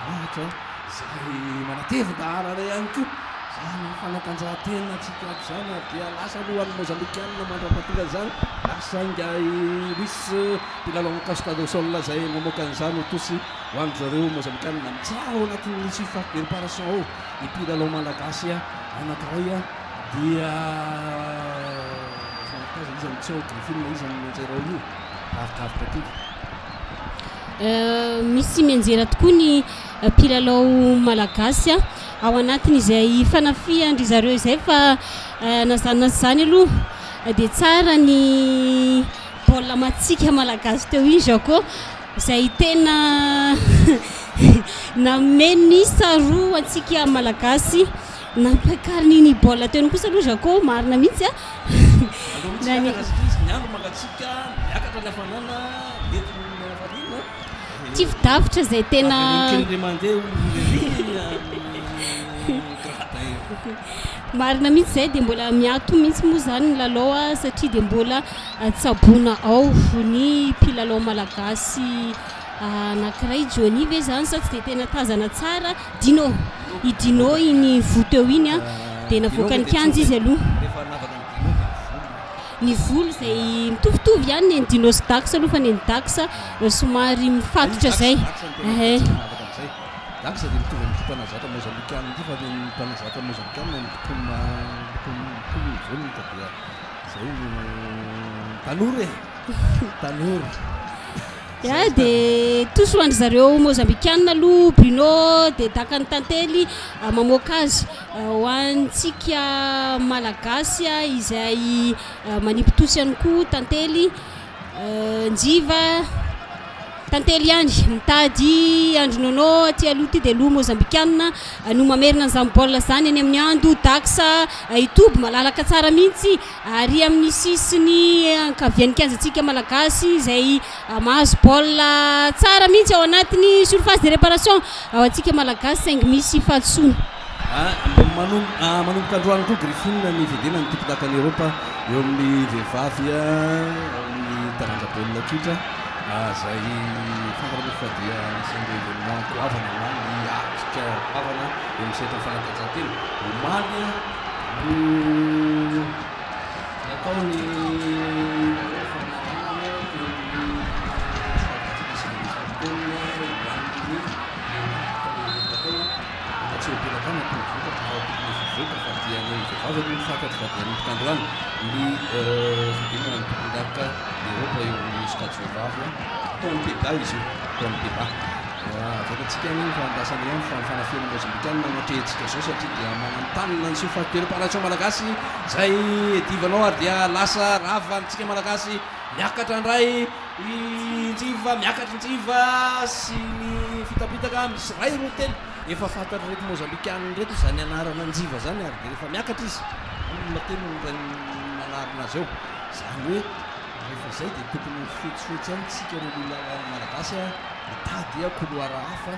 Speaker 3: Lahatra izay manatevin-daharana ihany koa. Izany fanatanjahantena tsika ato izany ary dia lasa aloha any Mozambikanina mandra-pahatonga an'izany. Lasa ingahy Luis mpilalao Costa do Sol izay namoaka an'izany ho tosy ho an-dry zareo Mozambikanina. Mitsara ao anatin'ny surface de réparation ao ny mpilalao malagasy anankiray dia somary iza no tsy ao Griffin iza no mianjera ao io lavidavitra kely.
Speaker 2: Misy mianjera tokoa ny mpilalao malagasy ao anatin'izay fanafihan-dry zareo izay fa na izany na tsy izany aloha dia tsara ny baolina matsika malagasy teo iny Jaco izay tena nanome ny isa roa antsika malagasy nampiakariny iny baolina teo iny kosa aloha Jaco marina mihitsy a.
Speaker 3: Aleo mihitsy miakatra satria izy ny andro mangatsiaka miakatra ny hafanana mety ny hafaliana.
Speaker 2: Tifi-davitra izay tena. Marina mihitsy izay dia mbola miato mihitsy moa izany ny lalao a satria dia mbola tsaboina ao ny mpilalao malagasy anankiray Johnny ve izany sa tsy dia tena tazana tsara Dino i Dino iny voa teo iny a dia navoakan'ny kianja izy aloha. Ny volo izay mitovitovy ihany ny an'i Dino sy Dax aloha fa ny an'i Dax somary mifatotra izay.
Speaker 3: Dax dia mitovy amin'ity mpanazatra mozambikanina ity fa ny mpanazatra mozambikanina miloko miloko mitovy ny volony ka dia izay no tanora e! Tanora.
Speaker 2: Ya dia tous ho an-dry zareo mozambikanina aloha Bruno dia dakan'ny tantely mamoaka azy. Ho antsika Malagasy izay manipy tosy ihany koa tantely, njiva, tantely ihany mitady andry Nono aty aloha ity dia aloha Mozambikanina no mamerina an'izany baolina izany eny amin'ny ando Dax hitoby malalaka tsara mihitsy ary amin'ny sisiny ankavian'ny kianjantsika Malagasy izay Mahazo baolina tsara mihitsy ao anatin'ny surface de réparation ao antsika Malagasy saingy misy fahadisoana.
Speaker 3: Manomboka androany koa Griffin ny fiadiana ny tompondakan'i Eropa eo amin'ny vehivavy ao amin'ny taranja baolina kitra izay fantatra moa fa dia anisan'ireo événement goavana na ny atrika goavana eo amin'ny sehatry ny fanatanjahantena. Omaly no Natao ny lalao famaranana teo amin'ny sokajintsika 49 taona ho an'ny lehilahy tany Eoropa tao. Mbola tsy eo am-pelatanana ny vokatra fa tokony efa hivoaka fa dia ny vehivavy aloha no fantatro fa dia hanomboka androany ny fihodinana ny tompondaka Eoropa eo amin'ny sokajy vehivavy. Atao any Pays-Bas izy io, atao any Pays-Bas. Avelantsika any iny fa andrasana ihany fa ny fanafihana Mozambikanina no atrehintsika izao satria dia mananontanona ny surface de réparation malagasy izay edivanao ary dia lasa rava antsika malagasy. Miakatra indray i Njiva, miakatra i Njiva sy ny fitapitaka, misy iray, roa, telo. Efa fantatr'ireto Mozambikanina ireto izany anarana Njiva izany ary dia rehefa miakatra izy, olona telo no indray manarina azy eo. Izany hoe rehefa izay dia tokony ho fetsifetsy ihany isika ireo olona Malagasy mitady couloir hafa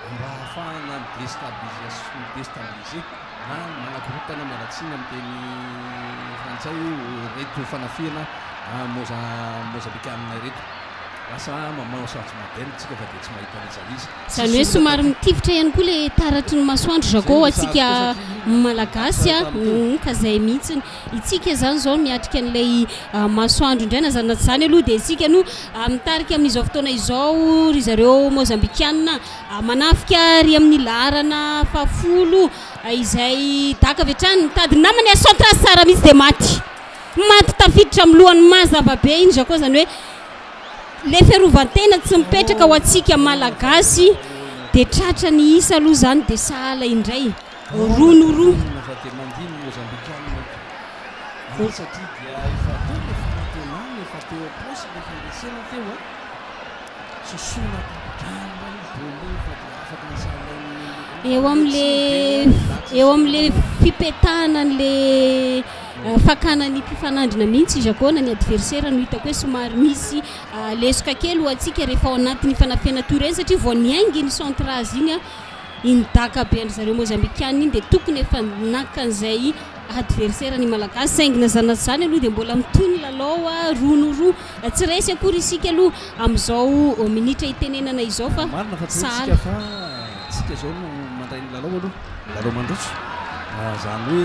Speaker 3: mba hahafahana mi-destabiliser, na manakorontana, miala tsiny amin'ny teny frantsay, ireto fanafihana Mozambikanina ireto. Lasa manao sajo modèle tsika fa dia tsy mahita an'iza n'iza.
Speaker 2: Izany hoe somary mitifitra ihany koa ilay taratry ny masoandro Jaco ho antsika Malagasy a, ka izay mihitsy. Itsika izany izao miatrika an'ilay masoandro indray na izany na tsy izany aloha dia isika no mitarika amin'izao fotoana izao ry zareo Mozambikanina manafika ary amin'ny laharana fahafolo izay daka avy hatrany mitady ny namany ary centre tsara mihitsy dia maty maty tafiditra amin'ny lohany mazava be iny Jaco izany hoe le fiarovan-tena tsy mipetraka ho antsika Malagasy dia tratra ny isa aloha izany dia sahala indray. Roa no roa.
Speaker 3: Fa dia mandihy ny Mozambikanina eto. Anie satria dia efa teo ilay fanantenana, efa teo am-paosy ilay fandresena teo a. Sosona tapidrano indray ny baolina iny fa dia afaka nisalain'ny
Speaker 2: Eo amin'le eo amin'le fipetahana an'le fakana ny mpifanandrina mihitsy i Jaco na ny adversaire no hitako hoe somary misy lesoka kely ho antsika rehefa ao anatin'ny fanafihana toy ireny satria vao niainga iny centre azy iny iny daka be an-dry zareo Mozambikanina iny dia tokony efa naka an'izay adversaire ny Malagasy saingy na izany na tsy izany aloha dia mbola mitohy ny lalao roa no roa. Tsy resy akory isika aloha amin'izao minitra itenenana izao fa
Speaker 3: Marina fa tsy
Speaker 2: sahala.
Speaker 3: resy isika fa tsika izao no mandray ny lalao aloha, lalao mandroso. Izany hoe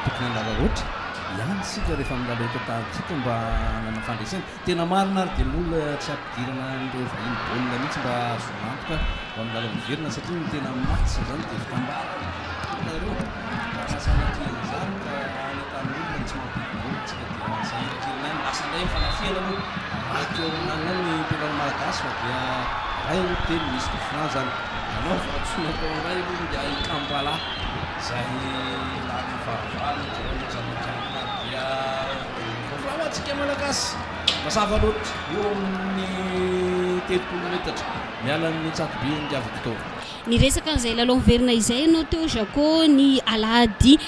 Speaker 3: tokony hanararaotra ihany isika rehefa milalao eto an-tanintsika mba hanana fandresena. Tena marina ary dia mbola tsy ampidirana an'ireo vahiny baolina mihitsy mba hahazoana antoka ho amin'ny lalao miverina satria ny tena match izany dia fitambarana ireo raha sanatria an'izany ka any an-tanin'olona no tsy mampidi-baolina tsika dia sahirankirina ihany. Lasa indray ny fanafihana aloha maty eo amin'ny any ny mpilalao malagasy fa dia iray aloha telo misy coup franc izany. Nanao fahadisoana tao indray aloha ingahy Kambala izay laharana fahavalo teo amin'ny Mozambikanina dia Vaovao ho antsika Malagasy, mazava loatra, eo amin'ny 30 metatra miala ny tsatoby Ingahy Victor.
Speaker 2: Niresaka an'izay lalao miverina izay ianao teo Jaco, ny alahady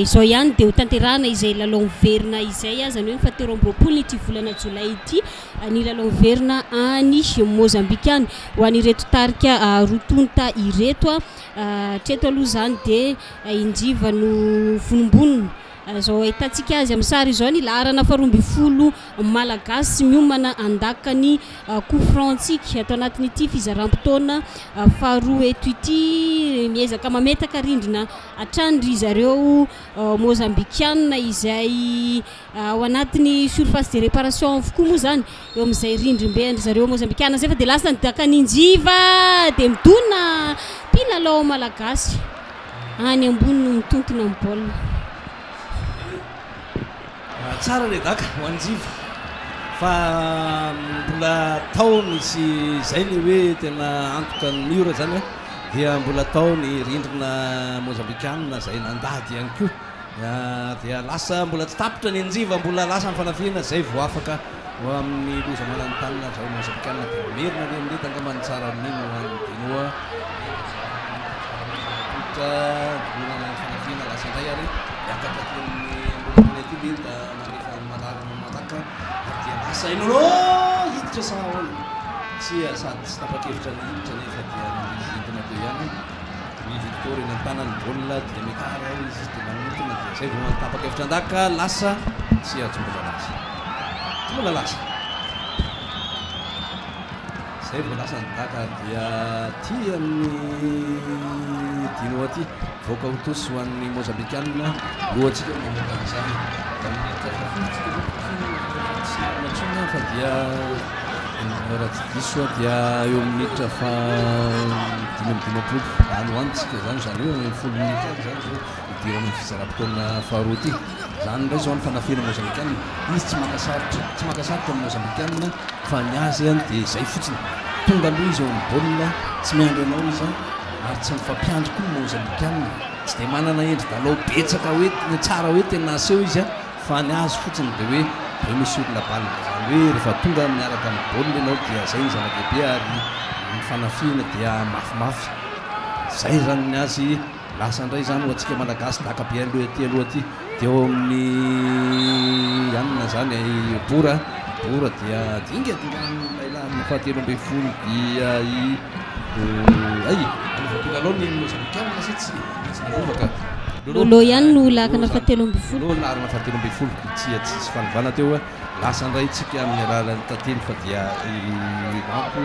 Speaker 2: izao ihany dia hotanterahana izay lalao miverina izay, izany hoe ny faha 23 ity volana jolay ity ny lalao miverina any Mozambique any ho an'ireto tarika roa tonta ireto. Hatreto aloha izany dia i Njiva no vonombonona. Izao ahitantsika azy amin'ny sary izao ny laharana faharoa 12 Malagasy miomana handaka ny coup franc-ntsika ato anatin'ity fizaram-potoana faharoa eto ity. Miezaka mametaka rindrina hatrany ry zareo Mozambikanina izay ao anatin'ny surface de réparation avokoa moa izany eo amin'izay rindrim-be an-dry zareo Mozambikana izay fa dia lasa ny dakan'Injiva dia midona mpilalao Malagasy. Any ambony no mitontona ny baolina.
Speaker 3: Tsara le daka ho an'i Njiva fa mbola tao nisy zay le hoe tena antoka ny mur zany a dia mbola tao ny rindrina mozambikanina zay nandady ihany koa dia lasa mbola tsy tapitra ny Njiva mbola lasa ny fanafihana zay vao afaka ho amin'ny loza mananontanona ry zareo mozambikanina dia merina re amin'ireto angamba ny tsara amin'iny ho an'ny Dino a. Tolotra voalohany amin'ny fanafihana lasa indray ary miakatra aty amin'ny ambony ambony aty Linda mandefa ny malalana manjaka ary dia lasa i Nono hiditra sa ahoana? Tsia sady tsy tapa-kevitra ny hiditra nefa dia nandihy entina teo ihany i Victor eny an-tanany baolina dia mitara ao izy dia manotona dia izay vao tapa-kevitra andaka lasa tsia tsy mbola lasa tsy mbola lasa. Zay vao lasa ny daka ary dia aty amin'ny Dino aty voaka ho tosy ho an'ny Mozambikanina lohantsika no mamoaka an'izany. Minitra fahafolo tsika zao tsy marina intsony aho fa dia raha tsy diso aho dia eo amin'ny minitra faha 55 any ho any tsika zany, izany hoe 10 minitra any zany zao hidirana amin'ny fizaram-potoana faharoa ity. Izany indray izao ny fanafihana Mozambikanina. Izy tsy maka sarotra, tsy maka sarotra ny Mozambikanina. Fa ny azy an dia izay fotsiny, tonga aloha izy eo amin'ny baolina, tsy miandry anao izy an, ary tsy mifampiandry koa ny Mozambikanina, tsy dia manana endri-dalao betsaka hoe tsara hoe tena aseho izy an, fa ny azy fotsiny dia hoe Premier sur la balle, izany hoe rehefa tonga miaraka amin'ny baolina ianao dia izay ny zava-dehibe ary ny fanafihana dia mafimafy. Izay izany ny azy. Lasa indray izany ho antsika Malagasy daka be aloha aty aloha aty dia eo amin'ny anona izany i Bora, Bora dia dingadinganin'ilay laharana fahatelo ambin'ny folo dia i ay nanova mpilalao ny Mozambikanina sa tsia? Tsy nanova ka.
Speaker 2: Lolo ihany no laharana fahatelo ambin'ny folo.
Speaker 3: Lolo laharana fahatelo ambin'ny folo, tsia, tsisy fanovana teo. Lasa indray tsika amin'ny alalan'ny Tantely fa dia i Lampo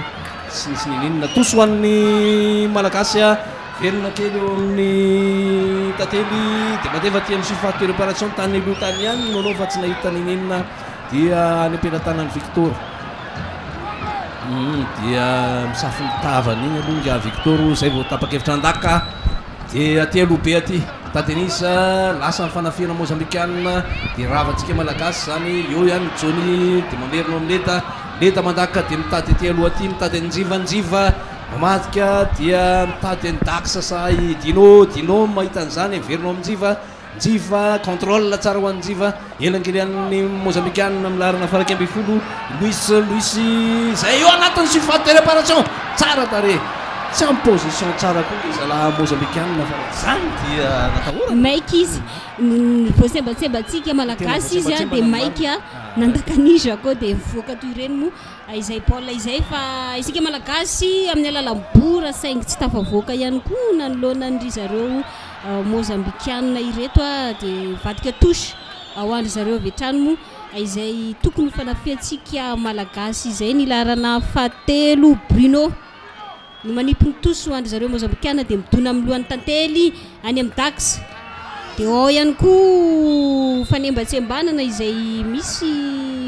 Speaker 3: sy ny sy nininona. Tosy ho an'ny Malagasy a, velona kely eo amin'ny Tantely dia mandefa aty amin'ny surface de réparation tany aloha tany ihany Nono fa tsy nahita nininona dia any am-pelatanan'i Victor. Dia misafo ny tavany iny aloha ingahy Victor izay vao tapa-kevitra handaka dia aty aloha be aty. Tadenisa, lasa ny fanafihana Mozambikanina dia ravantsika Malagasy izany, eo ihany ny Johnny dia mamerina ao amin'ny Leta, Leta mandaka dia mitady aty aloha aty, mitady an'i Njiva, Njiva mamadika dia mitady an'i Dax sa i Dino, Dino mahita an'izany miverina ao amin'i Njiva, Njiva contrôle tsara ho an'i Njiva, elangelehan'ny Mozambikanina amin'ny laharana faha 11, Luis, Luis izay eo anatin'ny surface de réparation, tsara tarehy, tsy en position tsara koa ny zalahy Mozambikanina fa raha izany dia natahorana.
Speaker 2: Maika izy, voasembatsembantsika Malagasy izy dia maika nandaka an'i Jacquot dia mivoaka toy ireny moa izay baolina izay fa isika Malagasy amin'ny alalan'ny bora saingy tsy tafavoaka ihany koa nanoloana an-dry zareo Mozambikanina ireto dia vadika touche ho an-dry zareo avy hatrany moa izay tokony ho fanafihantsika Malagasy izay ny laharana fahatelo Bruno no manipy ny tosy ho an-dry zareo Mozambikana dia midona amin'ny lohan'ny Tantely any amin'ny Dax dia ao ihany koa fanembatsembanana izay misy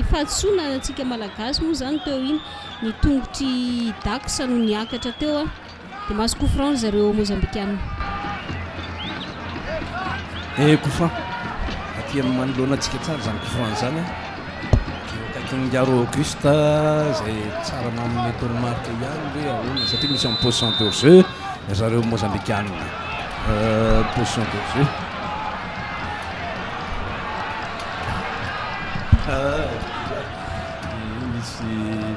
Speaker 2: fahadisoana antsika Malagasy moa izany teo iny ny tongotry Dax no niakatra teo dia mahazo coup franc ry zareo Mozambikana.
Speaker 3: Eh coup franc aty amin'ny manoloana antsika tsara izany coup franc izany a. Eo akaikin'i Ngaro Auguste izay tsara manome toromarika ihany hoe ahoana satria misy en position de jeu ry zareo Mozambikanina. Position de jeu. Misy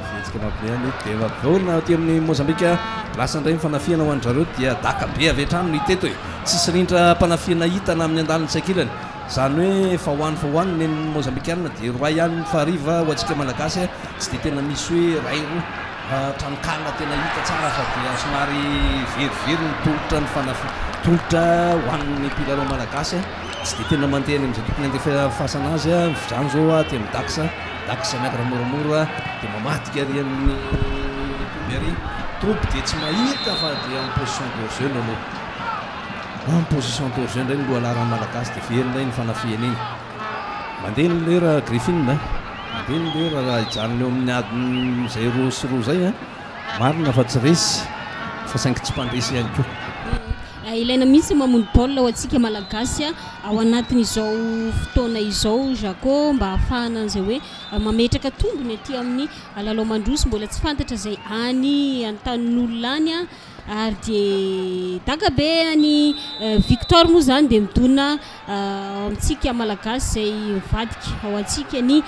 Speaker 3: fihetsika mampiomehy any dia mampivahona aty amin'ny Mozambika. Lasa indray ny fanafihana ho an-dry zareo dia daka be avy hatrany no hita eto e. Tsisy rindram-panafihana hita na amin'ny andaniny sy ankilany. Izany hoe fa ho any fa ho any ny an'ny Mozambikanina dia roay ihany ny fahariva ho antsika Malagasy. Tsy dia tena misy hoe iray roa tranonkala tena hita tsara fa dia somary verivery ny tolotra ny fanafi tolotra ho an'ny mpilalao Malagasy. Tsy dia tena mandeha any amin'izay tokony handefasana azy. Izany izao aty amin'ny Dax. Dax miakatra moramora dia mamadika ary amin'ny Toby ary. Toby dia tsy mahita fa dia en position de hors-jeu Nono. En position de hors-jeu indray ny lohalaharan'ny Malagasy dia very indray ny fanafihana iny. Mandeha ny lera Griffin a. Mandeha ny lera raha hijanona eo amin'ny adiny izay 2 sy 2 izay a. Marina fa tsy resy fa saingy tsy mpandresy ihany koa.
Speaker 2: Ilaina mihitsy mamono baolina ho antsika Malagasy ao anatin'izao fotoana izao Jacquot mba hahafahana an'izay hoe mametraka tombony aty amin'ny lalao mandroso mbola tsy fantatra izay any an-tanin'olona any ary dia daka be any Victor moa izany dia midona ao amintsika Malagasy izay mivadika ao antsika ny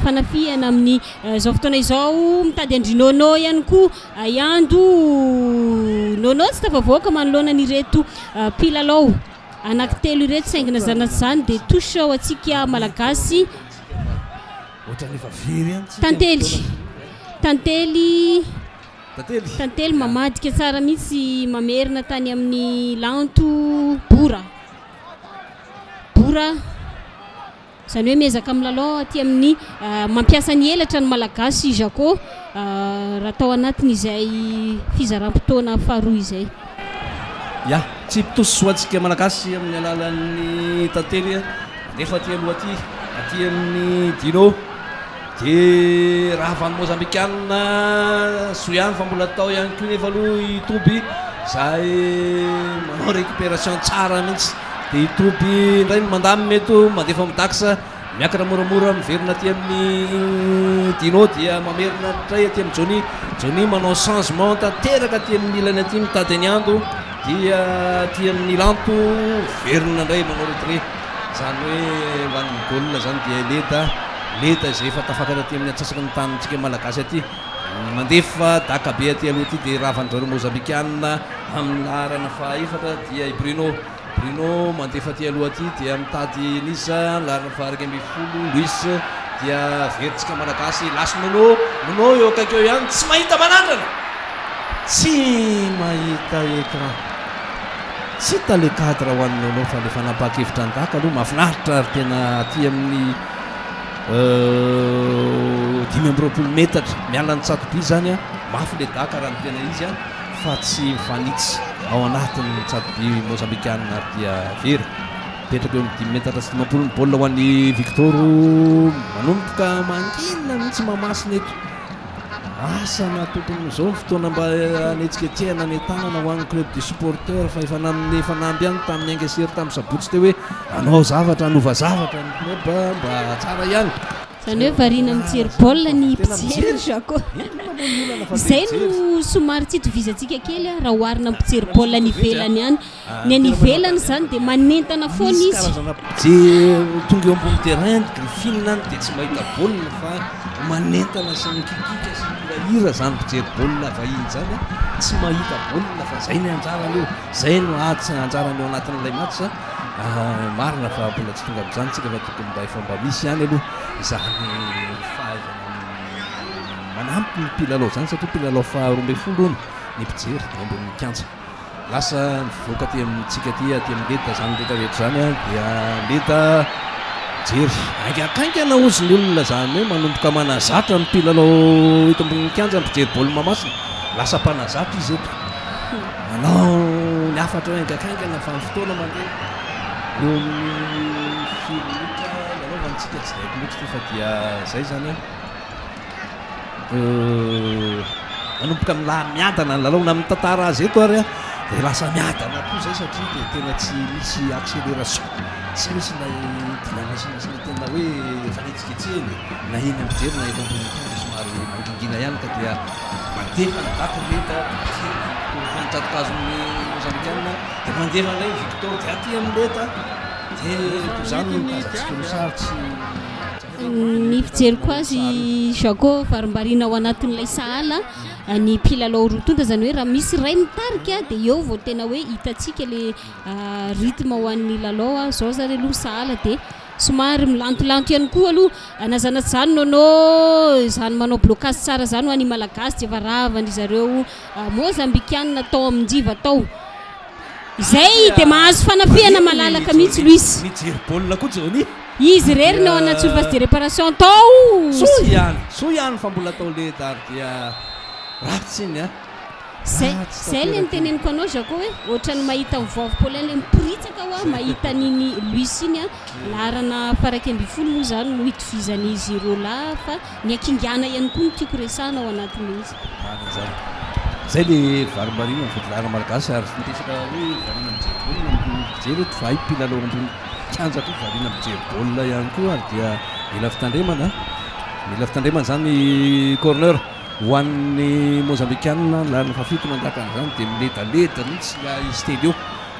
Speaker 2: fanafihana amin'ny izao fotoana izao mitady an-dry Nono ihany koa Iando Nono tsy tafavoaka manoloana an'ireto mpilalao anankitelo ireto saingy na izany na tsy izany dia touche ao antsika Malagasy. Tantely Tantely Tantely mamadika tsara mihitsy mamerina tany amin'ny Lanto Bora Bora izany hoe miezaka milalao aty amin'ny mampiasa ny elatra ny Malagasy Jacquot raha tao anatin'izay fizaram-potoana faharoa izay.
Speaker 3: Ya, tsy mpitosy ho antsika Malagasy amin'ny alalan'ny Tantely nefa aty aloha aty, aty amin'ny Dino dia ravan'ny Mozambikanina soa ihany fa mbola tao ihany koa nefa aloha i Toby izay manao récupération tsara mihitsy. Dia i Toby indray no mandamina eto, mandefa amin'ny Dax, miakatra moramora miverina aty amin'ny Dino dia mamerina indray aty amin'ny Johnny. Johnny manao changement tanteraka aty amin'ny ilany aty mitady an'i Ando dia aty amin'ny Lanto miverina indray manao retrait. Izany hoe ho an'ny goal izany dia Eleda. Leda izay efa tafakatra aty amin'ny antsasaky ny tanintsika Malagasy aty. Mandefa daka be aty aloha aty dia ravan-dry zareo Mozambikanina amin'ny laharana fahaefatra dia i Bruno. Bruno mandefa aty aloha aty dia mitady an'iza laharana faha-11 Luis dia averintsika Malagasy lasa Nono. Nono eo akaiky eo ihany tsy mahita manandrana. Tsy mahita écran. Tsy hita le cadre ho an'i Nono fa le fanapahan-kevitra an-daka aloha mahafinaritra ary tena aty amin'ny 25 metatra miala ny tsato-by izany an, mafy le daka raha ny tena izy an, fa tsy mifanitsy ao anatin'ny tsato-by mozambikanina ary dia very. Mipetraka eo amin'ny dimy metatra sy 50 ny baolina ho an'i Victor, manomboka mangina mihitsy Mahamasina eto. Asa na tokony ho izao ny fotoana mba hanetsiketsehana ny tanana ho an'ny club des supporters fa efa nanome fanamby ihany tamin'ny ainga sy hery tamin'ny sabotsy teo hoe hanao zavatra hanova zavatra ny club mba tsara ihany.
Speaker 2: Izany hoe variana mijery baolina ny mpijery Jaco. Izay no somary tsy itovizantsika kely raha oharina amin'ny mpijery baolina any ivelany any. Ny any ivelany izany dia manentana foana
Speaker 3: Misy
Speaker 2: izy.
Speaker 3: karazana mpijery tonga eo ambony terrain ny griffin any dia tsy mahita baolina fa manentana sy mikikika sy mihirahira izany mpijery baolina vahiny izany tsy mahita baolina fa izay ny anjarany eo, izay no ady sy anjarany eo anatin'ilay match. Marina fa mbola tsy tonga amin'izany isika fa tokony mba efa mba misy ihany aloha izany fahaizana manampy ny mpilalao izany satria mpilalao faha-12 hono ny mpijery eo ambonin'ny kianja. Lasa nivoaka aty amintsika aty, aty amin'ny leda izany rehetra rehetra izany an, dia leda mijery haingankaingana hozy ny olona izany hoe manomboka manazatra ny mpilalao eto ambonin'ny kianja ny mpijery baolina Mahamasina, lasa mpanazatra izy eto, manao ny hafatra hoe haingankaingana fa ny fotoana mandeha eo amin'ny firy minitra lalaovantsika tsy dia haiko loatra ity fa dia izay izany an. Manomboka milaha miadana ny lalao na mitantara azy eto ary dia lasa miadana koa izay satria dia tena tsy misy accélération, tsy misy ilay dynamisme sy ilay tena hoe fanetsiketsehana e, na eny amin'ny fijery na eto ambony kianja somary mangingina ihany ka dia mandefa ny daty ny lenta dia aty amin'ny tsato-kazon'ny Mozambikanina dia mandefa indray ny Victor dia aty amin'ny lenta dia toy izany no tazantsika eo sary tsy
Speaker 2: Ny fijeriko azy Jaco, varimbariana ao anatin'ilay sahala ny mpilalao roa tonta, izany hoe raha misy iray mitarika dia eo vao tena hoe hitantsika ilay rythme ho an'ny lalao, izao zany aloha sahala dia somary milantolanto ihany koa aloha na zany na tsy zany Nono izany manao blocage tsara izany ho an'ny Malagasy dia efa ravan-dry zareo Mozambikanina tao amin-jiva tao izay dia mahazo fanafihana malalaka mihitsy Luis.
Speaker 3: Mijery baolina koa Johnny.
Speaker 2: Izy irery no ao anaty surface de réparation tao.
Speaker 3: Soa ihany, soa ihany fa mbola tao leda ary dia ratsy iny a.
Speaker 2: Zay, zay le niteneniko anao Jaco hoe ohatran'ny mahita ny vaovy Paulin le miporitsaka hoa mahita an'iny Luis iny a, laharana faha-11 moa izany no itovizan'izy roa lahy fa ny hakingana ihany koa no tiako resahana ao anatin'ilay izy.
Speaker 3: Marina izany. Zay le varimbariana ny vodilaharana malagasy ary ny resaka hoe variana mijery baolina no mijery eto fa hay mpilalao ambony kianja koa variana mijery baolina ihany koa ary dia mila fitandremana mila fitandremana izany corner ho an'ny Mozambikanina laharana fahafito nandaka an'izany dia miledaleda mihitsy ilay izy telo eo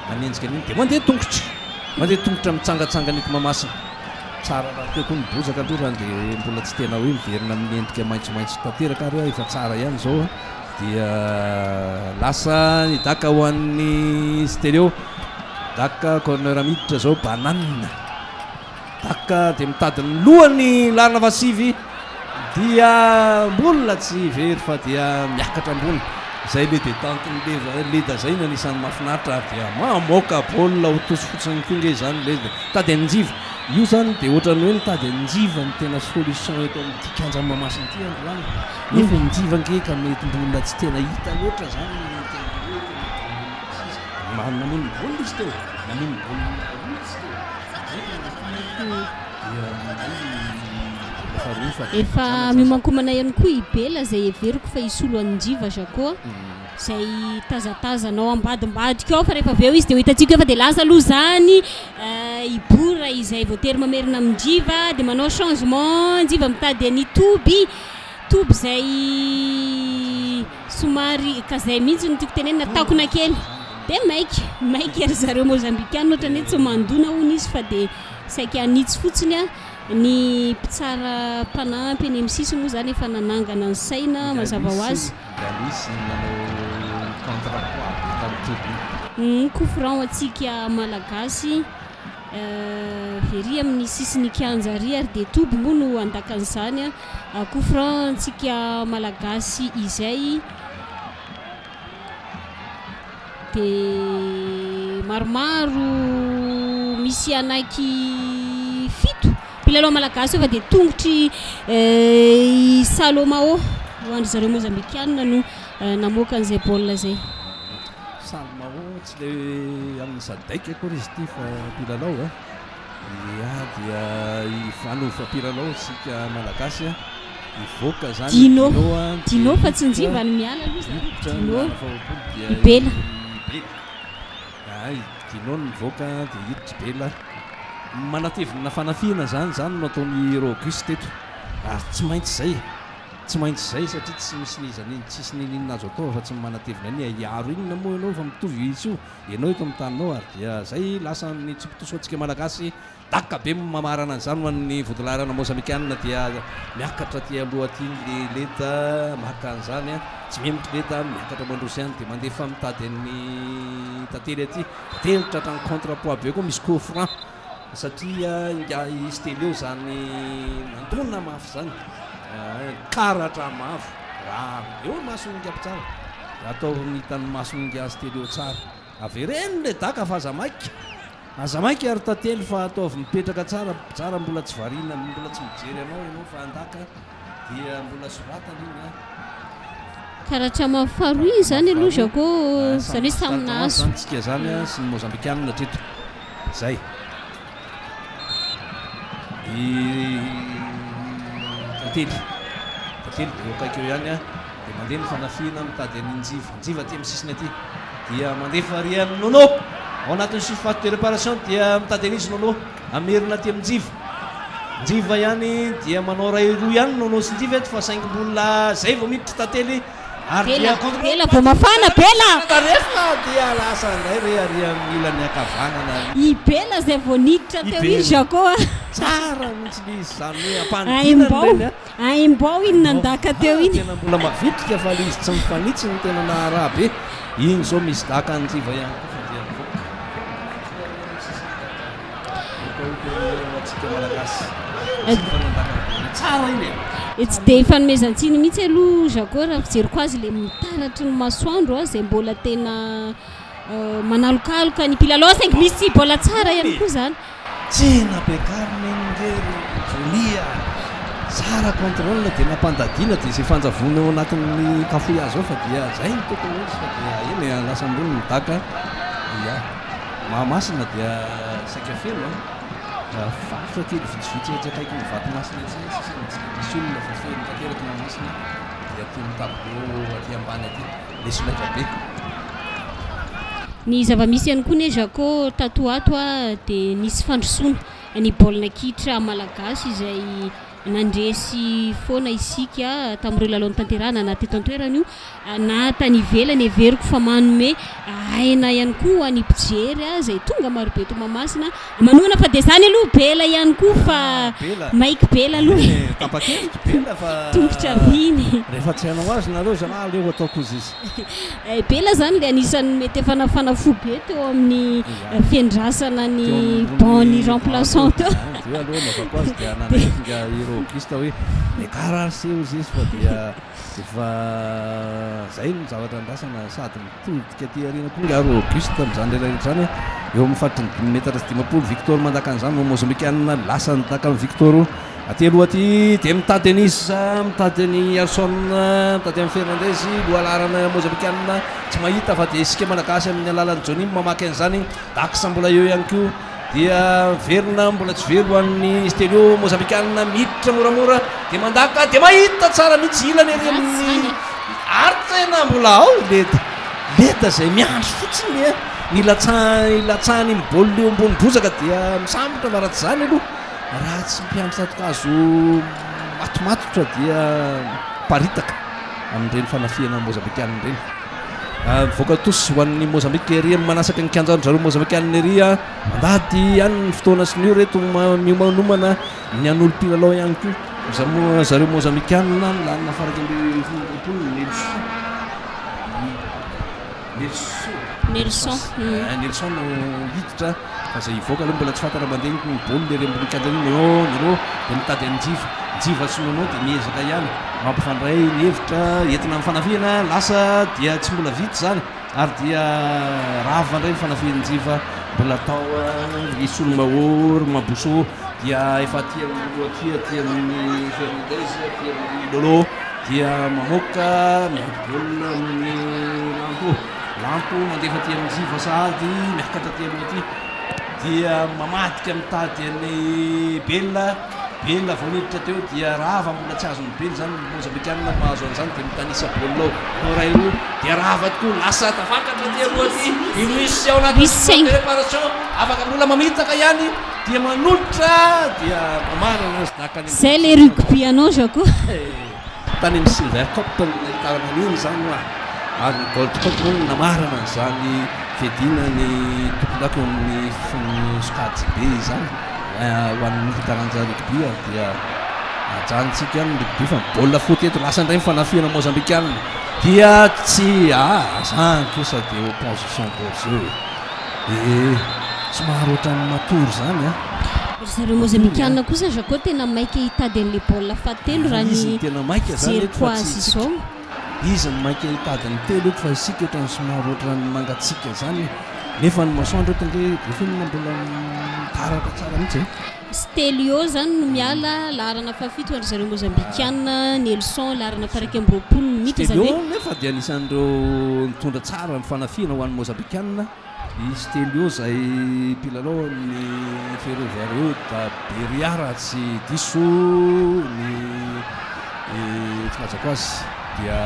Speaker 3: manenjika an'iny dia mandeha tongotra mandeha tongotra mitsangatsangana eto Mahamasina. Tsara rahateo koa ny bozaka aloha raha dia mbola tsy tena hoe miverina amin'ny endrika maitsomaitso tanteraka ary efa tsara ihany izao dia lasa ny daka ho an'ny stereo daka corner miditra izao banane daka dia mitady ny lohany lalana fahasivy dia mbola tsy very fa dia miakatra ambony izay le detente ny leda izay no anisan'ny mahafinaritra ary dia mamoaka baolina ho tosy fotsiny koa nge izany leda Tady an'Njiva. Io zany dia ohatran'ny hoe mitady an'Njiva no tena solution eto amin'ity kianjan'i Mahamasina ity androany. Nefa i Njiva ange ka mety mbola tsy tena hita loatra zany ny tena hoe tena dynamique izy. Namono ny baolina izy teo, namono ny baolina roa izy teo. Izay no nahafahany dia nandray ny baolina faharoa fa dia
Speaker 2: Efa miomankomana ihany koa i Bela izay heveriko fa hisolo an'i Njiva Jacques a. Izay tazatazana ao ambadimbadika ao fa rehefa avy eo izy dia ho hitantsika eo fa dia lasa aloha izany i Bora izay voatery mamerina amin'i Njiva dia manao changement Njiva mitady an'i Toby, Toby izay somary ka izay mihitsy no tiako tenenina takona kely dia maika, maika ry zareo Mozambikanina ohatran'ny hoe tsy mandona hono izy fa dia saika hanitsy fotsiny. Ny mpitsara mpanampy eny amin'ny sisiny moa izany efa nanangana ny saina mazava ho azy.
Speaker 3: Ingahy Louis iny nanao contre poids be tamin'ny toby iny.
Speaker 2: Ny coup franc ho antsika Malagasy very amin'ny sisin'ny kianja ary ary dia Toby moa no handakan'izany. Coup franc antsika Malagasy izay. Dia maromaro misy anaiky fito mpilalao malagasy eo fa dia tongotry i Salomao ho an-dry zareo Mozambikanina no namoaka an'izay baolina izay.
Speaker 3: Salomao tsy ilay amin'ny Sadec akory izy ity fa mpilalao a. Ia dia hifanova mpilalao isika malagasy a. Hivoaka izany i
Speaker 2: Dino.
Speaker 3: Dino a, dia
Speaker 2: Dino fa tsy
Speaker 3: hiditra,
Speaker 2: njiva ny miala aloha izany.
Speaker 3: hiditra ny
Speaker 2: Dino.
Speaker 3: lalana faharoapolo dia
Speaker 2: I Bela.
Speaker 3: i Bela. Ay, Dino no mivoaka dia hiditra i Bela. Manatevina fanafihana izany, izany no nataon'i Rogus teto. Ary tsy maintsy izay. Tsy maintsy izay satria tsy misy n'iza n'iza, tsisy n'inon'inona azo atao afa-tsy ny manatevina an'iny. Hiaro inona moa ianao fa mitovy io izy io. Ianao eto amin'ny taninao ary dia zay lasa ny tsipitoso antsika malagasy daka be mamarana an'izany ho an'ny vodilaharana mozambikanina dia miakatra aty aloha aty ny lenta maka an'izany a tsy mihemotry lenta miakatra mandroso ihany dia mandefa mitady an'ny tantely aty tantely tratran'ny contre poids be koa misy coup franc satria ingahy Stelio zany nandona mafy zany karatra mavo raha eo mason'ny ingahy mpitsara Ataovy ny hitan'ny mason'i ingahy Stelio tsara. Avereno le daka fa aza maika. Aza maika ry Tantely fa ataovy mipetraka tsara, mpitsara mbola tsy variana, mbola tsy mijery anao ianao fa andaka dia mbola soratana iny an.
Speaker 2: Karatra mavo faharoa iny izany aloha Jaco, izany hoe samy nahazo.
Speaker 3: Zany tsika zany an sy ny Mozambikanina hatreto. Zay. I Tantely. Tantely dia eo akaiky eo ihany an. Dia mandeha ny fanafihana mitady an'i Njiva. Njiva aty amin'ny sisiny aty. Dia mandefa ary an'i Nono. Ao anatin'ny surface de réparation dia mitady an'izy Nono. Hamerina aty amin'i Njiva. Njiva ihany dia manao iray roa ihany Nono sy Njiva eto fa saingy mbola izay vao miditra Tantely. Ary
Speaker 2: Bela,
Speaker 3: dia contre
Speaker 2: Bela vao mafana Bela!
Speaker 3: Rehefa dia lasa indray re ary amin'ny ilany ankavanana ary.
Speaker 2: I Bela izay vao niditra
Speaker 3: I
Speaker 2: teo iny
Speaker 3: Bela.
Speaker 2: Jaco a!
Speaker 3: Tsara mihitsy ilay izy izany hoe ampanidinana
Speaker 2: Aimbao,
Speaker 3: ireny a.
Speaker 2: Aimbao iny nandaka teo iny.
Speaker 3: Tena mbola mavitrika fa le izy tsy mifanitsy no tena naharaha be. Iny zao misy daka any Njiva ihany koa fa dia mivoaka. Mivoaka ho antsika Malagasy. Njiva nandaka ny baolina. Tsara iny e!
Speaker 2: Tsy dia ifanomezan-tsiny mihitsy aloha Jaco raha fijeriko azy le mitaratry ny masoandro izay mbola tena manalokaloka ny mpilalao saingy misy baolina tsara ihany koa izany.
Speaker 3: Tsy nampiakarina iny nge ry Johnny a! Tsara controle dia nampandadiana dia izay fanjavona ao anatin'ny cafouillage ao fa dia zay no tokony ho izy fa dia eny e, lasa ambony ny daka ya. Mahamasina dia saika feno a! Faritra kely vitsivitsy etsy akaikin'ny Vatomasina etsy ihany sisa no tsy dia misy olona fa feno tanteraka Mahamasina dia aty amin'ny tableau aty ambany aty. Le solaitra be.
Speaker 2: Ny zava-misy ihany koa anie Jacquot tato ho ato dia nisy fandrosoana ny baolina kitra malagasy izay nandresy foana isika tamin'ireo lalao notanterahana na teto an-toerana io na tany ivelany. Heveriko fa manome aina ihany koa ho an'ny mpijery izay tonga marobe eto Mahamasina manohana fa dia izany aloha Bela ihany koa fa Mike Bela aloha e.
Speaker 3: Tapa-kevitra Bela fa
Speaker 2: Tongotra vy iny.
Speaker 3: Rehefa tsy hanao azy nareo zalahy aleo ataoko ozy izy.
Speaker 2: Bela zany le anisan'ny mety efa nafana fo be teo amin'ny fiandrasana ny banc ny remplaçant teo.
Speaker 3: Dia aloha anaovako azy dia nanaiky nga Hero Auguste hoe Mekara ary se ozy izy fa dia efa zay no zavatra andrasana sady mitodika aty aoriana koa nga Hero Auguste amin'izany rehetra rehetra izany eo amin'ny faritry ny dimy metatra sy 50 Victor mandaka an'izany no Mozambikanina lasa nidaka amin'i Victor Aty aloha aty dia mitady an'iza? Mitady an'i Arson, mitady an'i Fernandez, lohalaharana Mozambikanina tsy mahita fa dia isika Malagasy amin'ny alalan'i Johnny mamaky an'izany. Dax mbola eo ihany koa dia miverina mbola tsy very ho an'ny Stelio Mozambikanina miditra moramora dia mandaka dia mahita tsara mihitsy ilany ery amin'ny ary tena mbola ao Leda. Leda izay miandry fotsiny dia ny ilatsahan'ny baolina eo ambony bozaka dia misambotra fa raha tsy izany aloha Raha tsy mpiandry tsato-kazo matomatotra dia miparitaka amin'ireny fanafihana mozambikanina ireny. Mivoaka tous ho an'ny Mozambique ery amin'ny manasaka ny kianjan-dry zareo Mozambikanina ery. Mandady ihany ny fotoana sy ny ora eto miomanomana ny hanolo-mpilalao ihany koa ry zareo Mozambikanina. Ny lalana faha-21 Nelson. Nelson.
Speaker 2: Nelson.
Speaker 3: Nelson no hiditra fa izay hivoaka aloha mbola tsy fantatra. Mandeha ny baolina ery ambony kianja iny. Nero, Nero dia mitady an'i Njiva. Njiva sy Nono dia miezaka ihany mampifandray ny hevitra entina amin'ny fanafihana. Lasa dia tsy mbola vita izany ary dia rava indray ny fanafihan'i Njiva. Mbola atao ry Solomahory, Maboso dia efa aty amin'ny loha aty, aty amin'ny Fernandez, aty amin'ny Lolo. Dia mamoaka miady baolina amin'ny Lanto. Lanto mandefa aty amin'ny Ziva sahady, miakatra aty aloha aty. Dia mamadika mitady an'i Bela. Bela vao niditra teo dia rava, mbola tsy azon'i Bela izany, ny Mozambikanina no mahazo an'izany dia mitanisa baolina ao. Manao iray roa dia rava tokoa, lasa tafakatra aty aloha aty i Luis ao anatin'ny surface de réparation. Afaka mbola mamitaka ihany dia manolotra dia mamarana azy daka any
Speaker 2: Zay le rugby anao Jaco.
Speaker 3: Tany amin'ny Silver Cup no nahitana an'iny izany hoa, ary ny Gold Cup moa no namarana an'izany fiadiana ny tompondaka eo amin'ny sokajy B izany ho an'ny taranja rugby ary dia ajanontsika ihany ny rugby fa ny baolina foot eto lasa indray ny fanafihana mozambikanina dia tsy ah zany kosa dia opposition d'hors-jeu e. Eh, somary ohatran'ny matory izany an.
Speaker 2: Ry zareo Mozambikanina kosa Jacquot tena maika hitady an'ilay baolina fahatelo raha ny fijeriko azy izao.
Speaker 3: Izy no maika hitady ny telo eto fa isika ohatran'ny somary ohatran'ny mangatsiaka izany nefa ny masoandro eto ange Griffin mbola mitaratra tsara mihitsy e.
Speaker 2: Stelio izany no miala laharana fahafito an-dry zareo Mozambikanina, Nelson laharana faha-21 no miditra izany hoe.
Speaker 3: Stelio nefa dia anisan'ireo nitondra tsara ny fanafihana ho an'ny Mozambikanina. I Stelio izay mpilalao amin'ny Ferroviario da Beria raha tsy diso ny filazako azy dia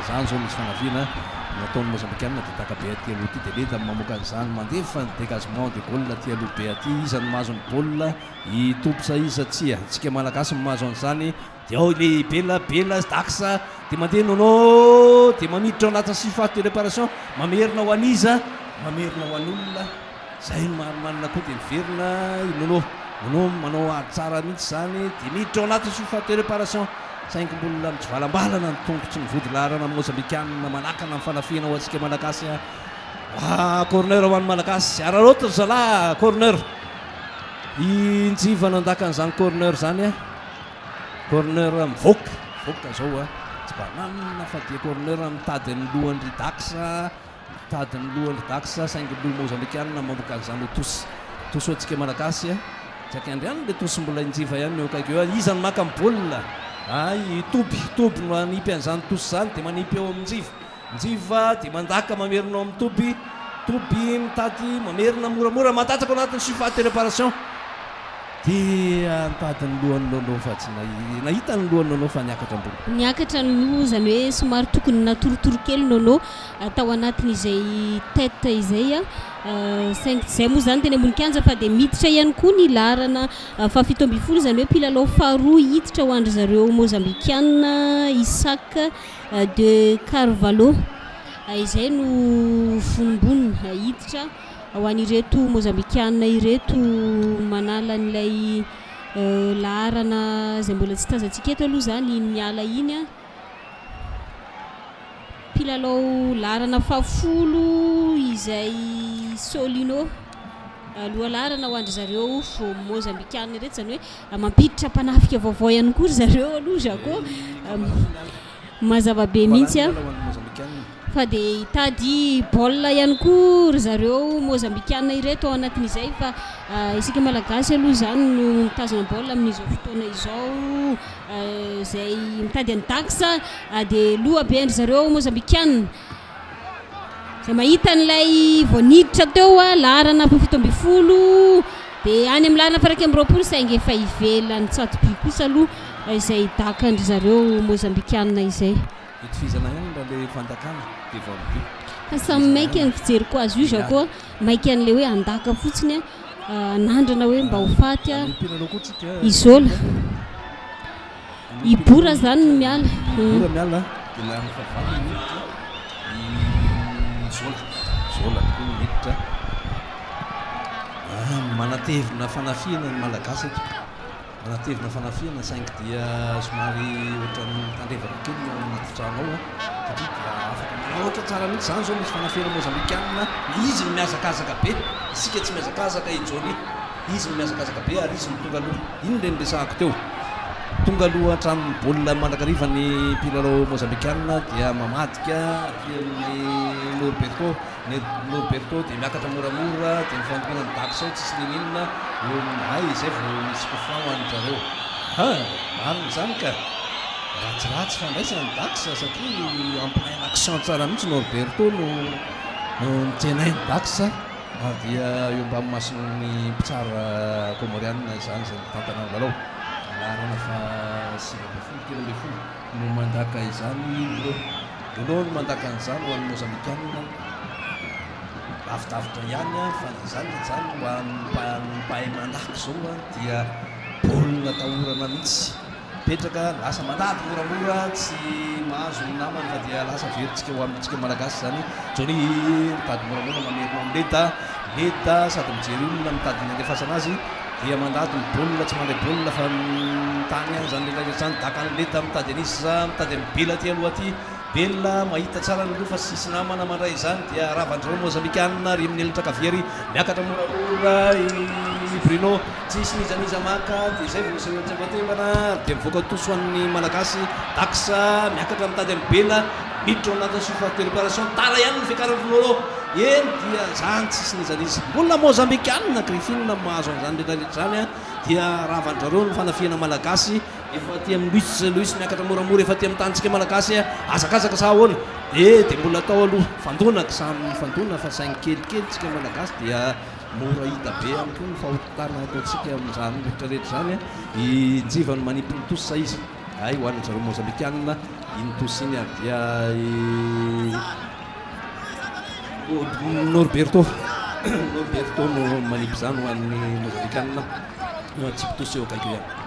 Speaker 3: izany izao misy fanafihana nataon'ny Mozambikanina dia daka be aty aloha aty dia Leda no mamoaka an'izany mandefa ny dégagement de goal aty aloha be aty iza no mahazo ny baolina i Toby sa iza tsia isika Malagasy no mahazo an'izany Dia ao ilay Bela, Bela, Dax, dia mandeha Nono, dia mamiditra ao anatin'ny surface de réparation, mamerina ho an'iza? Mamerina ho an'olona, izay no marimarina koa dia miverina i Nono, Nono manao ady tsara mihitsy izany, dia miditra ao anatin'ny surface de réparation, saingy mbola mitsivalambalana ny tongotry ny vodilaharana Mozambikanina manakana ny fanafihana ho antsika Malagasy a! Corner ho an'ny Malagasy, araraoty ry zalahy, corner! I Njiva nandaka an'izany corner izany a! Corner mivoaka, mivoaka zao a, tsy banane fa dia corner mitady ny lohan'i Dax, mitady ny lohan'i Dax saingy loha mozambikanina mamoaka an'izany ho tosy, tosy ho antsika Malagasy a, tsy akendry ihany ilay tosy mbola i Njiva ihany no eo akaiky eo a, iza no maka ny baolina? Hay i Toby, Toby no hanipy an'izany tosy izany dia manipy eo amin'i Njiva, Njiva dia mandaka mamerina ao amin'ny Toby, Toby mitady mamerina moramora mandatsaka ao anatin'ny surface de réparation dia nitady ny lohan'i Nono fa tsy nahita ny lohan'i Nono fa niakatra ambony.
Speaker 2: Niakatra ny loha izany hoe somary tokony natoritory kely Nono tao anatin'izay tête izay saingy tsy izay moa izany teny ambony kianja fa dia miditra ihany koa ny laharana faha-17 izany hoe mpilalao faharoa hiditra ho an-dry zareo Mozambikanina Isaac De Carvalho, izay no vonombonona hiditra ho an'ireto Mozambikanina ireto manala an'ilay laharana izay mbola tsy tazantsika eto aloha izany iny miala iny. Mpilalao laharana fahafolo izay Solino. Lohalaharana ho an-dry zareo Mozambikanina ireto, izany hoe mampiditra mpanafika vaovao ihany koa ry zareo aloha Jacquot. Mazava be mihitsy a. Fa dia hitady baolina ihany koa ry zareo Mozambikanina ireto ao anatin'izay fa isika Malagasy aloha izany no mitazona baolina amin'izao fotoana izao izay mitady an'i Dax dia loha be an-dry zareo Mozambikanina. Izay mahita an'ilay vao niditra teo laharana 17 dia any amin'ny laharana faha-21 saingy efa ivelan'ny tsato-by kosa aloha izay dakan-dry zareo Mozambikanina izay.
Speaker 3: Itovizana ihany raha ilay fandakana dia vao midio.
Speaker 2: Fa samy maika ny fijeriko azy io Jacques a, maika an'ilay hoe handaka fotsiny a, hanandrana hoe mba ho faty a, Izola. I Bora zany no miala.
Speaker 3: Bora miala dia laharana fahavalo ny miditra. Jola tokoa no miditra. Ah, manatevina fanafihana ny Malagasy eto. Manatevina fanafihana saingy dia somary ohatran'ny mitandrevaka kely ny ao anaty trano ao satria dia afaka manaotra tsara mihitsy izany izao misy fanafihana Mozambikanina, izy no mihazakazaka be, isika tsy mihazakazaka i Johnny. Izy no mihazakazaka be ary izy no tonga aloha. Iny ilay niresahako teo. Tonga aloha hatramin'ny baolina mandrakariva ny mpilalao Mozambikanina dia mamadika aty amin'i Norberto. Norberto dia miakatra moramora dia mifandona amin'ny Dax ao tsisy n'inon'inona eo amin'ny hay izay vao misy coup franc ho an-dry zareo. Ha! Marina izany ka! Ratsiratsy fandraisana ny Dax satria en pleine action tsara mihitsy Norberto no nitsenain'i Dax. Ary dia eo ambany mason'ny mpitsara Kômôrianina izany izay mitantana ny lalao. Laharana faha 19, 13 no mandaka izany Lolo. Lolo no mandaka an'izany ho an'ny Mozambikanina. Lavidavitra ihany fa na izany na izany ho an'ny mpahay mandaka izao dia baolina atahorana mihitsy. Mipetraka, lasa mandady moramora, tsy mahazo ny namany fa dia lasa averintsika ho amintsika Malagasy izany. Johnny mitady moramora mamerina ao amin'ny Leda, Leda sady mijery olona mitady ny handefasana azy dia mandady ny baolina, tsy mandray baolina fa mitany ihany izany rehetra rehetra izany. Dakan'i Leda mitady an'iza, mitady an'i Bela aty aloha aty. Bela mahita tsara ny loha fa tsisy namana mandray izany dia ravan-dry Mozambikanina ry amin'ny elatra ankavia ry miakatra moramora i Bruno tsisy n'iza n'iza maka dia izay vao miseho an-tsembatembana ary dia mivoaka tosy ho an'ny Malagasy Dax miakatra mitady an'i Bela miditra ao anatin'ny surface de réparation tara ihany ny fiakaran'i Nolo eny dia zany tsisy n'iza n'iza mbola Mozambikanina Griffin mahazo an'izany rehetra rehetra izany dia ravan-dry zareo ny fanafihana Malagasy Efa aty amin'ny Luis, Luis miakatra moramora efa aty amin'ny tanintsika Malagasy a, hazakazaka sa ahoana? Eh dia mbola atao aloha, fandona ka samy mifandona fa saingy kelikely tsika Malagasy dia mora hita be ihany koa ny fahotana ataontsika amin'izany rehetra rehetra izany a, i Njiva no manipy ny tosy sa iza? Hay ho an'ny zareo Mozambikanina iny tosy iny ary dia i Norberto, Norberto no manipy izany ho an'ny Mozambikanina, tsipy tosy eo akaiky eo ihany.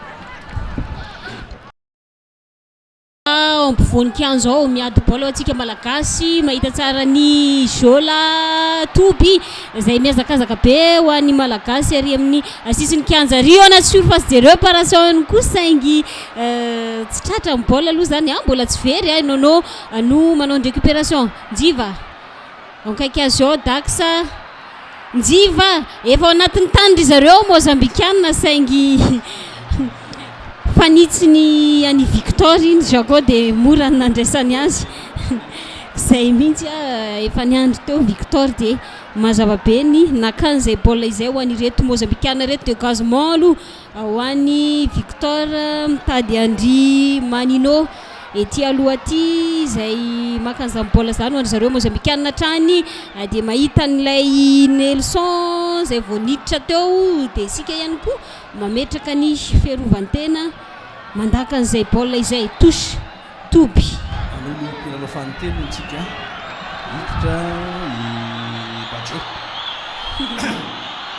Speaker 2: Ao ampovoan'ny kianja ao, miady baolina ho antsika Malagasy, mahita tsara ny Jola Toby izay mihazakazaka be ho an'ny Malagasy ary amin'ny sisin'ny kianja ary ao anaty surface de réparation ihany koa saingy tsy tratra ny baolina aloha izany an, mbola tsy very an, Nono no manao ny récupération, Njiva. Akaiky azy ao Dax a. Njiva! Efa ao anatin'ny tany ry zareo Mozambikanina saingy fanitsiny an'i Victor iny Jaco dia mora ny nandraisany azy. Izay mihitsy a, efa niandry teo Victor dia mazava be ny nakany izay baolina izay ho an'ireto Mozambikanina ireto. Dégagement aloha Ho an'i Victor mitady an-dry Manino ety aloha aty izay maka an'izany baolina izany ho an-dry zareo Mozambikanina hatrany dia mahita an'ilay Nelson izay vao niditra teo dia isika ihany koa mametraka ny fiarovan-tena mandaka an'izay baolina izay touche Toby.
Speaker 3: Hanolo mpilalao fanintelony isika, hiditra i Baggio.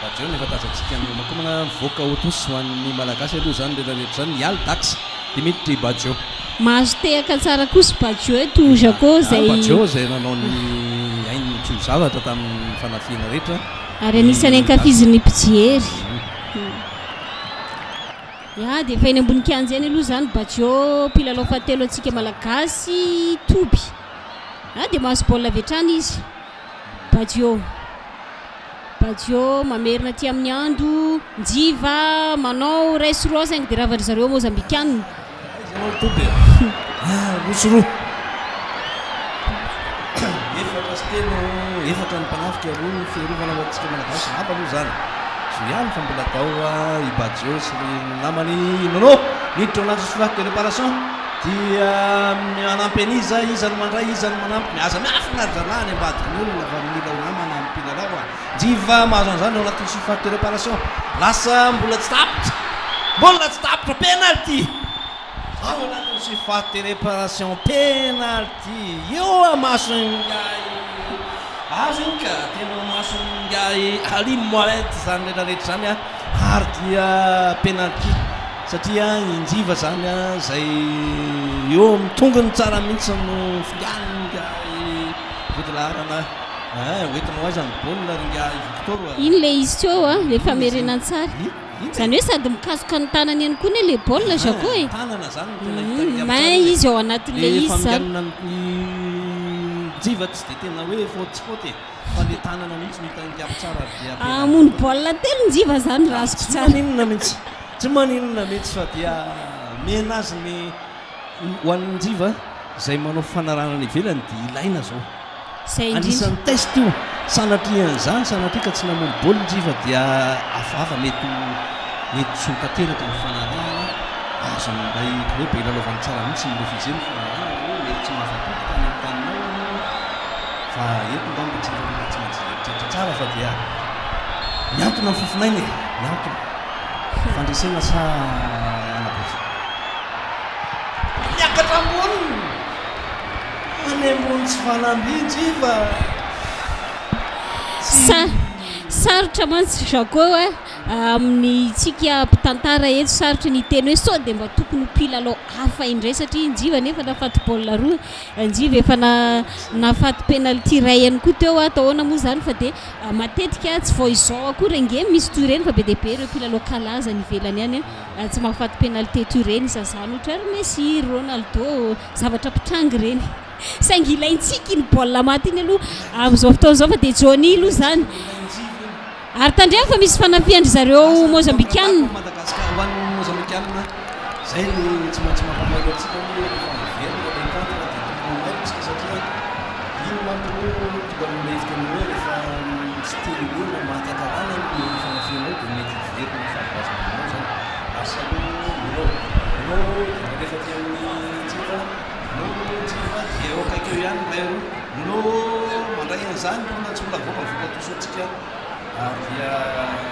Speaker 3: Baggio no efa tazantsika miomakomana, mivoaka ho tous ho an'ny Malagasy aloha izany rehetra rehetra izany, hiala Dax dia miditra i Baggio.
Speaker 2: Mahazo tehaka tsara kosa i Baggio eto Jaco izay.
Speaker 3: Baggio izay nanao ny ainy tsy ho zavatra tamin'ny fanafihana rehetra.
Speaker 2: Ary anisan'ny ankafizin'ny mpijery. Ya, dia efa eny ambony kianja eny aloha izany Baggio, mpilalao fahatelo antsika Malagasy, Toby. Ah, dia mahazo baolina avy hatrany izy. Baggio. Baggio mamerina aty amin'ny Ando. Njiva manao iray sy roa saingy dia ravan-dry zareo Mozambikanina.
Speaker 3: Aiza ianao Toby e? Ah, roa sy roa. Efatra sy telo, efatra ny mpanafika, roa ny fiarovana ho antsika Malagasy. Lava aloha izany. Zo ihany fa mbola atao i Baggio sy ny namany Nono. Miditra ao anaty surface de réparation dia manampy an'iza, iza no mandray, iza no manampy. Aza miafina ry zalahy any ambadiky ny olona fa mila ho namana amin'ny mpilalao a. Njiva mahazo an'izany ao anatin'ny surface de réparation. Lasa mbola tsy tapitra. Mbola tsy tapitra. Penalty! Ao anatin'ny surface de réparation. Penalty! Eo amason'ingahy azo iny ka. Tena eo amason'ingahy Ali Mohamed izany rehetra rehetra izany ary dia penalty. Satria i Njiva izany izay eo amin'ny tongony tsara mihitsy no finganin'ingahy vodilaharana. Eh, hoentinao aiza ny baolina ry ingahy Victor a?
Speaker 2: Iny ilay izy teo a, ilay famerenan-tsary. Izany hoe sady mikasoka ny tanany ihany koa anie ilay baolina Jacquot e.
Speaker 3: Tanana izany no tena hita ny
Speaker 2: Main izy ao anatin'ilay
Speaker 3: Le
Speaker 2: izy izany.
Speaker 3: faminganana ny njiva tsy dia tena hoe faute tsy faute e, fa le tanana mihitsy no hita nikapy tsara ary dia penalty.
Speaker 2: Hamono baolina telo njiva izany raha azoko
Speaker 3: Tsy
Speaker 2: tsara.
Speaker 3: maninona mihitsy, tsy maninona mihitsy fa dia omena azy ny ho an'ny njiva izay manao fanarahana any ivelany dia ilaina izao.
Speaker 2: Izay indrindra.
Speaker 3: Anisan'ny test io. Sanatria an'izany, sanatria ka tsy namono baolina izy fa dia hafahafa mety ho mety tsy ho tanteraka ny fanarahana. Azon'ilay club ilalaovany tsara mihitsy ny refuser ny fanarahana hoe mety tsy mahafa-po tany amin'ny taninao ianao fa eto angamba tsy afaka fa tsy maintsy hieritreritra tsara fa dia mihantona ny fofonaina e! Mihantona. Fandresena sa anabozona? Miakatra amboniny! Any ambony tsy fanambinjy fa tsy.
Speaker 2: Sa, sarotra mantsy Jacquot a, amin'ny tsika mpitantara eto sarotra ny hiteny hoe sao dia mba tokony ho mpilalao hafa indray satria Njiva nefa nahafaty baolina roa, Njiva efa na nahafaty penalty iray ihany koa teo, atao ahoana moa izany fa dia matetika tsy vao izao akory ange misy toy ireny fa be dia be ireo mpilalao kalaza any ivelany any tsy mahafaty penalty toy ireny, isan'izany ohatra ry Messi, ry Ronaldo. Zavatra mpitranga ireny. Saingy ilaintsika iny baolina maty iny aloha amin'izao fotoana izao fa dia Johnny aloha izany. Ary tandremo fa misy fanafihan-dry zareo Mozambikanina.
Speaker 3: Madagascar ho an'ny Mozambikanina izay no tsy maintsy mampamailo antsika hoe rehefa miverina ilay contre dia tokony ho mailo isika satria iny manko no tonga amin'ilay hevitra ny hoe rehefa misy telo eo na maty hakarana ny fanafihanao dia mety hiverina ny fahavoazana aminao izany. Lasa aloha Nono. Nono dia mandefa aty amin'ny Njiva. Nono Njiva dia eo akaiky eo ihany ilay roa. Nono mandray an'izany mbola tsy mbola avoaka ny voka-tosontsika ary dia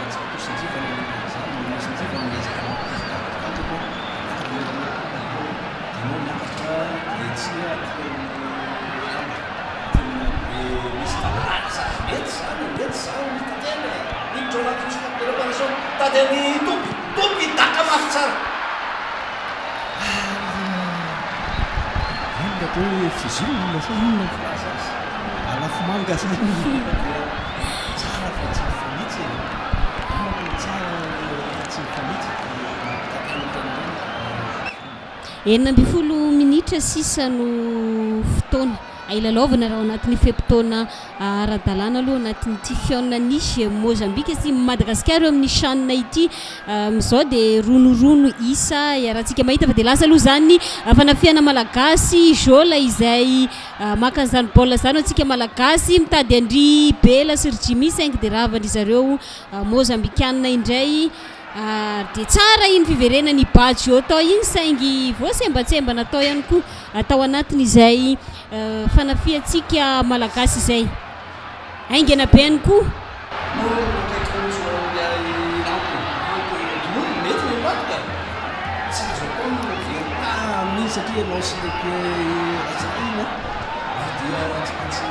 Speaker 3: tsy mpitosy Njiva no manao an'izany. Nono sy Njiva no miezaka mampitafitafy eto. Miakatra moramora koa Dino. Dino miakatra dia tsia aty amin'ny Lamba. Aty amin'ny dia misy tabalaza. Mety izany e, mety izany ny tantely e. Miditra ao anatin'ny surface de réparation. Tady an'i Toby. Toby daka mafy tsara. Ary inona atao hoe fusible sa inona ny filaza azy? Balafomanga zany dia tsara fa tsy mifanitsy e. Inona moa no tsara rehefa tsy mifanitsy dia mampitatanatra an'ireny fusible.
Speaker 2: 16 minitra sisa no fotoana hilalaovana raha ao anatin'ny fe-potoana ara-dalàna aloha anatin'ity fihaonan'i Mozambika sy Madagasikara eo amin'ny CHAN ity. Amin'izao dia ronorono isa iarahantsika mahita fa dia lasa aloha izany fanafihana malagasy Jola izay maka an'izany baolina izany ho antsika malagasy mitady an-dry Bela sy ry Jimmy saingy dia ravan-dry zareo Mozambikanina indray ary dia tsara iny fiverenan'i Baggio tao iny saingy voasembatsembana tao ihany koa tao anatin'izay fanafihantsika malagasy izay. Haingana be ihany koa.
Speaker 3: No akaiky mihitsy ho an'ilay Ranto. Ranto Dinono, mety ny Ranto ka. Tsy azo atao ny mijery pas amin'iny satria ianao sy ilay mpiray ratsirahina ary dia tsy maintsy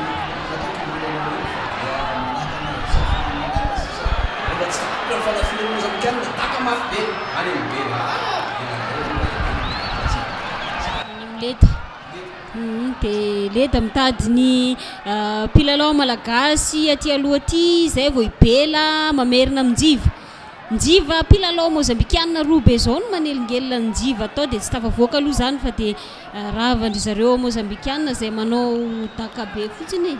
Speaker 3: akaiky ny olona eo fa dia manakana izay fahamanana sisa. Mbola tsy tapitra ny fanafihan'ny Mozambikanina, daka mafy be any amin'ny Bela. Ah, Bela indray aloha e,
Speaker 2: Any amin'ny Leda. Dia Leda mitady ny mpilalao malagasy aty aloha aty izay vao i Bela mamerina amin'i Njiva. Njiva mpilalao mozambikanina roa be izao no manelingelina an'i Njiva tao dia tsy tafavoaka aloha izany fa dia ravan-dry zareo mozambikanina izay manao daka be fotsiny e.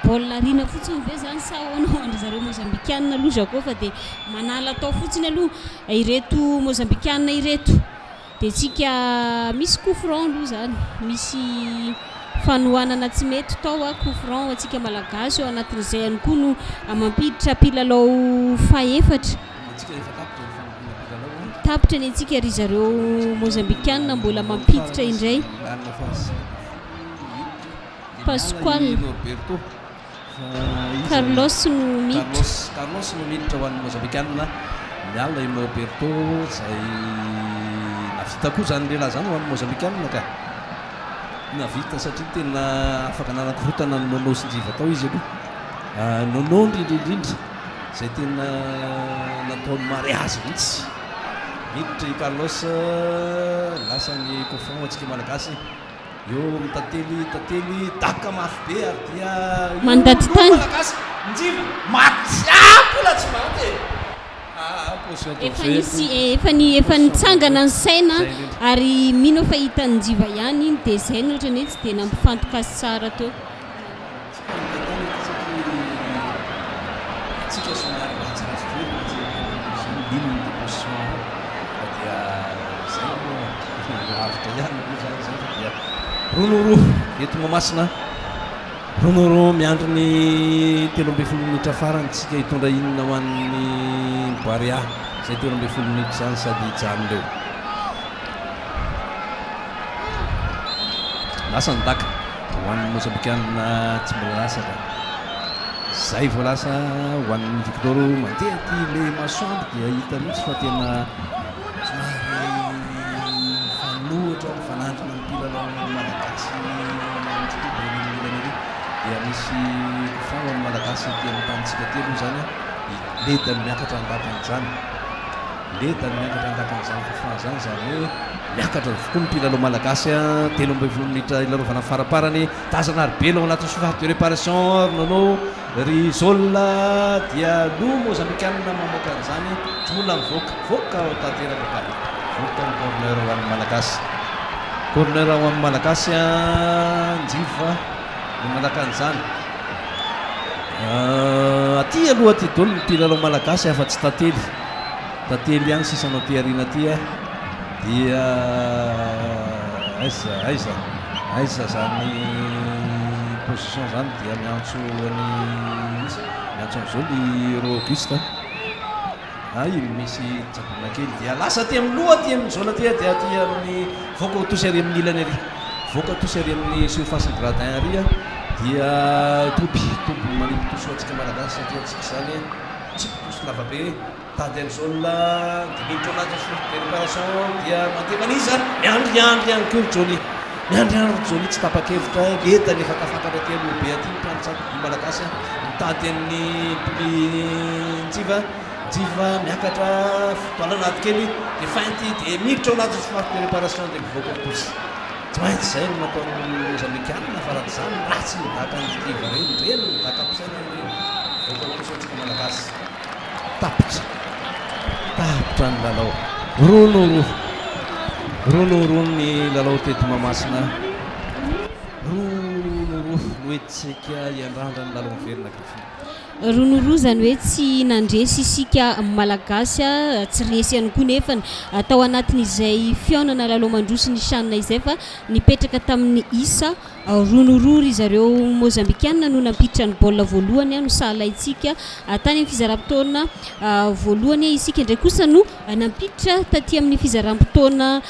Speaker 2: Baolina ariana fotsiny ve izany sa ahoana ho an-dry zareo mozambikanina aloha Jacquot fa dia manala tao fotsiny aloha ireto mozambikanina ireto. Dia tsika misy coup franc aloha zany, misy fanohanana tsy mety tao a, coup franc ho antsika malagasy, ao anatin'izay ihany koa no mampiditra mpilalao fahefatra.
Speaker 3: Antsika efa tapitra ny fanompoana mpilalao a.
Speaker 2: Tapitra ny antsika ry zareo Mozambikanina mbola mampiditra indray. Pascual. Carlos no miditra.
Speaker 3: Carlos, Carlos no miditra ho an'ny Mozambikanina. Miala i Norberto izay navita koa izany lehilahy izany ho an'ny Mozambikanina ka. Navita satria tena afaka nanakorontana an'i Nono sy Njiva tao izy aloha. Nono indrindra indrindra izay tena nataony mariazy mihitsy. Miditra i Carlos, lasa ny coup franc ho antsika Malagasy. Eo amin'ny tantely, tantely, daka mafy be ary dia io
Speaker 2: Mandady
Speaker 3: no
Speaker 2: tany.
Speaker 3: Malagasy, njiva, maty, ah mbola tsy maty e! Ah, position
Speaker 2: Efa
Speaker 3: danger
Speaker 2: nisy,
Speaker 3: koa.
Speaker 2: efa ny, efa
Speaker 3: Position
Speaker 2: nitsangana
Speaker 3: danger.
Speaker 2: ny saina
Speaker 3: Zay indrindra.
Speaker 2: ary mino aho fa hitan'i Njiva ihany iny dia izay no ohatran'ny hoe tsy dia nampifantoka azy tsara teo.
Speaker 3: Tsika no tantana eto satria tsika somary ratsiratsy kely raha tsy izany ligne de position fa dia zay moa lavitra ihany aloha zany zay fa dia roa no roa eto Mahamasina roa no roa miandry ny 13 minitra farany tsika hitondra inona ho an'ny Barea zay 13 minitra zany sady hijanona eo. Lasa ny daka ho an'ny Mozambikana tsy mbola lasa ka. Zay vao lasa ho an'ny Victor mandeha aty le masoandro dia hita mihitsy fa tena somary mifanohitra mifanandrina amin'ny mpilalao malagasy mandry toby eny amin'ny ilany ery. Dia misy coup franc ho an'ny Malagasy aty amin'ny tanintsika aty aloha izany. I Leda no miakatra an-dakan'izany. Leda no miakatra an-dakan'izany coup franc izany, izany hoe miakatra avokoa ny mpilalao malagasy. 13 minitra ilalaovana faraparany. Tazana ary Belo ao anatin'ny surface de réparation ry Nono, ry Zola dia no Mozambikanina mamoaka an'izany. Tsy mbola mivoaka, mivoaka ao tanteraka ka. Mivoaka ny corner ho an'ny Malagasy. Corner ho an'ny Malagasy, Njiva no mandaka an'izany. Aty aloha aty daholo ny mpilalao malagasy afa-tsy Tantely. Tantely ihany sisa no aty aoriana aty a. Dia aiza aiza aiza zany position zany dia miantso an'i iza? Miantso an'i Zoly i Ro Auguste. Hay misy tsaboina kely dia lasa aty amin'ny loha aty amin'ny zone aty dia aty amin'ny voaka ho tosy ary amin'ny ilany ary voaka tosy ary amin'ny surface ny gradin ary dia toby toby manipy tosy ho antsika malagasy satria antsika izany tsipy tosy lava be tady any zone dia miditra ao anatin'ny surface de réparation dia mandeha manisa miandry andry ihany koa ry Johnny miandry andry ry Johnny tsy tapa-kevitra ledany efa tafakatra aty aloha be aty ny mpiandry tsatoby malagasy Mitady an'i Pli Njiva, Njiva miakatra fotoana anaty kely dia feinty dia miditra ao anatin'ny surface de réparation dia mivoaka ny tosy. Tsy maintsy izay no nataon'ny Mozambikanina fa raha tsy izany ratsy ny dakan'i Njiva ireny, ireny ny dakam-pisainana ireny. Mivoaka ny tosy antsika Malagasy. Tapitra. Tapitra ny lalao. Roa no roa. Roa no roa ny lalao teto Mahamasina. Roa no roa no entintsika hiandrandra ny lalao miverina Griffin.
Speaker 2: Roa no roa izany hoe tsy nandresy isika Malagasy, tsy resy ihany koa nefany tao anatin'izay fihaonana lalao mandroso ny Chan izay fa nipetraka tamin'ny isa roa no roa ry zareo Mozambikanina no nampiditra ny baolina voalohany nosahalaintsika tany amin'ny fizaram-potoana voalohany isika indray kosa no Nampiditra taty amin'ny fizaram-potoana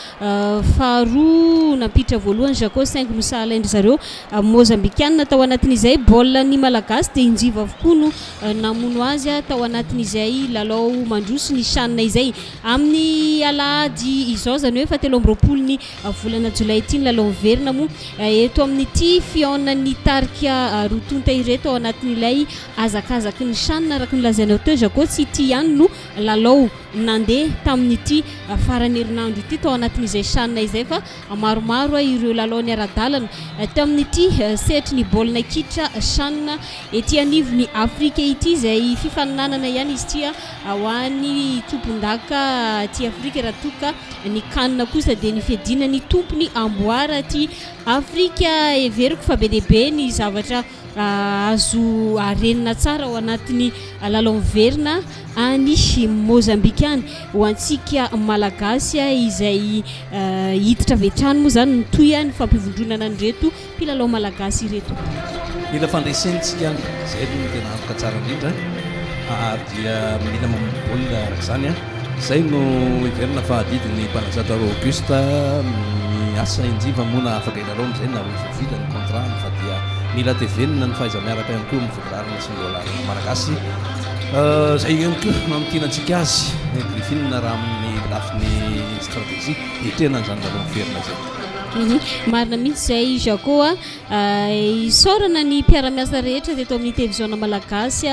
Speaker 2: faharoa, nampiditra voalohany Jacot saingy nosahalain-dry zareo Mozambikanina tao anatin'izay. Baolina ny Malagasy dia Injiva avokoa no namono azy tao anatin'izay lalao mandroso ny Chan izay. Amin'ny alahady izao, izany hoe fahatelo amby roapolo ny volana jolay ity ny lalao miverina moa eto amin'ity fihaonan'ny tarika roa tonta ireto ao anatin'ilay hazakazaky ny Chan. Araka ny nolazainao teo Jacot, tsy ity ihany no lalao nandeha tamin'ity faran'ny herinandro ity tao anatin'izay Chan izay fa maromaro ireo lalao niara-dalana teo amin'ity sehatry ny baolina kitra Chan ety anivon'i Afrika ity izay fifaninanana ihany izy ity ho an'ny tompondaka aty Afrika raha toa ka ny Can kosa dia ny fiadiana ny tompony amboara aty Afrika. Heveriko fa be dia be ny zavatra Azo arenina tsara ao anatin'ny lalao miverina any Mozambika any ho antsika Malagasy izay hiditra avy hatrany moa izany mitohy ny fampivondronana an'ireto mpilalao Malagasy ireto.
Speaker 3: Mila fandresena isika any, izay aloha no tena antoka tsara indrindra ary dia mila mamono baolina araka izany. Izay no heverina fa adidin'ny mpanazatra Ro Auguste miasa Injiva moa na afaka hilalao amin'izay na ho efa vita ny contrat-ny fa dia mila tevenina ny fahaiza-miaraka ihany koa amin'ny vodilaharana sy ny lohalaharana malagasy. Izay ihany koa no hamintinantsika azy Griffin raha amin'ny lafiny stratégie hiatrehana an'izany lalao miverina izay.
Speaker 2: Marina mihitsy izay Jaco a. Isaorana ny mpiara-miasa rehetra teto amin'ny Televiziona Malagasy,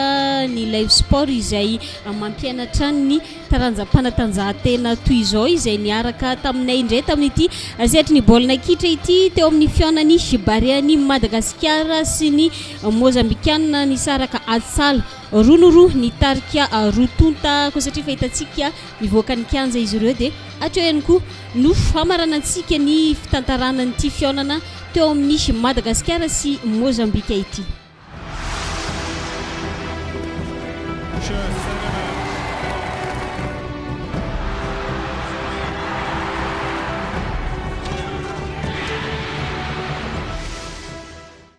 Speaker 2: ny Live Sport izay mampiaina hatrany ny taranjam-panatanjahantena toy izao izay niaraka taminay indray tamin'ity sehatry ny baolina kitra ity teo amin'ny fihaonan'ny Barean'i Madagasikara sy ny Mozambikanina nisaraka ady sahala roa no roa ny tarika roa tonta koa satria fahitantsika mivoaka ny kianja izy ireo dia hatreo ihany koa no famaranantsika ny fitantarana an'ity fihaonana teo amin'ny Madagasikara sy Mozambika ity.